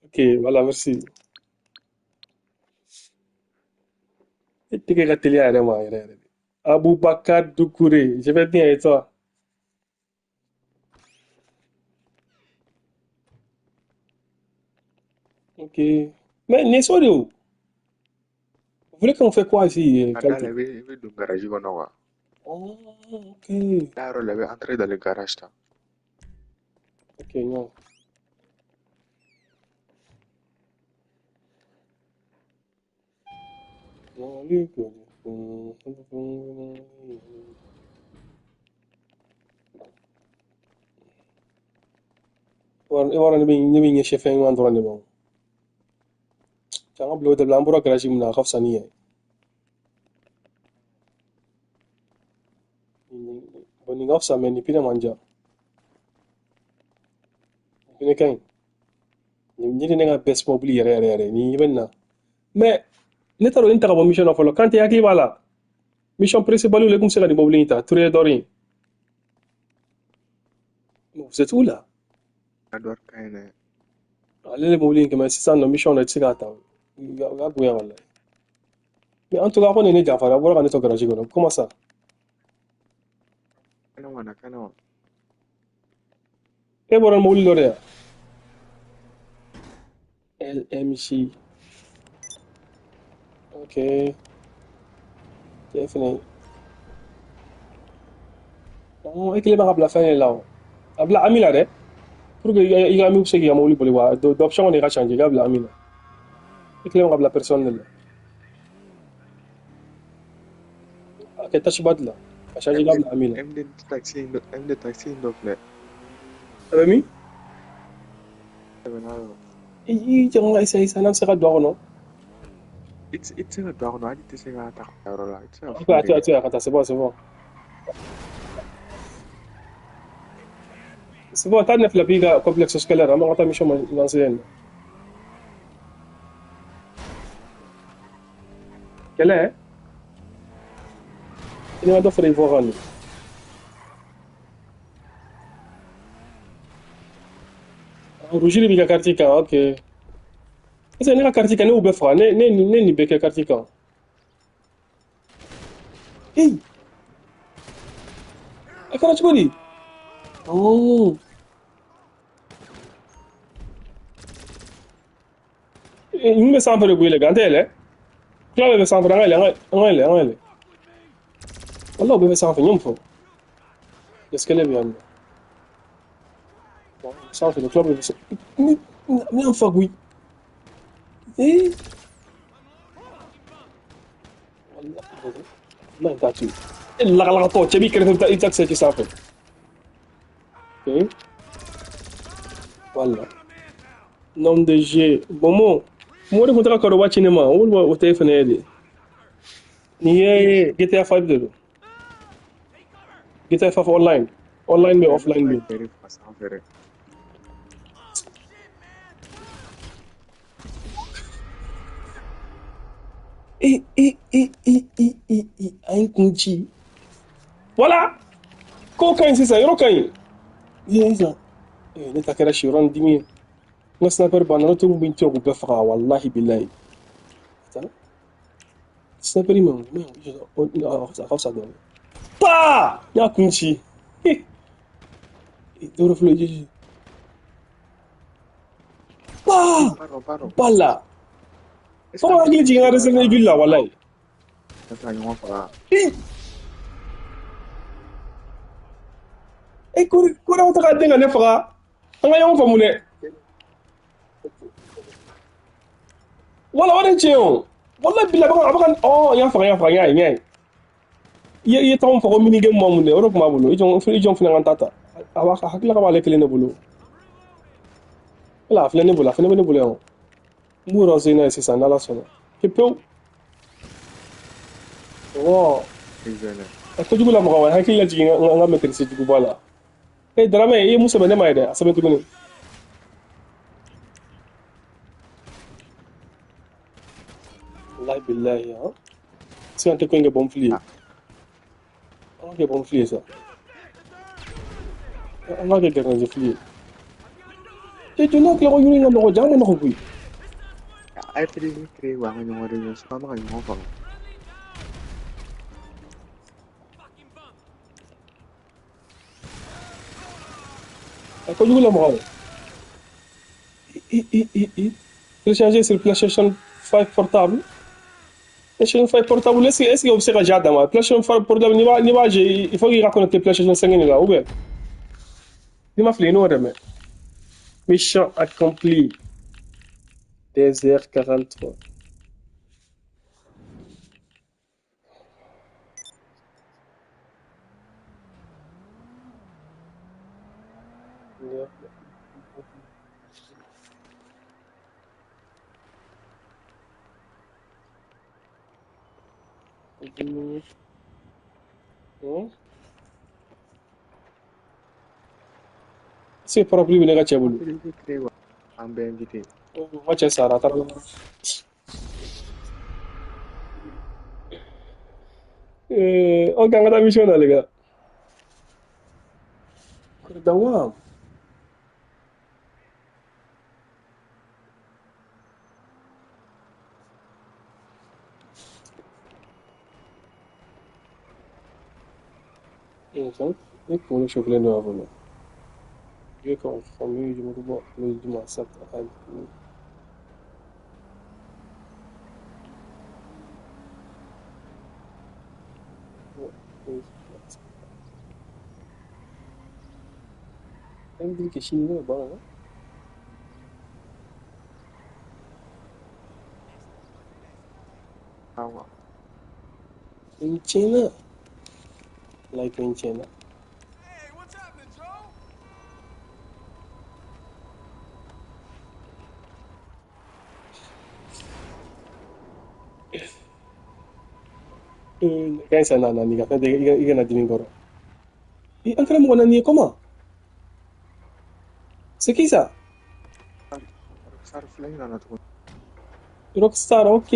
Ok, voilà, merci. I tɛgɛ ka teliya yɛrɛ ma yɛrɛ yɛrɛ. Aboubakar Doucouré, je vais bien et toi? Ok. Mais nin so de o. Vous voulez qu'on fait quoi ici, A da la Kanté? i bɛ don garage kɔnɔ quoi. Oh, ok. Da yɔrɔ la i bɛ entrer dans le garage ta. Ok, non. I b'a dɔn ne bɛ ɲɛsin fɛn ɲuman dɔrɔn de ma. An ka bila o dabila, an bɔra garage min na, a ka fisa ni yan ye. Bon, nin ka fisa, mais nin pinɛ man diya. Nin pinɛ ka ɲi. Nin de ne ka best mobili yɛrɛ yɛrɛ yɛrɛ. Nin bɛ nin na. Mais ne t'a dɔn nin ta ka bɔ mission na fɔlɔ. Kante hakili b'a la. Mission principale le kun bɛ se ka nin mobili in ta. Touré in. Vous êtes où là? Adwar ka ɲi dɛ. Ale de mobili in kɛmɛ sisan nɔ mission na i tɛ se k'a ta. U y'a goya walahi. Mais en tout cas, ko nin ye ne janfara. A bɔra ka ne to garage kɔnɔ. Comment ça? Kɛnɛma na kɛnɛma. E bɔra mobili dɔ de yan. LMC. Ok. Cɛ fɛnɛ. Oh, e kelen b'a ka bila fɛn de la o. A bila ami la dɛ. Pour que i ka ami bɛ se k'i ka mobili boli wa. D'option kɔni i ka changer, i k'a bila ami la. I kelen b'a ka bila personne de la. A kɛ touchpad la. A changer i k'a MD bila ami la. MD taxi in dɔ MD taxi in dɔ filɛ. A bɛ min? Tɛmɛ n'a ye o. I cɛ ka essayer sisan n'a bɛ se ka don a kɔnɔ. I tɛ se ka don a kɔnɔ hali i tɛ se k'a ta ka taa yɔrɔ la. I tɛ se ka Ok, foyi a de to yen, a kɛ. to yen, a ka taa, c'est bon, c'est bon. C'est bon, taa ne filɛ b'i ka complexe scolaire, an b'an ka taa mission lancer yen nɔ. Kɛlɛ, i ni ka dɔ fara i voix kan nin. Rouge de b'i ka carte kan, ok. Est-ce que ne ka carte kan ne y'u bɛɛ faga, ne nin bɛɛ kɛ carte kan. Hey, a kɛra cogo di? Oh. Ninnu bɛ sanfɛ de koyi lɛ, an tɛ yɛlɛ. Tila bɛɛ bɛ sanfɛ, an ka yɛlɛ, an ka yɛlɛ, an ka yɛlɛ. Walahi o bɛɛ bɛ sanfɛ, n ye mun fɔ? Escalier bɛ yan nɔ. Bon, sanfɛ de, tila bɛɛ bɛ sanfɛ. Ne y'an fa koyi. Eh, wallahi, wallahi n t'a to yen. E lagalagatɔ, cɛ b'i kɛrɛfɛ, i bɛ taa kisɛ ci sanfɛ. Ok, voilà. Nom de G. Momo, mɔgɔ de kun tɛ ka karoba ci ne ma, o tɛ e fɛnɛ ye de. Nin ye GTA 5 de don. GTA 5 online. Online bɛ Ne bɛ offline ka bɛ. cɛ de faga sanfɛ dɛ. E, e, e, e, e, e, e, a ye n kun ci. Voilà! Ko ka ɲi sisan, yɔrɔ ka ɲi. Ye sisan. Eh, ne ta kɛra si yɔrɔ ni dimi ye. N ka sniper banna, n'o tɛ n kun bɛ n cɛ k'u bɛɛ faga, wallahi billahi. Attends. Sniper ma, a ka fisa dɔɔnin. Pa! N y'a kun ci. Dɔwɛrɛ filɛ ji. Paa! Pardon, pardon. Bala. Est-ce Fo que ka hakili jigin n ka Resident Evil la walayi. An tɛ ka ɲɔgɔn faga? E ko ko ne taga den ka ne faga. An ka ɲɔgɔn faamu dɛ. Wala o de tiɲɛ o. Walayi bila a bɛ ka ɔ n y'a faga n y'a faga n y'a ye n y'a ye. I ye tɔgɔ min fɔ ko minigame ma mun dɛ o de tun b'a bolo. I jɔn fana ka n ta ta. A b'a hakili ka b'ale kelen de bolo. Wala a filɛ ne bolo a fana bɛ ne bolo yan o. N b'u renseigner n'a ye sisan n'Ala sɔnna. Pepewu. Awɔ. A kojugu la mɔgɔ hakili lajigin n ka maîtrise juguba la. E Dramé i ye mun sɛbɛn ne ma ye dɛ a sɛbɛn tuguni. Wallahi billahi han. Sisan tɛ ko in kɛ bombe fili ye. An ka kɛ bombe fili ye sa. An ka kɛ grenade fili ye. E jɔn n'a tila ko yɔrɔ in ka nɔgɔ ja ma nɔgɔ koyi. A ye président créé wa an ka ɲɔgɔn réunion an bɛ ka ɲɔgɔn faga. A kojugu la mɔgɔ. I i i i. Télécharger sur PlayStation 5 portable. PlayStation 5 portable, est-ce que o bɛ se ka ja d'a ma? PlayStation 5 portable, n'i b'a jouer, il faut qu'il ka connecter PlayStation 5 de la ou bien? N'i ma fili i n'o dɛmɛ. Mission accomplie. 2h43. Est-ce que parapluie bɛ ne ka cɛ bolo? Président créé wa an bɛɛ invité. N ka cɛ sara a taara. Ok, an ka taa mission na les gars. Dawam. Ne kunkolo sɔfilen don a bolo. Dieu famille du mouvement. Awɔ. In China. Like in China. Hey, what's happening, Joe? Kan sa na na ni ka fɛn tɛ i kana dimi kɔrɔ. An kɛra mɔgɔ naani ye comment? C'est qui ça? Rockstar filɛ in nana tuguni. Rockstar, ok.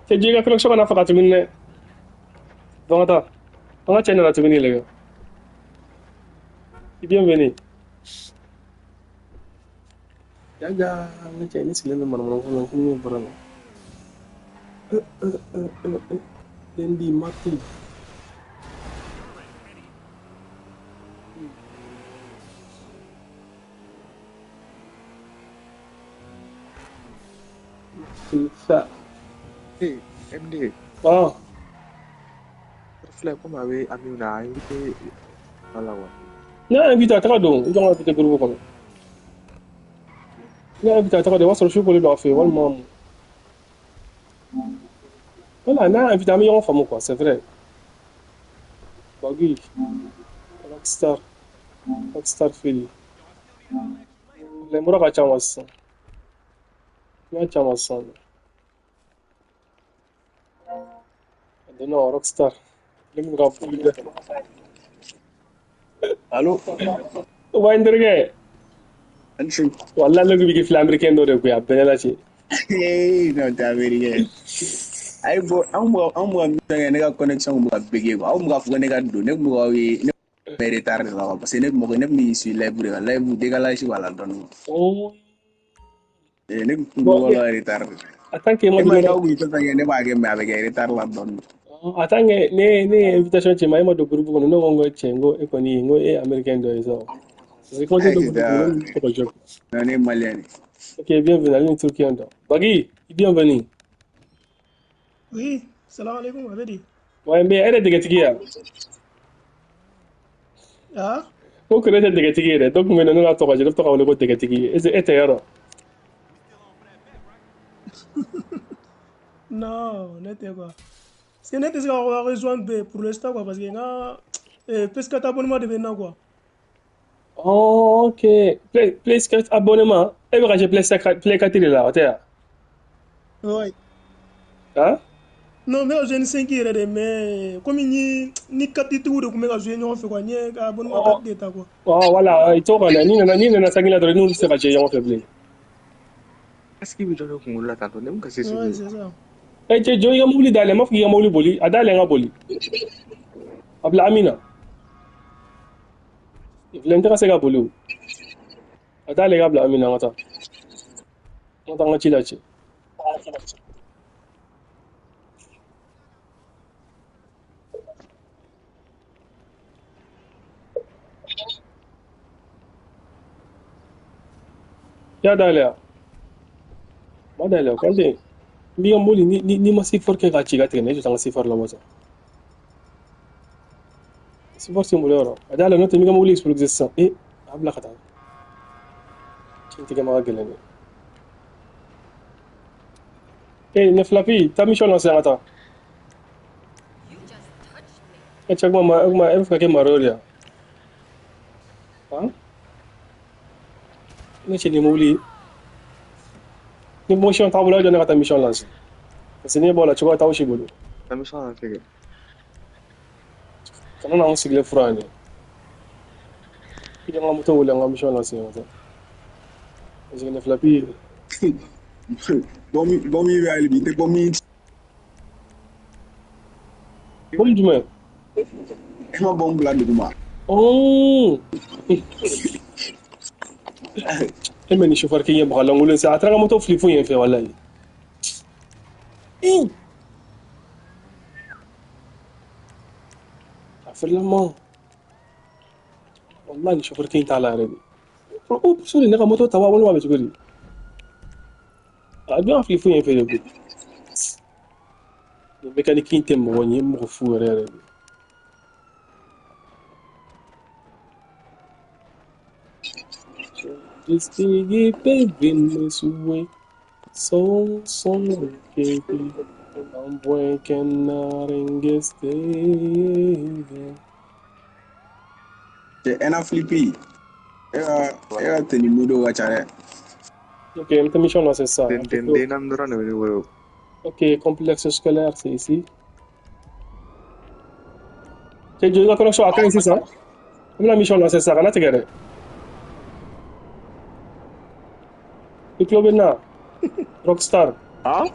Cɛ jɛ ka connexion kana faga tuguni dɛ. Donc attends. An ka cɛ nana tuguni les gars. Bienvenue. Jaga, n ka cɛ ne sigilen bɛ manamana ko la ko min bɔra la. Lundi, mardi. C'est ça. Ee MD. Ah, Filɛ komi a bɛ ami na a invité ala wa. Ne y'a invité a taga don. I jɔn ka invité groupe kɔnɔ. Ne y'a invité a taga don. I b'a sɔrɔ su kolen don a fɛ yen walima mun. Voilà, n'a y'a invité an bɛ ɲɔgɔn faamu quoi, c'est vrai. Bagui, Rockstar, Rockstar Philly. Mura ka ca ma sisan. N y'a caman sisan. A donna Rockstar. Ne bɛ ka foli kɛ. Allo? Wa n terikɛ. Ani su. Walahi ne kun bɛ k'i filɛ américain dɔ de koyi a bɛɛ ne la ci. Hey, non, t'es américain. Ayi bɔ anw bɛ ka mission kɛ ne ka connexion kun bɛ ka bugger quoi. Aw kun bɛ k'a fɔ ko ne ka don ne kun bɛ k'aw ye ne kun bɛ retard de la quoi parce que ne kun bɛ ne kun bɛ suit live de kan live décalage b'a la dɔɔni quoi. Oh. Eh, ne kun bɛ Bon, k'aw la retard de. en tant que E ma ma ye don n'aw kun ye fɛn fɛn kɛ ne b'a kɛ mais a bɛ kɛ retard la dɔɔni. En tant que ne ye invitation ci ma e ma don groupe kɔnɔ ne ko n ko cɛ n ko e kɔni n ko e ye américain dɔ ye sa. C'est comment tu Ayi, da non, ne ye malien de. Ok, bienvenue, ale ni Turquie dɔn. Bagui, bienvenue. Oui, salam alaikum, a bɛ di? Ouais, mais e yɛrɛ dɛgɛtigi ya. Ah, Ko kɛlɛ tɛ dɛgɛtigi ye dɛ. Dɔ tun bɛ yen nɔ, ne n'a tɔgɔ jɛ, ne bɛ to k'a wele ko dɛgɛtigi. E tɛ yɔrɔ. Non, ne tɛ quoi. Parce que ne tɛ se ka rejoindre bɛɛ pour l'instant quoi, parce que n ka PS4 abonnement de bɛ n na quoi. Oh, ok. Play 4 abonnement. E bɛ ka se Play 4 Play 4 de la, o tɛ yan? Ouais. Hein? Non, n bɛ ka jouer ni 5 yɛrɛ de, mais komi ni carte tigiw de tun bɛ ka jouer ɲɔgɔn fɛ quoi, n ye ka abonnement Oh, carte de ta quoi. oh, voilà, i t'o kɔnɔ. N'i nana sangi la dɔrɔn, n'olu tɛ se ka jouer ɲɔgɔn fɛ bilen. Est-ce que bɛ dɔ de kunkolo la tantɔ ne bɛ ka se Ouais, sugu c'est ça. E cɛ, jɔ i ka mobili dayɛlɛ, n b'a fɔ k'i ka mobili boli. A dayɛlɛ n ka boli. A bila Amina. Filɛ, n tɛ ka se ka boli o. A dayɛlɛ i ka bila Amina, an ka taa. An ka taa an ka ci la cɛ. I y'a dayɛlɛ wa? Ma dayɛlɛ o, Kante. N'i ka mobili ni ma sifor kɛ k'a ci ka tigɛ, ne jɔ taa n ka sifor labɔ sa. Sifor tɛ n bolo yɔrɔ. A dayɛlɛ, n'o tɛ n b'i ka mobili exploser sisan. E, a bila ka taa. Ci tigɛ ma ka gɛlɛn dɛ. E, ne filapi, taa mission lancer an ka taa. E cɛ, kuma e bɛ fɛ ka kɛ maro de ya? Han? Ne cɛ ni mobili ni mission t'a bolo, e jɔ ne ka taa mission lancer. Parce que n'i bɔ la cogoya t'aw si bolo. La mission la kɛ. Kana n'anw sigilen fura ye dɛ. I ka n ka moto wele an ka mission lancer an ka taa. Parce que ne filapi Bɔ min bɛ hali bi, i tɛ bɔ min. Bɔmu jumɛn? E ma bɔ bila duguma. Oh! E mɛ ni chauffeur k'i ɲɛ baga lankolon sa, a taara n ka moto fili fo yen fɛ walayi. Ih! A feerelama. Wallahi ni chauffeur k'i t'a la yɛrɛ de. O so de ne ka moto ta wa walima a bɛ cogo di? A dun y'a fili fo yen fɛ de koyi. Ni mécanique in tɛ mɔgɔ ɲɛ mɔgɔ fu yɛrɛ yɛrɛ de. Distingue bem son son keke Cɛ, ɛna filipi, e ka tenue modo ka ca dɛ. Ok, une mission là, c'est ça. Den den den naani dɔrɔn de bɛ ne bolo. Ok, complexe scolaire, c'est ici. Cɛ, jɔ i ka connexion a ka ɲi sisan. An bɛna mission lancer sisan, kana tigɛ dɛ. I tulo bɛ n na? Rockstar. Ah?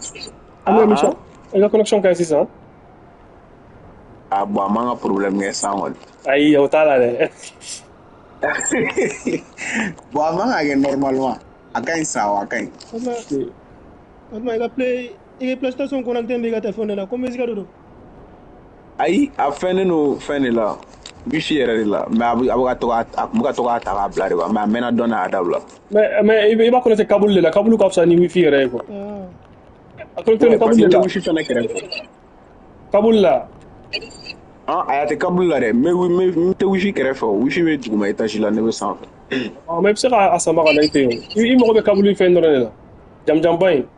An bɛna Ah, mission. ah. I ka connexion ka ɲi sisan. Ah bon, a man ka problème kɛ san kɔni. Ayi, o t'a la dɛ. Bon, a man ka kɛ normalement. A ka ɲi sa wa, a ka ɲi. O tuma, o tuma i ka play i ka PlayStation connecté bɛ i ka téléphone de la, ko musique de don. Ayi, a fɛnnen don fɛn de la. Wifi yɛrɛ de la. Mais a bɛ ka to k'a a kun bɛ ka to k'a ta k'a bila de quoi. Mais a mɛnna dɔɔnin a y'a dabila. Mais i b'a connecté câble de la, câble ka fisa ni wifi yɛrɛ ye quoi. Ah. A connecté Ouais, ni parce câble que de n tɛ la. wifi fɛnɛ kɛrɛfɛ. Câble la. Ah, a tɛ câble la dɛ. N tɛ wifi kɛrɛfɛ o. Wifi bɛ duguma étage la, ne bɛ sanfɛ. Ah, mais i bɛ se k'a sama ka na i fɛ yen o. I mago bɛ câble fɛn dɔrɔn de la. Jamujanba in.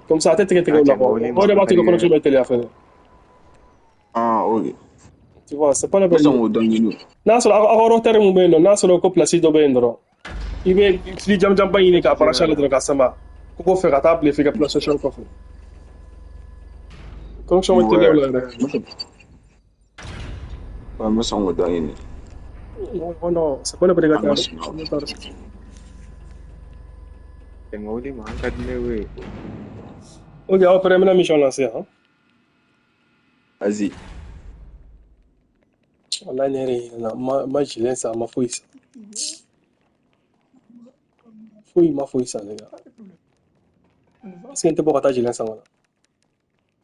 Comme ça, a tɛ tigɛ tigɛ A o la cɛ quoi. mobili O de ma b'a ka to i ka di connexion dɛ. bɛ teliya fɛnɛ. Ah, ok. Tu vois, c'est pas la N bɛ peine. sɔn k'o dɔ ɲini. N'a sɔrɔ aw ka routeur mun bɛ yen nɔ, n'a sɔrɔ ko place dɔ bɛ yen dɔrɔn, i bɛ fili jamujanba ɲini k'a brancher a la dɔrɔn k'a sama. Ko kɔfɛ ka taa bila f'i ka PlayStation kɔfɛ. Connexion bɛ teliya o Ouais. la yɛrɛ. N bɛ sɔn k'o dɔ ɲini. Non, non, c'est pas la peine de A ma taa. sunɔgɔ. Cɛ mobili ma ka di ne ye. Ok, aw pɛrɛ, n bɛna mission lancer hein. Vas-y. Wallahi ne yɛrɛ ɲinɛna, n ma gilet san, n ma foyi san. Foyi ma foyi san ne kan. Est-ce que n tɛ bɔ ka taa gilet san ka na?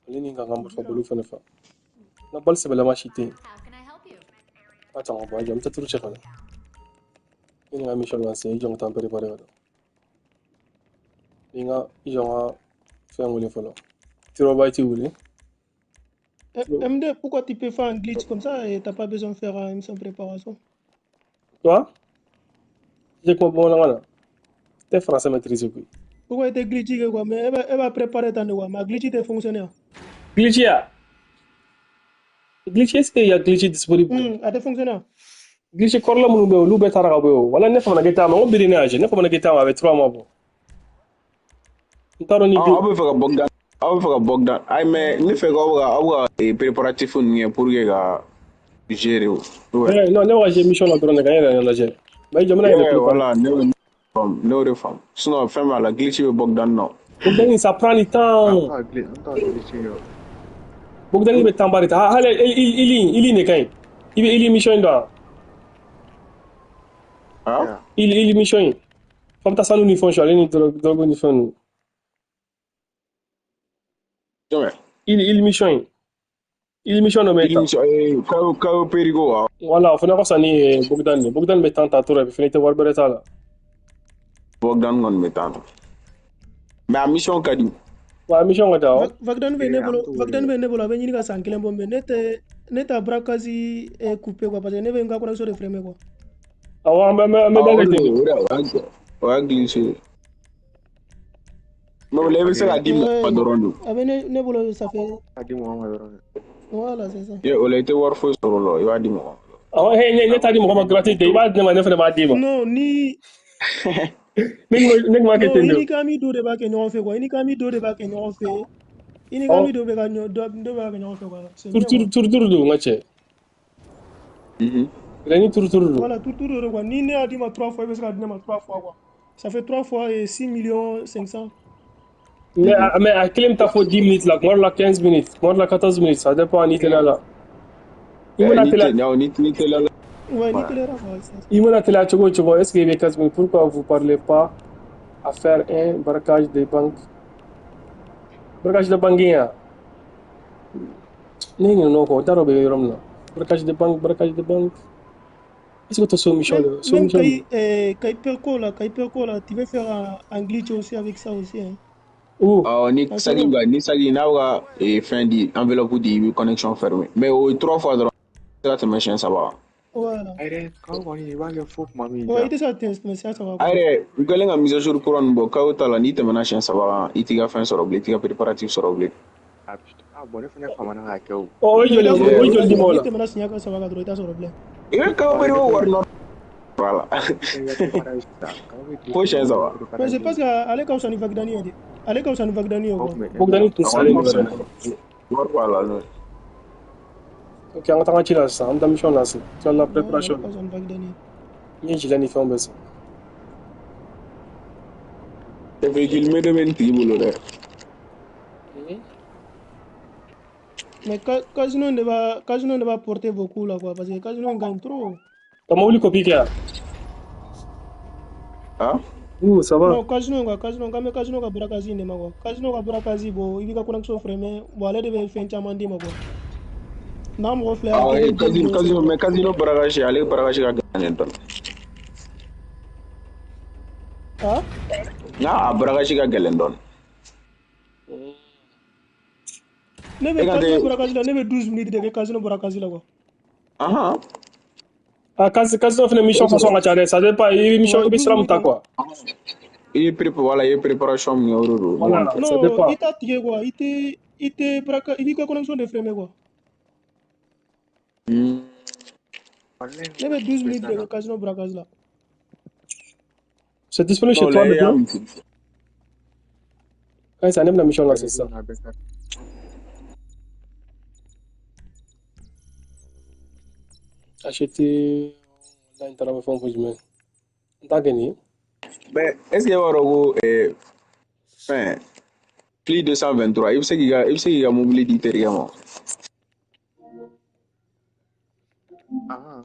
Ale ni ka n ka marifa bolo fɛnɛ fa. N ka bali sɛbɛlama si tɛ yen. Attends, on va jɔ, n bɛ taa turu cɛ ka na. I ni n ka mission lancer, i jɔ n ka taa n préparer ka don. Ni n ka i jɔ n ka fɛn wele fɔlɔ. Tirabyte wele. MD, pourquoi tu peux faire un glitch comme ça et t'as pas besoin de faire une mission préparation? Toi? I tɛ kuma bamanankan na. Tɛ français maîtriser koyi. Pourquoi il glitch quoi? Mais elle va préparer tant de quoi? Ma glitch est fonctionnaire. Glitch ya? Glitch, est-ce qu'il y a glitch disponible? Elle est fonctionnaire. Glitch kɔrɔla minnu bɛ yen, olu bɛɛ taara ka bɔ yen o. Wala ne famana kɛ taa ma, n ko biri ne y'a ne famana kɛ taa ma, a bɛ 3 mois bɔ. N t'a dɔn ni Aw bɛ fɛ ka Bogdan, aw bɛ fɛ ka Bogdan. Ayi, mais ne fɛ k'aw bɛ ka aw ka préparatif ninnu kɛ pour que ka gérer o. Ouais. Non, ne bɛ ka gérer mission la dɔrɔn de ka n yɛrɛ lajɛ. Mais i jɔ n bɛna yɛrɛ préparer. Voilà, ne y'o de faamu. Sinon fɛn b'a la, glitch bɛ Bogdan nɔ. Bogdan, ça prend du temps. Bogdan bɛ temps ba de ta. Hali ili de ka ɲi. I bɛ ili mission in dɔn wa? Ah? Ili mission in. Fo bɛ taa sanu ni fɛnw sɔrɔ, ale ni drogue ni fɛn ninnu. Jumɛn? Ili mission in. Ili mission dɔ bɛ yen. Ili mission, Cayo Perico wa? Voilà, o fana ka fisa ni Bogdan ye. Bogdan bɛ temps ta trop, et puis fana i tɛ wari bɛrɛ t'a la. Bogdan kɔni bɛ temps ta. Mais a mission ka di. Wa a mission ka di awɔ. Bogdan bɛ ne bolo, Bogdan bɛ ne bolo, a bɛ ɲini ka san kelen bɔ, mais ne t'a braquage coupé quoi, parce que ne bɛ n ka connexion de fermer quoi. Awɔ, an bɛ da kɛ ten. O y'a glissé. Mais o la i bɛ se k'a di mɔgɔ ma dɔrɔn de. A bɛ ne bolo, ça fait. A di mɔgɔ ma dɔrɔn de. Voilà, c'est ça. O la i tɛ wari foyi sɔrɔ o la, i b'a di mɔgɔ ma. Awɔ, ne t'a di mɔgɔ ma gratuit i b'a di ne ma, ne fana b'a d'i ma. Non, ni. Ne kun b'a kɛ ten de. I ni kami dɔ de b'a kɛ ɲɔgɔn fɛ quoi, i ni kami dɔ de b'a kɛ ɲɔgɔn fɛ. I ni kami dɔ bɛ ka dɔ b'a kɛ ɲɔgɔn fɛ quoi. Tour tour don n ka cɛ. Ni tour tour don. Voilà, tour tour don quoi. Ni ne y'a d'i ma 3 fois, i bɛ se k'a di ne ma 3 fois quoi. Ça fait 3 fois et 6 500 000. Mais a kelen bɛ taa fo 10 minutes la, kuma dɔ la 15 minutes, kuma dɔ la 14 minutes, ça dépend n'i teliya la. I mana teliya. Ni teliya la. Ouais, ni teliya la quoi. I mana teliya cogo o cogo, est-ce que i bɛ 15 minutes? Pourquoi vous parlez pas à faire un braquage de banque? Braquage de banque ya? Ne ɲinɛna o kɔ, n t'a dɔn o bɛ yɔrɔ min na. Braquage de banque, braquage de banque. Est-ce que tu as mission? Même Kaiperco là, tu veux faire un glitch aussi avec ça aussi hein. Où? Ni sagi n'a ka fɛn di, enveloppe di, i bɛ connexion fermée. Mais o ye 3 fois dɔrɔn, i tɛ se ka tɛmɛ siɲɛ 3 kan. Voilà. Ayi kaw kɔni i b'a kɛ fo tuma min. Ouais, i tɛ se ka tɛmɛ siɲɛ 3 kan. Ayi dɛ, u kɛlen ka mise à jour kura ninnu bɔ, kaw ta la n'i tɛmɛna siɲɛ 3 kan, i t'i ka fɛn sɔrɔ bilen, i t'i ka préparatif sɔrɔ bilen. Ah bon, ne fana famana k'a kɛ o. O ye joli di mɔgɔ la? N'i tɛmɛna siɲɛ 3 kan dɔrɔn, i t'a sɔrɔ bilen. I bɛ Cayo Perico wari nɔ. Voilà. Fo siɲɛ 3. Mais je pense que ale ka fisa ni Vagdani ye dɛ. Ale ka fisa ni Vagdani ye quoi. Bogdani tun salen don fɛnɛ. Wari b'a la n'o ye. Ok, an ka taa an ka ci la sisan, an bɛ taa mission la sisan. Tila la préparation. N ye gilet ni fɛnw bɛɛ san. Véhicule M2 bɛ nin tigi bolo dɛ. Mais Casino ne va porter beaucoup là quoi, parce que Casino gagne trop. Ka mobili copie kɛ yan? Ah? Ouh, ça va. Non, Casino quoi, Casino, quand Casino ka braquage in de ma quoi. Casino ka braquage bon, i b'i ka connexion fermée, bon ale de bɛ fɛn caman d'i ma quoi. N'a mɔgɔ filɛ. Ah, Casino, mais Casino braquage, ale braquage ka gɛlɛn dɔɔni. Ah? N'a a braquage ka gɛlɛn dɔɔni. Ne bɛ Casino braquage la, ne bɛ 12 minutes de kɛ Casino braquage la quoi. Ahan. Ah, Casino fana mission façon ka ca dɛ, ça dépend, i bɛ mission, i bɛ sira min ta quoi. I ye voilà, i ye préparation min kɛ o de don. Voilà, ça dépend. Non, i t'a tigɛ quoi, i tɛ braquage, i b'i ka connexion de fermer quoi. Ne bɛ 12 minutes de kɛ Casino braquage la. C'est disponible chez toi maintenant? Ouais, ça anime la mission là, c'est ça. Acheter online taara fɛn fɔ jumɛn? N t'a kɛ nin ye. Mais est-ce que i b'a dɔn ko fɛn Pli 223 i bɛ se k'i ka mobili di terikɛ ma?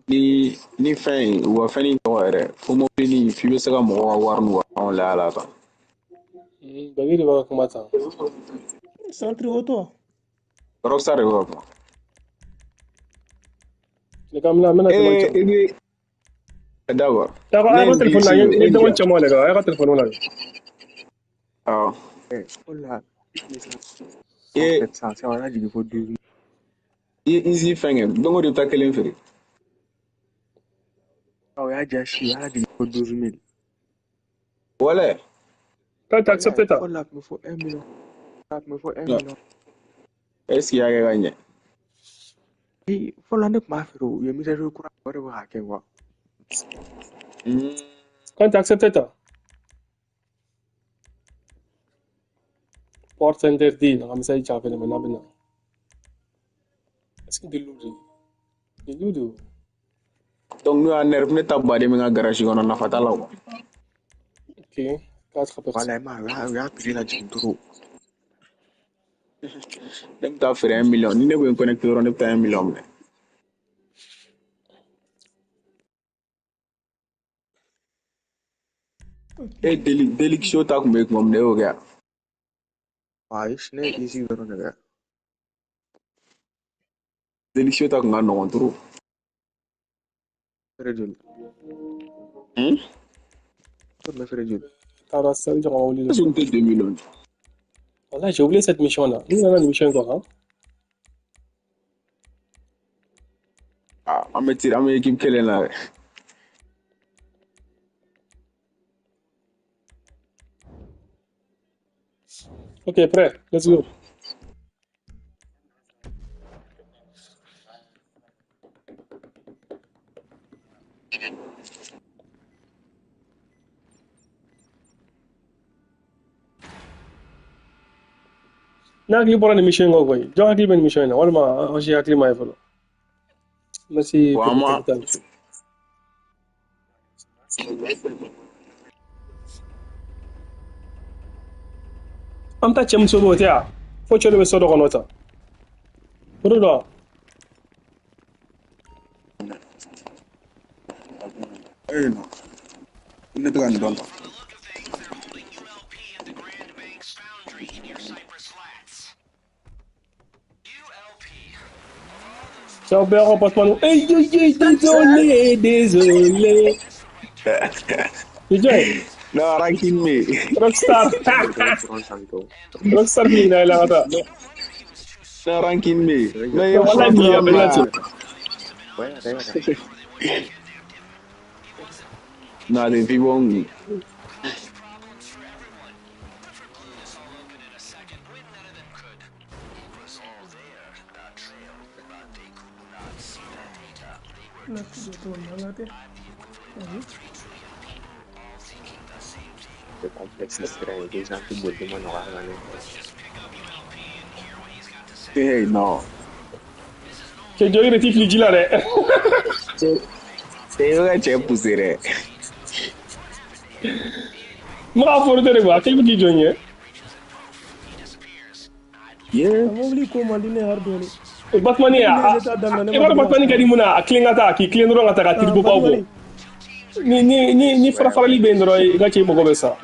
Ni fɛn ye u ka fɛn nin tɔgɔ yɛrɛ fo mobili nin f'i bɛ se ka mɔgɔ ka wari n'u ka fɛnw layɛ a la tan. Bɛɛ de b'a ka kuma ta. Centre auto. Rockstar de bɛ ka kuma. Ne ka n bɛna tɛmɛ. I bɛ D'accord. D'accord, Ne a ye ka téléphone na, n n ye ye dɔgɔnin diya. caman de kan, a ka téléphone lajɛ. Awɔ. O la I ye sisan sisan o y'a jigin fo 12. I ye Easy fɛn kɛ. Don o don i bɛ taa kelen feere. O y'a diya si, o y'a jigin fo 12 000. Wala. Quand tu acceptes ta. Fɔlɔ la a tun bɛ fɔ 1 million. A tun bɛ fɔ 1 Non. million. Est-ce qu'il y'a kɛ ka ɲɛ? Ee, fɔlɔ ne tun b'a feere o, u ye mise à jour kura o de bɛ k'a kɛ quoi. Quand tu acceptes ta. Porte interdit, na message caafe ne n'a bɛ na. Est-ce que deliw de? Deliw de o. Donc n'u y'a nerf ne ta baden bɛ n ka garage kɔnɔ nafa t'a la quoi. Ok, 4 personnes. Wala i m'a ye, u y'a prix lajigin trop. Ne bɛ taa feere 1 million. Ni ne kun ye connecté dɔrɔn ne bɛ taa 1 million minɛ. E deli deliction ta kun bɛ tuma min na e y'o kɛ wa? Ayi, ne ye Easy dɔrɔn de kɛ. Deliction ta kun ka nɔgɔn trop. Feere joli? Hmm? E tun bɛ feere joli? Taara sali jɔ ka wuli Est-ce que n tɛ 2 millions? Voilà, j'ai oublié cette mission-là. Nous avons une mission quoi, hein? Ah, an bɛ tir an bɛ équipe kelen na dɛ. Ok, prêt. Let's go. N'a hakili bɔra nin mission in kɔ koyi, jɔn hakili bɛ nin mission in na walima an si hakili ma ye fɔlɔ. Merci Bon, an Petit ma Capital. An bɛ taa cɛ muso b'o tɛ yan fo cɛ dɔ bɛ so dɔ kɔnɔ tan. O de don wa? Eh non. Ne tɛ ka nin dɔn tan. Ciao bɛɛ ka Batman. Ey, ey, ey, désolé, désolé. DJ, Non, ranking me. Rockstar. Dɔrɔn dɔrɔn san tɔ. Rockstar min na yɛlɛ ka taa. Non, ranking me. Non, i ye Wallahi fura bi a fura bɛ min na ten. na. Non, a tɛ fi bɔ n kun. Na jɔ cogo min na an ka kɛ. Ayi. Le complexe sira ye déjà an tɛ boli ma nɔgɔya kan dɛ. Eh non. Cɛ jɔ i yɛrɛ t'i fili ji la dɛ. Cɛ cɛ i bɛ ka cɛ pousser dɛ. N bɛ k'a fɔ de quoi, a k'i bɛ k'i jɔ n ɲɛ. Ye. A mobili ko man di ne ye hali dɔɔni. Batman ye Depuis a ne ye t'a daminɛ ne i ma b'a dɔn deli ka Batman ka di mun na a tilen ka taa k'i tilen dɔrɔn ka taa ka Ah, tiribobaw bɔ. Batman Ni ni ni ni fara farali bɛ yen dɔrɔn i ka cɛ mago bɛ sa.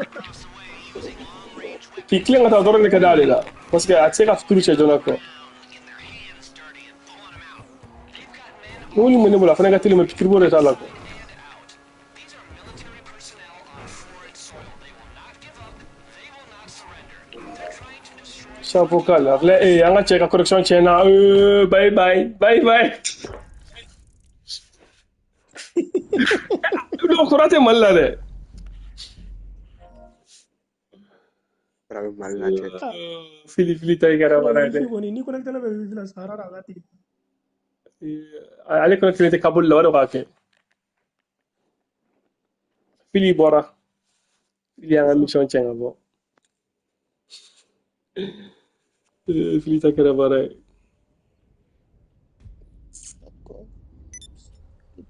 K'i tilen ka taa dɔrɔn de ka d'ale la parce que a tɛ se ka turu cɛ joona quoi. Mobili min bɛ ne bolo a fana ka teli mais tiribo de t'a la quoi. Chapeau vocal a filɛ ee an ka cɛ ka correction tiɲɛna ee bye bye bye bye. Non kura tɛ Mali la dɛ. Sira bɛ Mali la cɛ. Ah, Fili fili ta i kɛra yɔrɔ baara ye dɛ. wifi kɔni ni connecté bɛ wifi la sahara la a ka tigɛ. Ale connecté tɛ Kabul la o de b'a kɛ. Fili bɔra. Fili y'an ka mission tiɲɛ ka bɔ. Fili ta kɛra baara ye.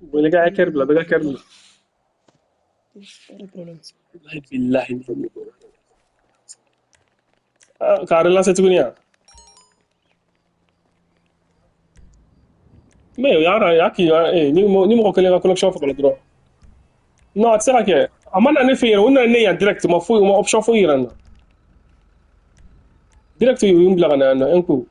Bon les gars, a ye kɛri bila, bɛɛ ka kɛri bila. Pas de problème. Wallahi billahi. Ah, k'a relancer tuguni yan. Mais o y'a y'a k'i ni mɔgɔ kelen ka connexion fagala dɔrɔn. Non, a tɛ se ka kɛ. A ma na ne fɛ yen, o nana ne yan direct, ma foyi, ma option foyi yira n na. Direct u ye n bila ka na yan nɔ un coup.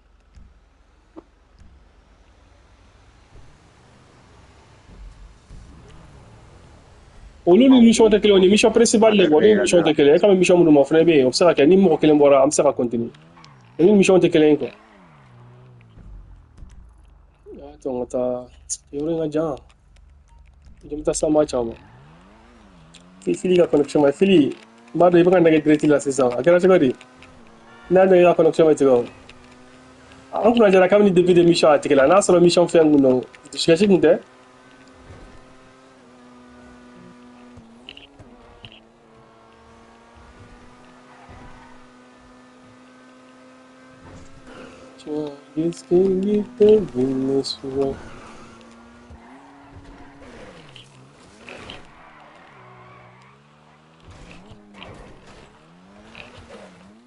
Olu ni mission tɛ kelen ye, ni mission principale de quoi, ni mission tɛ kelen ye. E ka mission minnu ma o fana bɛ yen, o bɛ se ka kɛ ni mɔgɔ kelen bɔra an bɛ se ka continuer. Ni mission tɛ kelen ye quoi. Attends, n ka taa yɔrɔ in ka jan. N bɛ taa sama caman. Fili ka connexion ma Fili, n b'a dɔn i bɛ ka nɛgɛ direct la sisan. A kɛra cogo di? N'a dɔn i ka connexion bɛ tigɛ o. An kunna jara kabini début de mission a tigɛ la. N'a sɔrɔ mission fɛn kun don, dusukasi kun tɛ.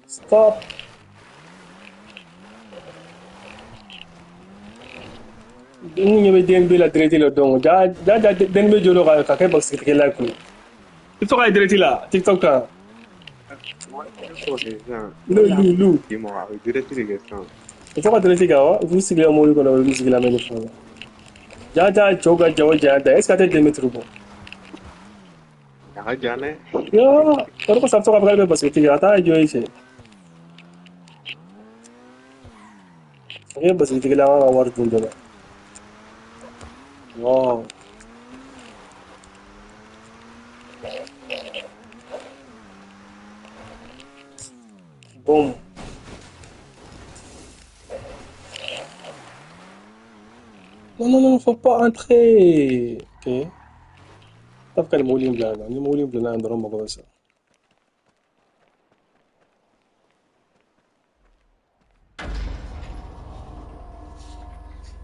Stop. N ɲɛ bɛ DNB la direct la donc ja ja ja DNB jɔlen ka kɛ basikɛla ye kun. I tɔgɔ ye direct la TikTok kan. Lu lu lu. I tɔgɔ direct kan wa? Fu sigilen mobili kɔnɔ u bɛ lamɛn ni fɛnw na. Ja ja cɛw ka jago janya ta est ce que a tɛ 2 mètres bɔ? A ka jan dɛ. Yoo, o de kosɔn a bɛ to k'a fɔ k'ale bɛ basket kɛ a t'a jɔ ye cɛ. A kɛ basket kɛla an ka wari dun dɔrɔn. Wow. Boom. Non, non, non, faut pas entrer. Ok. Taf ka ni mobili in bila yan nɔ. Ni mobili in bila yan dɔrɔn mɔgɔ bɛ sa.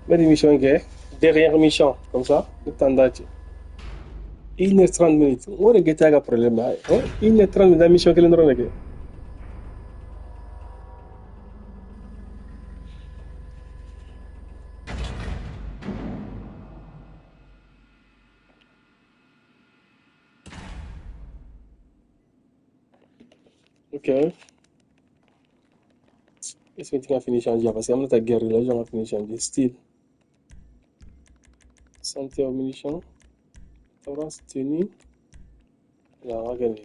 N bɛ nin mission kɛ. Dernière mission, comme ça. Ne bɛ taa n da cɛ. 1h30 minutes. O de GTA ka problème ye. 1h30 minutes mission kelen dɔrɔn de kɛ. Ok. Est-ce que tu as fini changer? Parce que I'm not a guerre, là, j'ai fini changer. Style. Santé aux munitions. Tendance tenue. Là, on va gagner.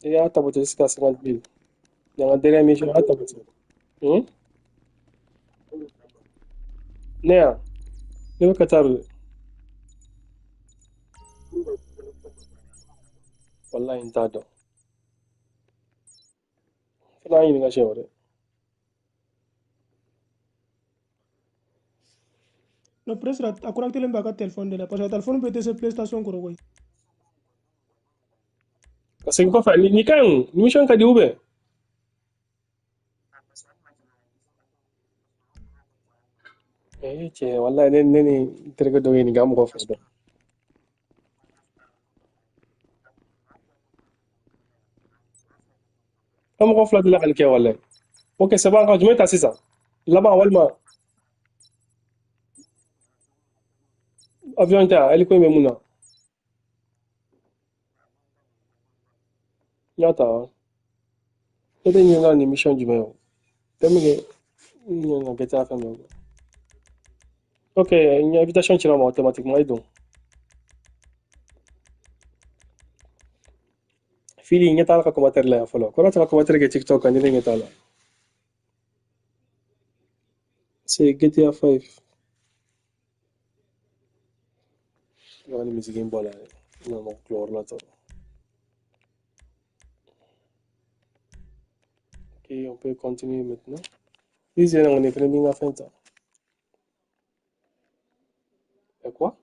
Et à taboter jusqu'à 50 000. Dans la dernière mission, à taboter. Néa, ne bɛ Qatar de. Wallahi n t'a dɔn. Fana y'an ɲininka siɲɛ wɛrɛ. Non, presque a connecté len bɛ a ka téléphone de la parce que téléphone bɛ tɛ se PlayStation kɔrɔ koyi. Ka segin kɔfɛ nin ka ɲi o, nin mission ka di ou bien? Eh cɛ wallahi ne ni n terikɛ dɔ ye nin kɛ an mɔgɔ fila dɔn. An mɔgɔ fila delila ka nin kɛ wallahi. Ok, c'est bon, an ka jumɛn ta sisan? Laban walima avion tɛ wa? Hélico in bɛ mun na? N y'a ta wa? Ne tɛ ɲinɛ nin mission jumɛn ye o? Tellement que n ɲinɛna GTA fɛn bɛɛ kɔ. Ok, n ye invitation cira ma automatiquement i don. Fili ɲɛ t'a la ka commentaire la yan fɔlɔ. Kɔrɔ tɛ ka commentaire kɛ TikTok kan ni ne ɲɛ t'a la. C'est GTA 5. I ka nin musique in bɔ a la dɛ. N nana kulo wɛrɛ la tɔ. Ok, on peut continuer maintenant. Ici, on est venu à fin. Et quoi?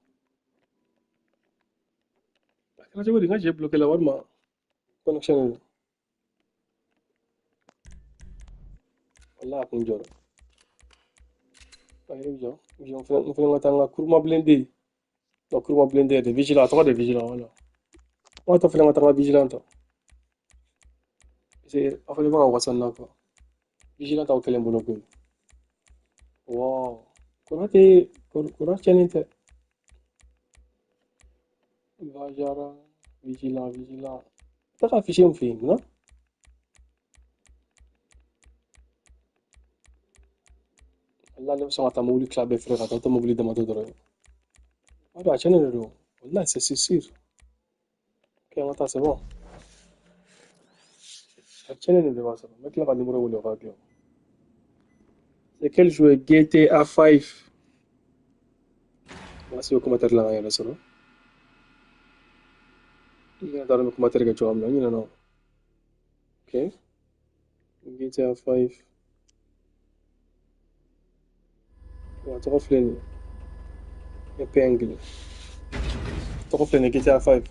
J'ai bloqué la voie, connexion. Wallah, kun jɔra. Ayi, jɔ. Jɔ, n fana ka taa n ka kuruma blindé. Non, kuruma blindé de vigilant, tɔgɔ de vigilant, voilà. N ka fana ka taa n ka vigilant ta. Parce que a fana bɛ ka wasa n na quoi. Vigilant t'aw kelen bolo koyi. Wow. Kɔrɔ tɛ, kɔrɔ tiɲɛnen tɛ. Vajara, vigilant, vigilant. T'a ka fichier min fɛ yen, non? Walahi ne bɛ sɔn ka taa mobili tila bɛɛ feere ka taa mobili damadɔ dɔrɔn ye. O don a tiɲɛnen de don. Walahi c'est sûr. Ok, an ka taa, c'est bon. A tiɲɛnen de b'a sɔrɔ. N bɛ tila ka numéro wele o ka dilan. C'est quel jeu? GTA 5. Merci au commentaire la yɛrɛ sɔrɔ. I yɛrɛ t'a dɔn n bɛ commentaire kɛ cogoya min na, n ɲinɛna o. Ok. GTA 5. Wa tɔgɔ filɛ nin ye. Épingle. Tɔgɔ filɛ nin ye GTA 5.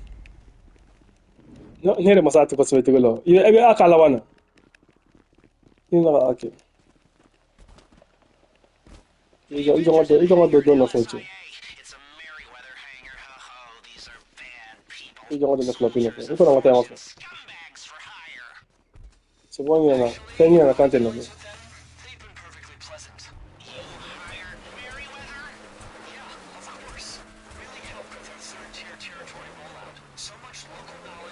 Non, ne yɛrɛ ma se a tɔgɔ sɛbɛn cogo la o. I bɛ a k'a laban na. I nana a kɛ. I jɔ ka dɔ nɔfɛ cɛ. I jɔ ka dɔ fila nɔfɛ. I kɔni ka taa ɲɔgɔn fɛ. C'est bon, n ɲinɛna. Fɛn ɲinɛna kan tɛ nɔfɛ.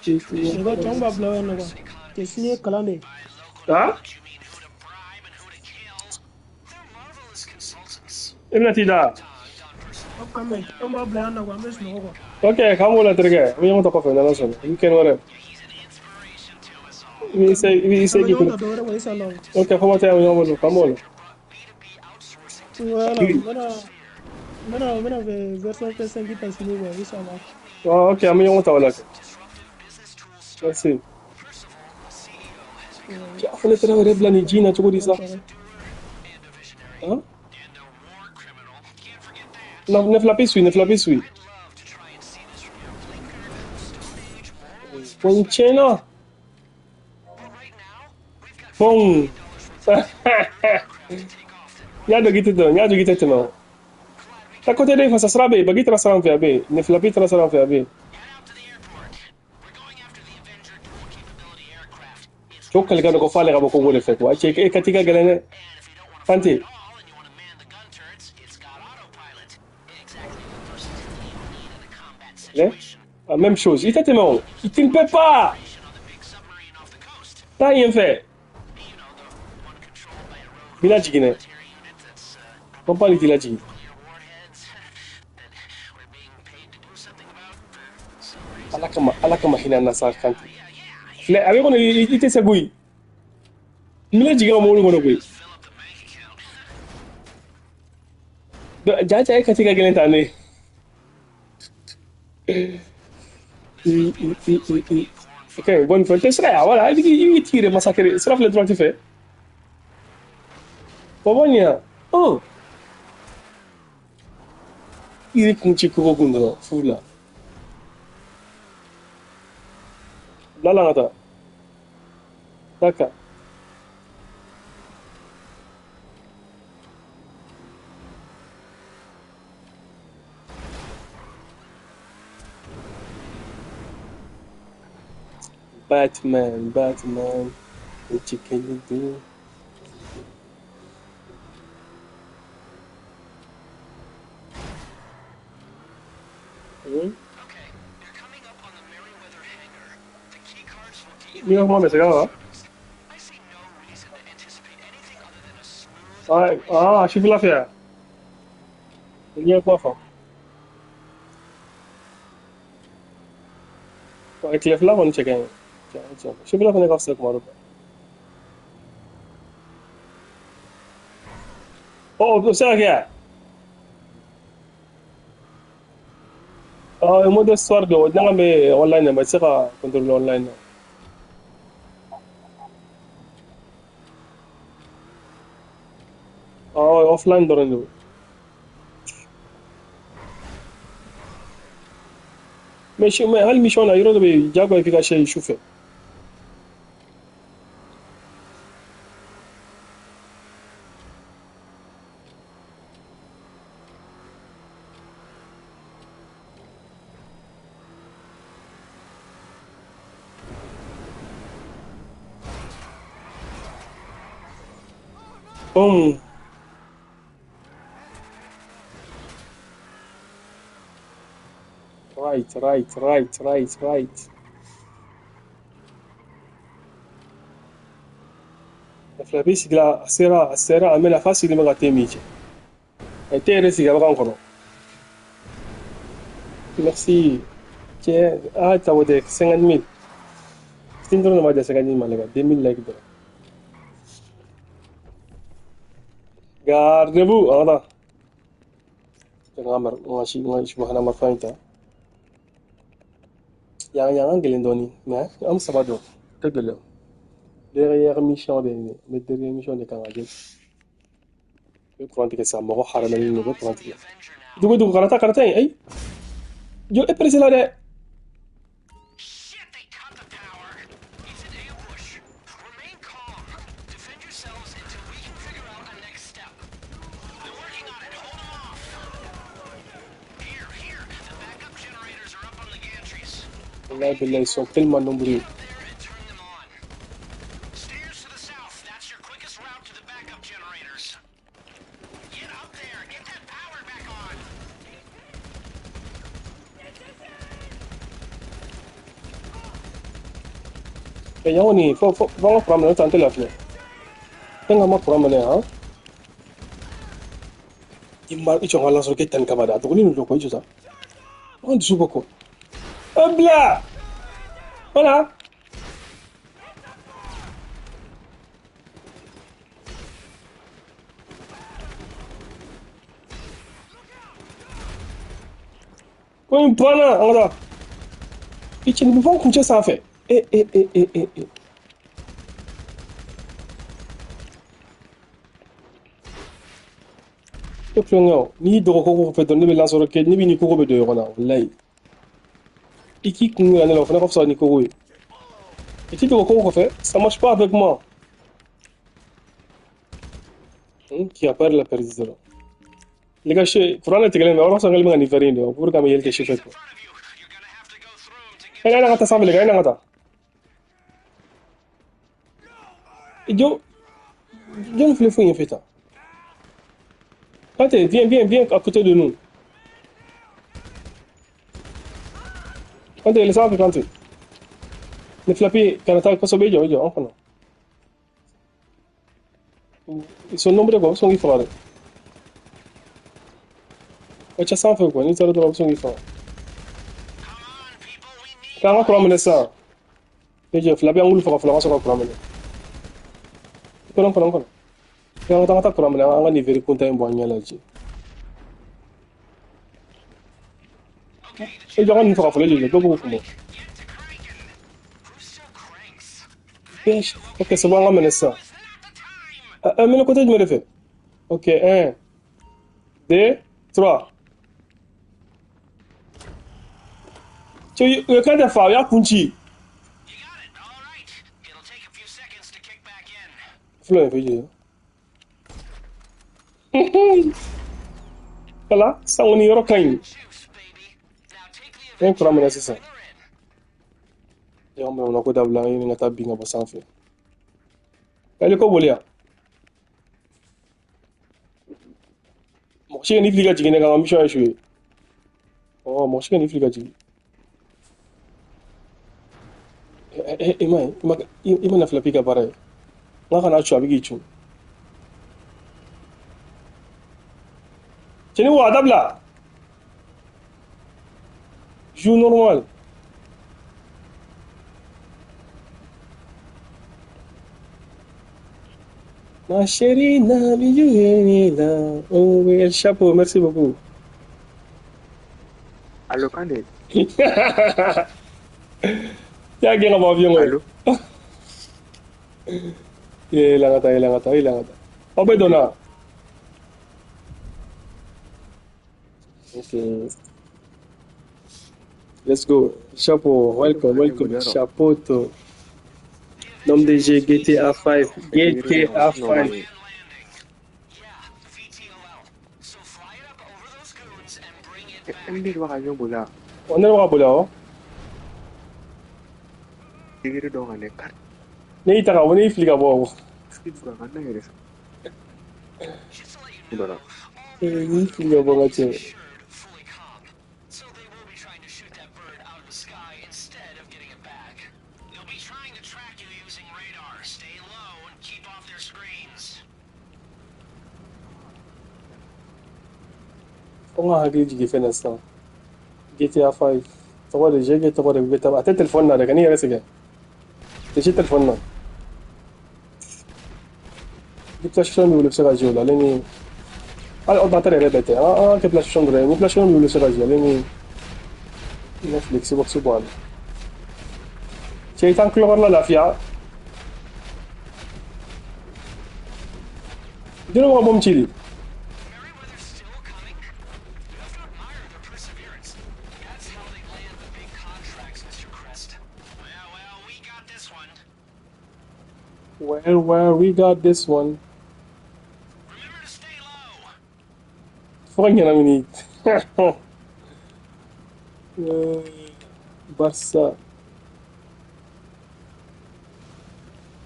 Les gars, tu vas bila yan nɔ quoi. Cɛ sini ye kalan de ye. Ah? I bɛna t'i da? An b'a bila yan nɔ quoi, an bɛ sunɔgɔ quoi. Ok, k'an b'o la terikɛ. An bɛ ɲɔgɔn ta kɔfɛ n'Ala sɔnna. Weekend wɛrɛ. I b'i essayer i b'i An essayer bɛ k'i ɲɔgɔn kun. ta dɔ wɛrɛ quoi, inshallah. Ok, fo ma taa an bɛ ɲɔgɔn bolo. K'an b'o la. Voilà, n bɛna version PS5 ta sini quoi, inshallah. Ah, ok, an bɛ ɲɔgɔn ta o la kɛ. Merci. Cɛ, a fana taara yɛrɛ bila nin ji in na cogo di sa? Hein? Non, ne fila su, ne fila su. Bon, tiɲɛna. Bon. N y'a dɔn k'i tɛ tɛmɛ, n y'a dɔn k'i tɛ tɛmɛ o. Taa côté dɔ in fɛ sa, sira bɛ yen, bagi taara sira in fɛ a bɛ yen, ne fila taara sira in fɛ a bɛ yen. Cɛw kalikan don ko f'ale ka bɔ Congo de fɛ quoi. Cɛ, e ka t'i ka gɛlɛn dɛ. Kante. Hein? La même chose. I tɛ tɛmɛ o. Tu ne peux pas. Taa yen fɛ. B'i lajigin dɛ. Pɔnpali t'i lajigin. Ala kama hinɛ na sa Kante. Filɛ, a bɛ kɔnɔ i tɛ se koyi. N bɛ jigin ka mobili kɔnɔ koyi. Ja ja e ka t'i ka gɛlɛn tan ne. Ok, bonne fête. Tɛ sira yan, voilà. I b'i t'i yɛrɛ massacrer. Sira filɛ droite fɛ. Bɔbɔ ɲina. Oh. I yɛrɛ kun ci kogo kun dɔrɔn fu la. Bila la ka taa. D'accord. Batman, Batman, what you can you do? Hmm? N'i ka kuma bɛ se ka wa? Ah, ah, sufɛla fɛ yan. N ye kuma fɔ. Tile fila kɔni cɛ ka ɲi. Sufɛla fana ka fisa kuma dɔ. Ɔ, o bɛ se ka kɛ yan? Ah, mode soir don, n'an bɛ online na, i tɛ se ka contrôler online na. Ah, offline dɔrɔn de don. Mais mais hali mission na yɔrɔ dɔ bɛ yen, diyagoya f'i ka se su fɛ. Boom. Right. Right, right, right, right, right. Fila bɛ sigi la, a sera, a sera, a mɛnna f'a sigilen bɛ ka te min cɛ. A ye te yɛrɛ sigi a bagan kɔrɔ. Merci. Cɛ, ah, ta o tɛ 50 000. Fitinin dɔrɔn de b'a di 50 000 ma, les gars. 2000 likes dɔrɔn. Gardez-vous, an ka taa. N ka mar n ka si n ka subahana marifa in ta. Yan yan ka gɛlɛn dɔɔnin, mais an saba don. Tɛ gɛlɛn. Derrière mission de nin ye. N bɛ dernière mission de kan ka kɛ. N bɛ kuran tigɛ sisan, mɔgɔ haramɛlen don, u bɛ kuran tigɛ. Dugu dugu kana taa, kana taa yen, ayi. Jɔ e pressé la dɛ. Wallahi billahi, ils sont tellement nombreux. Yan kɔni fo fo fo an ka kuran minɛ, n'o tɛ an tɛ lafiya. Fɛn ka ma kuran minɛ han. I ma i jɔ n ka lasɔrɔ k'e ta nin kama dɛ, a dɔgɔnin don quoi, i jɔ sa. An dusu bɔ quoi. Bila! Voilà. Ko in banna, an ka taa. I cɛ nin bɛ fɔ n kuncɛ sanfɛ. E e e e e e. E kulonkɛ o, n'i y'i dɔgɔ koko fɛ dɔrɔn ne bɛ lansɔrɔ kɛ, ne bɛ ni koko bɛ don ɲɔgɔn na, walayi. I k'i kun yira ne la, o fana ka fisa ni koko ye. I t'i dogo koko kɔfɛ, ça marche pas avec moi. Qui a peur la perdre dɔrɔn. Les gars, kuran de tigɛlen bɛ, yɔrɔ sɔn kɛlen bɛ ka nin fɛn in de, pour que an bɛ yɛlɛ kɛ sufɛ quoi. E n'an ka taa sanfɛ, les gars, e n'an ka taa. Jɔ, jɔn filɛ foyi ɲɛfɛ tan. Kante, viens, viens, viens à côté de nous. Kante, yɛlɛ sanfɛ Kante. Ne filapi, kana taa kosɛbɛ, i jɔ, i jɔ, an kɔnɔ. Ils sont nombreux quoi, u bɛ sɔn k'i faga dɛ. Ka ca sanfɛ quoi, n'i taara dɔrɔn u bɛ sɔn k'i faga. K'an ka kuran minɛ sisan. Ne jɔ, fila bɛ an k'olu faga fɔlɔ, an ka sɔrɔ ka kuran minɛ. Kɔnɔ kɔnɔ kɔnɔ. An ka taa, an ka taa kuran minɛ, an ka nin verre kuntan in bɔ an ɲɛ la cɛ. E jɔ, an ka nin faga fɔlɔ, e jɔ, dɔw b'o kun bɔ. Ok, c'est bon, an ka minɛ sisan. Minɛ côté jumɛn de fɛ? Ok, 1, 2, 3. Cɛ, u ye kan tɛ fa, u y'a kun ci. Filɛ nin fɛ jɔ. Voilà, sisan kɔni yɔrɔ ka ɲi. An ye kuran minɛ sisan. Y'an minɛ ko dabila, an ɲini ka taa bin ka bɔ sanfɛ. Hélico boli yan. Mɔgɔ si ka n'i fili ka jigin ne kan, n ka mission échoué. Ɔ, mɔgɔ si ka n'i fili ka jigin. E ma ye, i ma na fila ka baara ye. N ka kana cu, a bɛ k'i cun. Cɛni wa, a dabila. Joue normal. Ma chérie, na bijou la. Oh oui, el chapeau, merci beaucoup. Allo Kande. Y'a gɛn ka bɔ avion kɔnɔ. Allo. Yɛlɛ an ka taa, yɛlɛ an ka taa, yɛlɛ an ka taa. Aw bɛɛ donna. Ok. Let's go. Chapeau, welcome, welcome. Chapeau to. Nom de G, GTA 5. GTA 5. N de b'a ka avion boli wa? On ne b'a boli awɔ. Degré dɔ kan dɛ, carte Ne y'i ta ka bɔ, ne y'i fili ka bɔ. ka na yɛrɛ. Dɔ la. Ne y'i fili ka bɔ n ka cɛ. Ko n ka hakili jigin fɛn na sisan. GTA 5 tɔgɔ de jeu tɔgɔ de GTA, a tɛ téléphone na dɛ, kan'i yɛrɛ sɛgɛn. Tɛ si téléphone na. Ni PlayStation b'i bolo, i bɛ se ka jouer o la, ale ni hali ordinateur yɛrɛ bɛɛ tɛ. An ka kɛ PlayStation dɔrɔn ye. Ni PlayStation b'i bolo, i bɛ se ka jouer ale ni Netflix, Xbox bɔ a la. Cɛ, i t'an tulokɔrɔla lafiya. Jɔnni bɛ ka bɔmu ci de? Well, well, we got this one. Fo ka ɲɛnamini. Barça.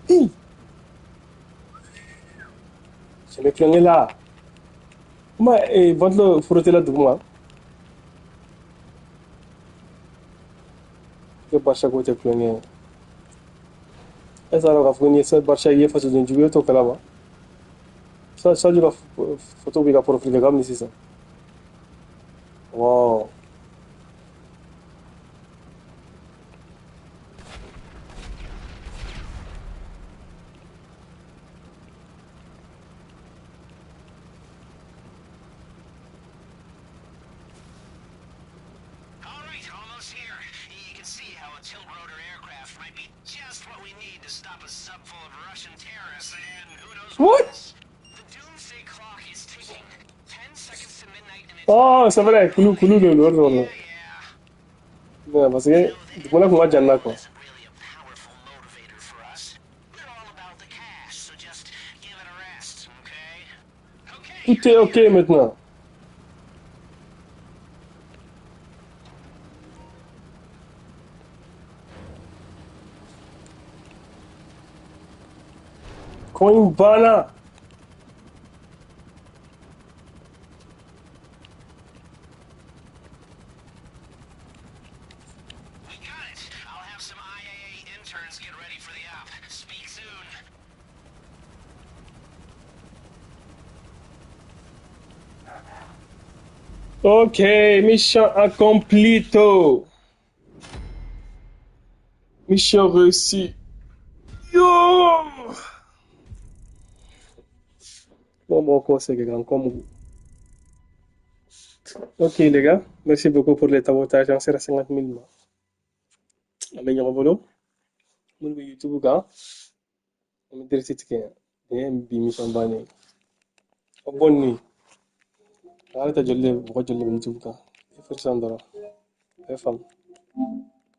Hey! Cɛ bɛ tulonkɛ la. Kuma ventilo frotté la duguma. Kɛ Barça ko tɛ tulonkɛ ye. E t'a dɔn k'a fɔ ko n'i ye Barça i ye fasoden jugu ye, e t'o kalama. Sadio ka photo b'i ka profil kan kabini sisan. Wow. All right, almost here. You can see how a tiltrotor aircraft might be just what we need to stop a sub full of Russian terrorists and who knows What? else. The doomsday clock is ticking. 10 seconds to midnight and it's Oh, c'est vrai, kulu kulu de don, o de don. yeah. Non, parce que dugumana kun ka jan na quoi. Isn't really a powerful motivator for us. We're all about the cash, so just give it a rest, okay? Okay, Tout est ok maintenant. Ko in banna. We got it. I'll have some IAA interns get ready for the op. Speak soon. Ok, mission accomplito. Mission réussie. Yo! Bon, quoi, c'est grand comme. Ok, les gars, merci beaucoup pour les tabotages. On sera 50 000. An bɛ ɲɔgɔn bolo. Minnu bɛ YouTube kan, an bɛ direct tigɛ. Nin ye bi mission bannen ye. Bonne nuit. A yɛrɛ tɛ joli de mɔgɔ joli de bɛ YouTube kan. I fɛ sisan dɔrɔn. A ye faamu.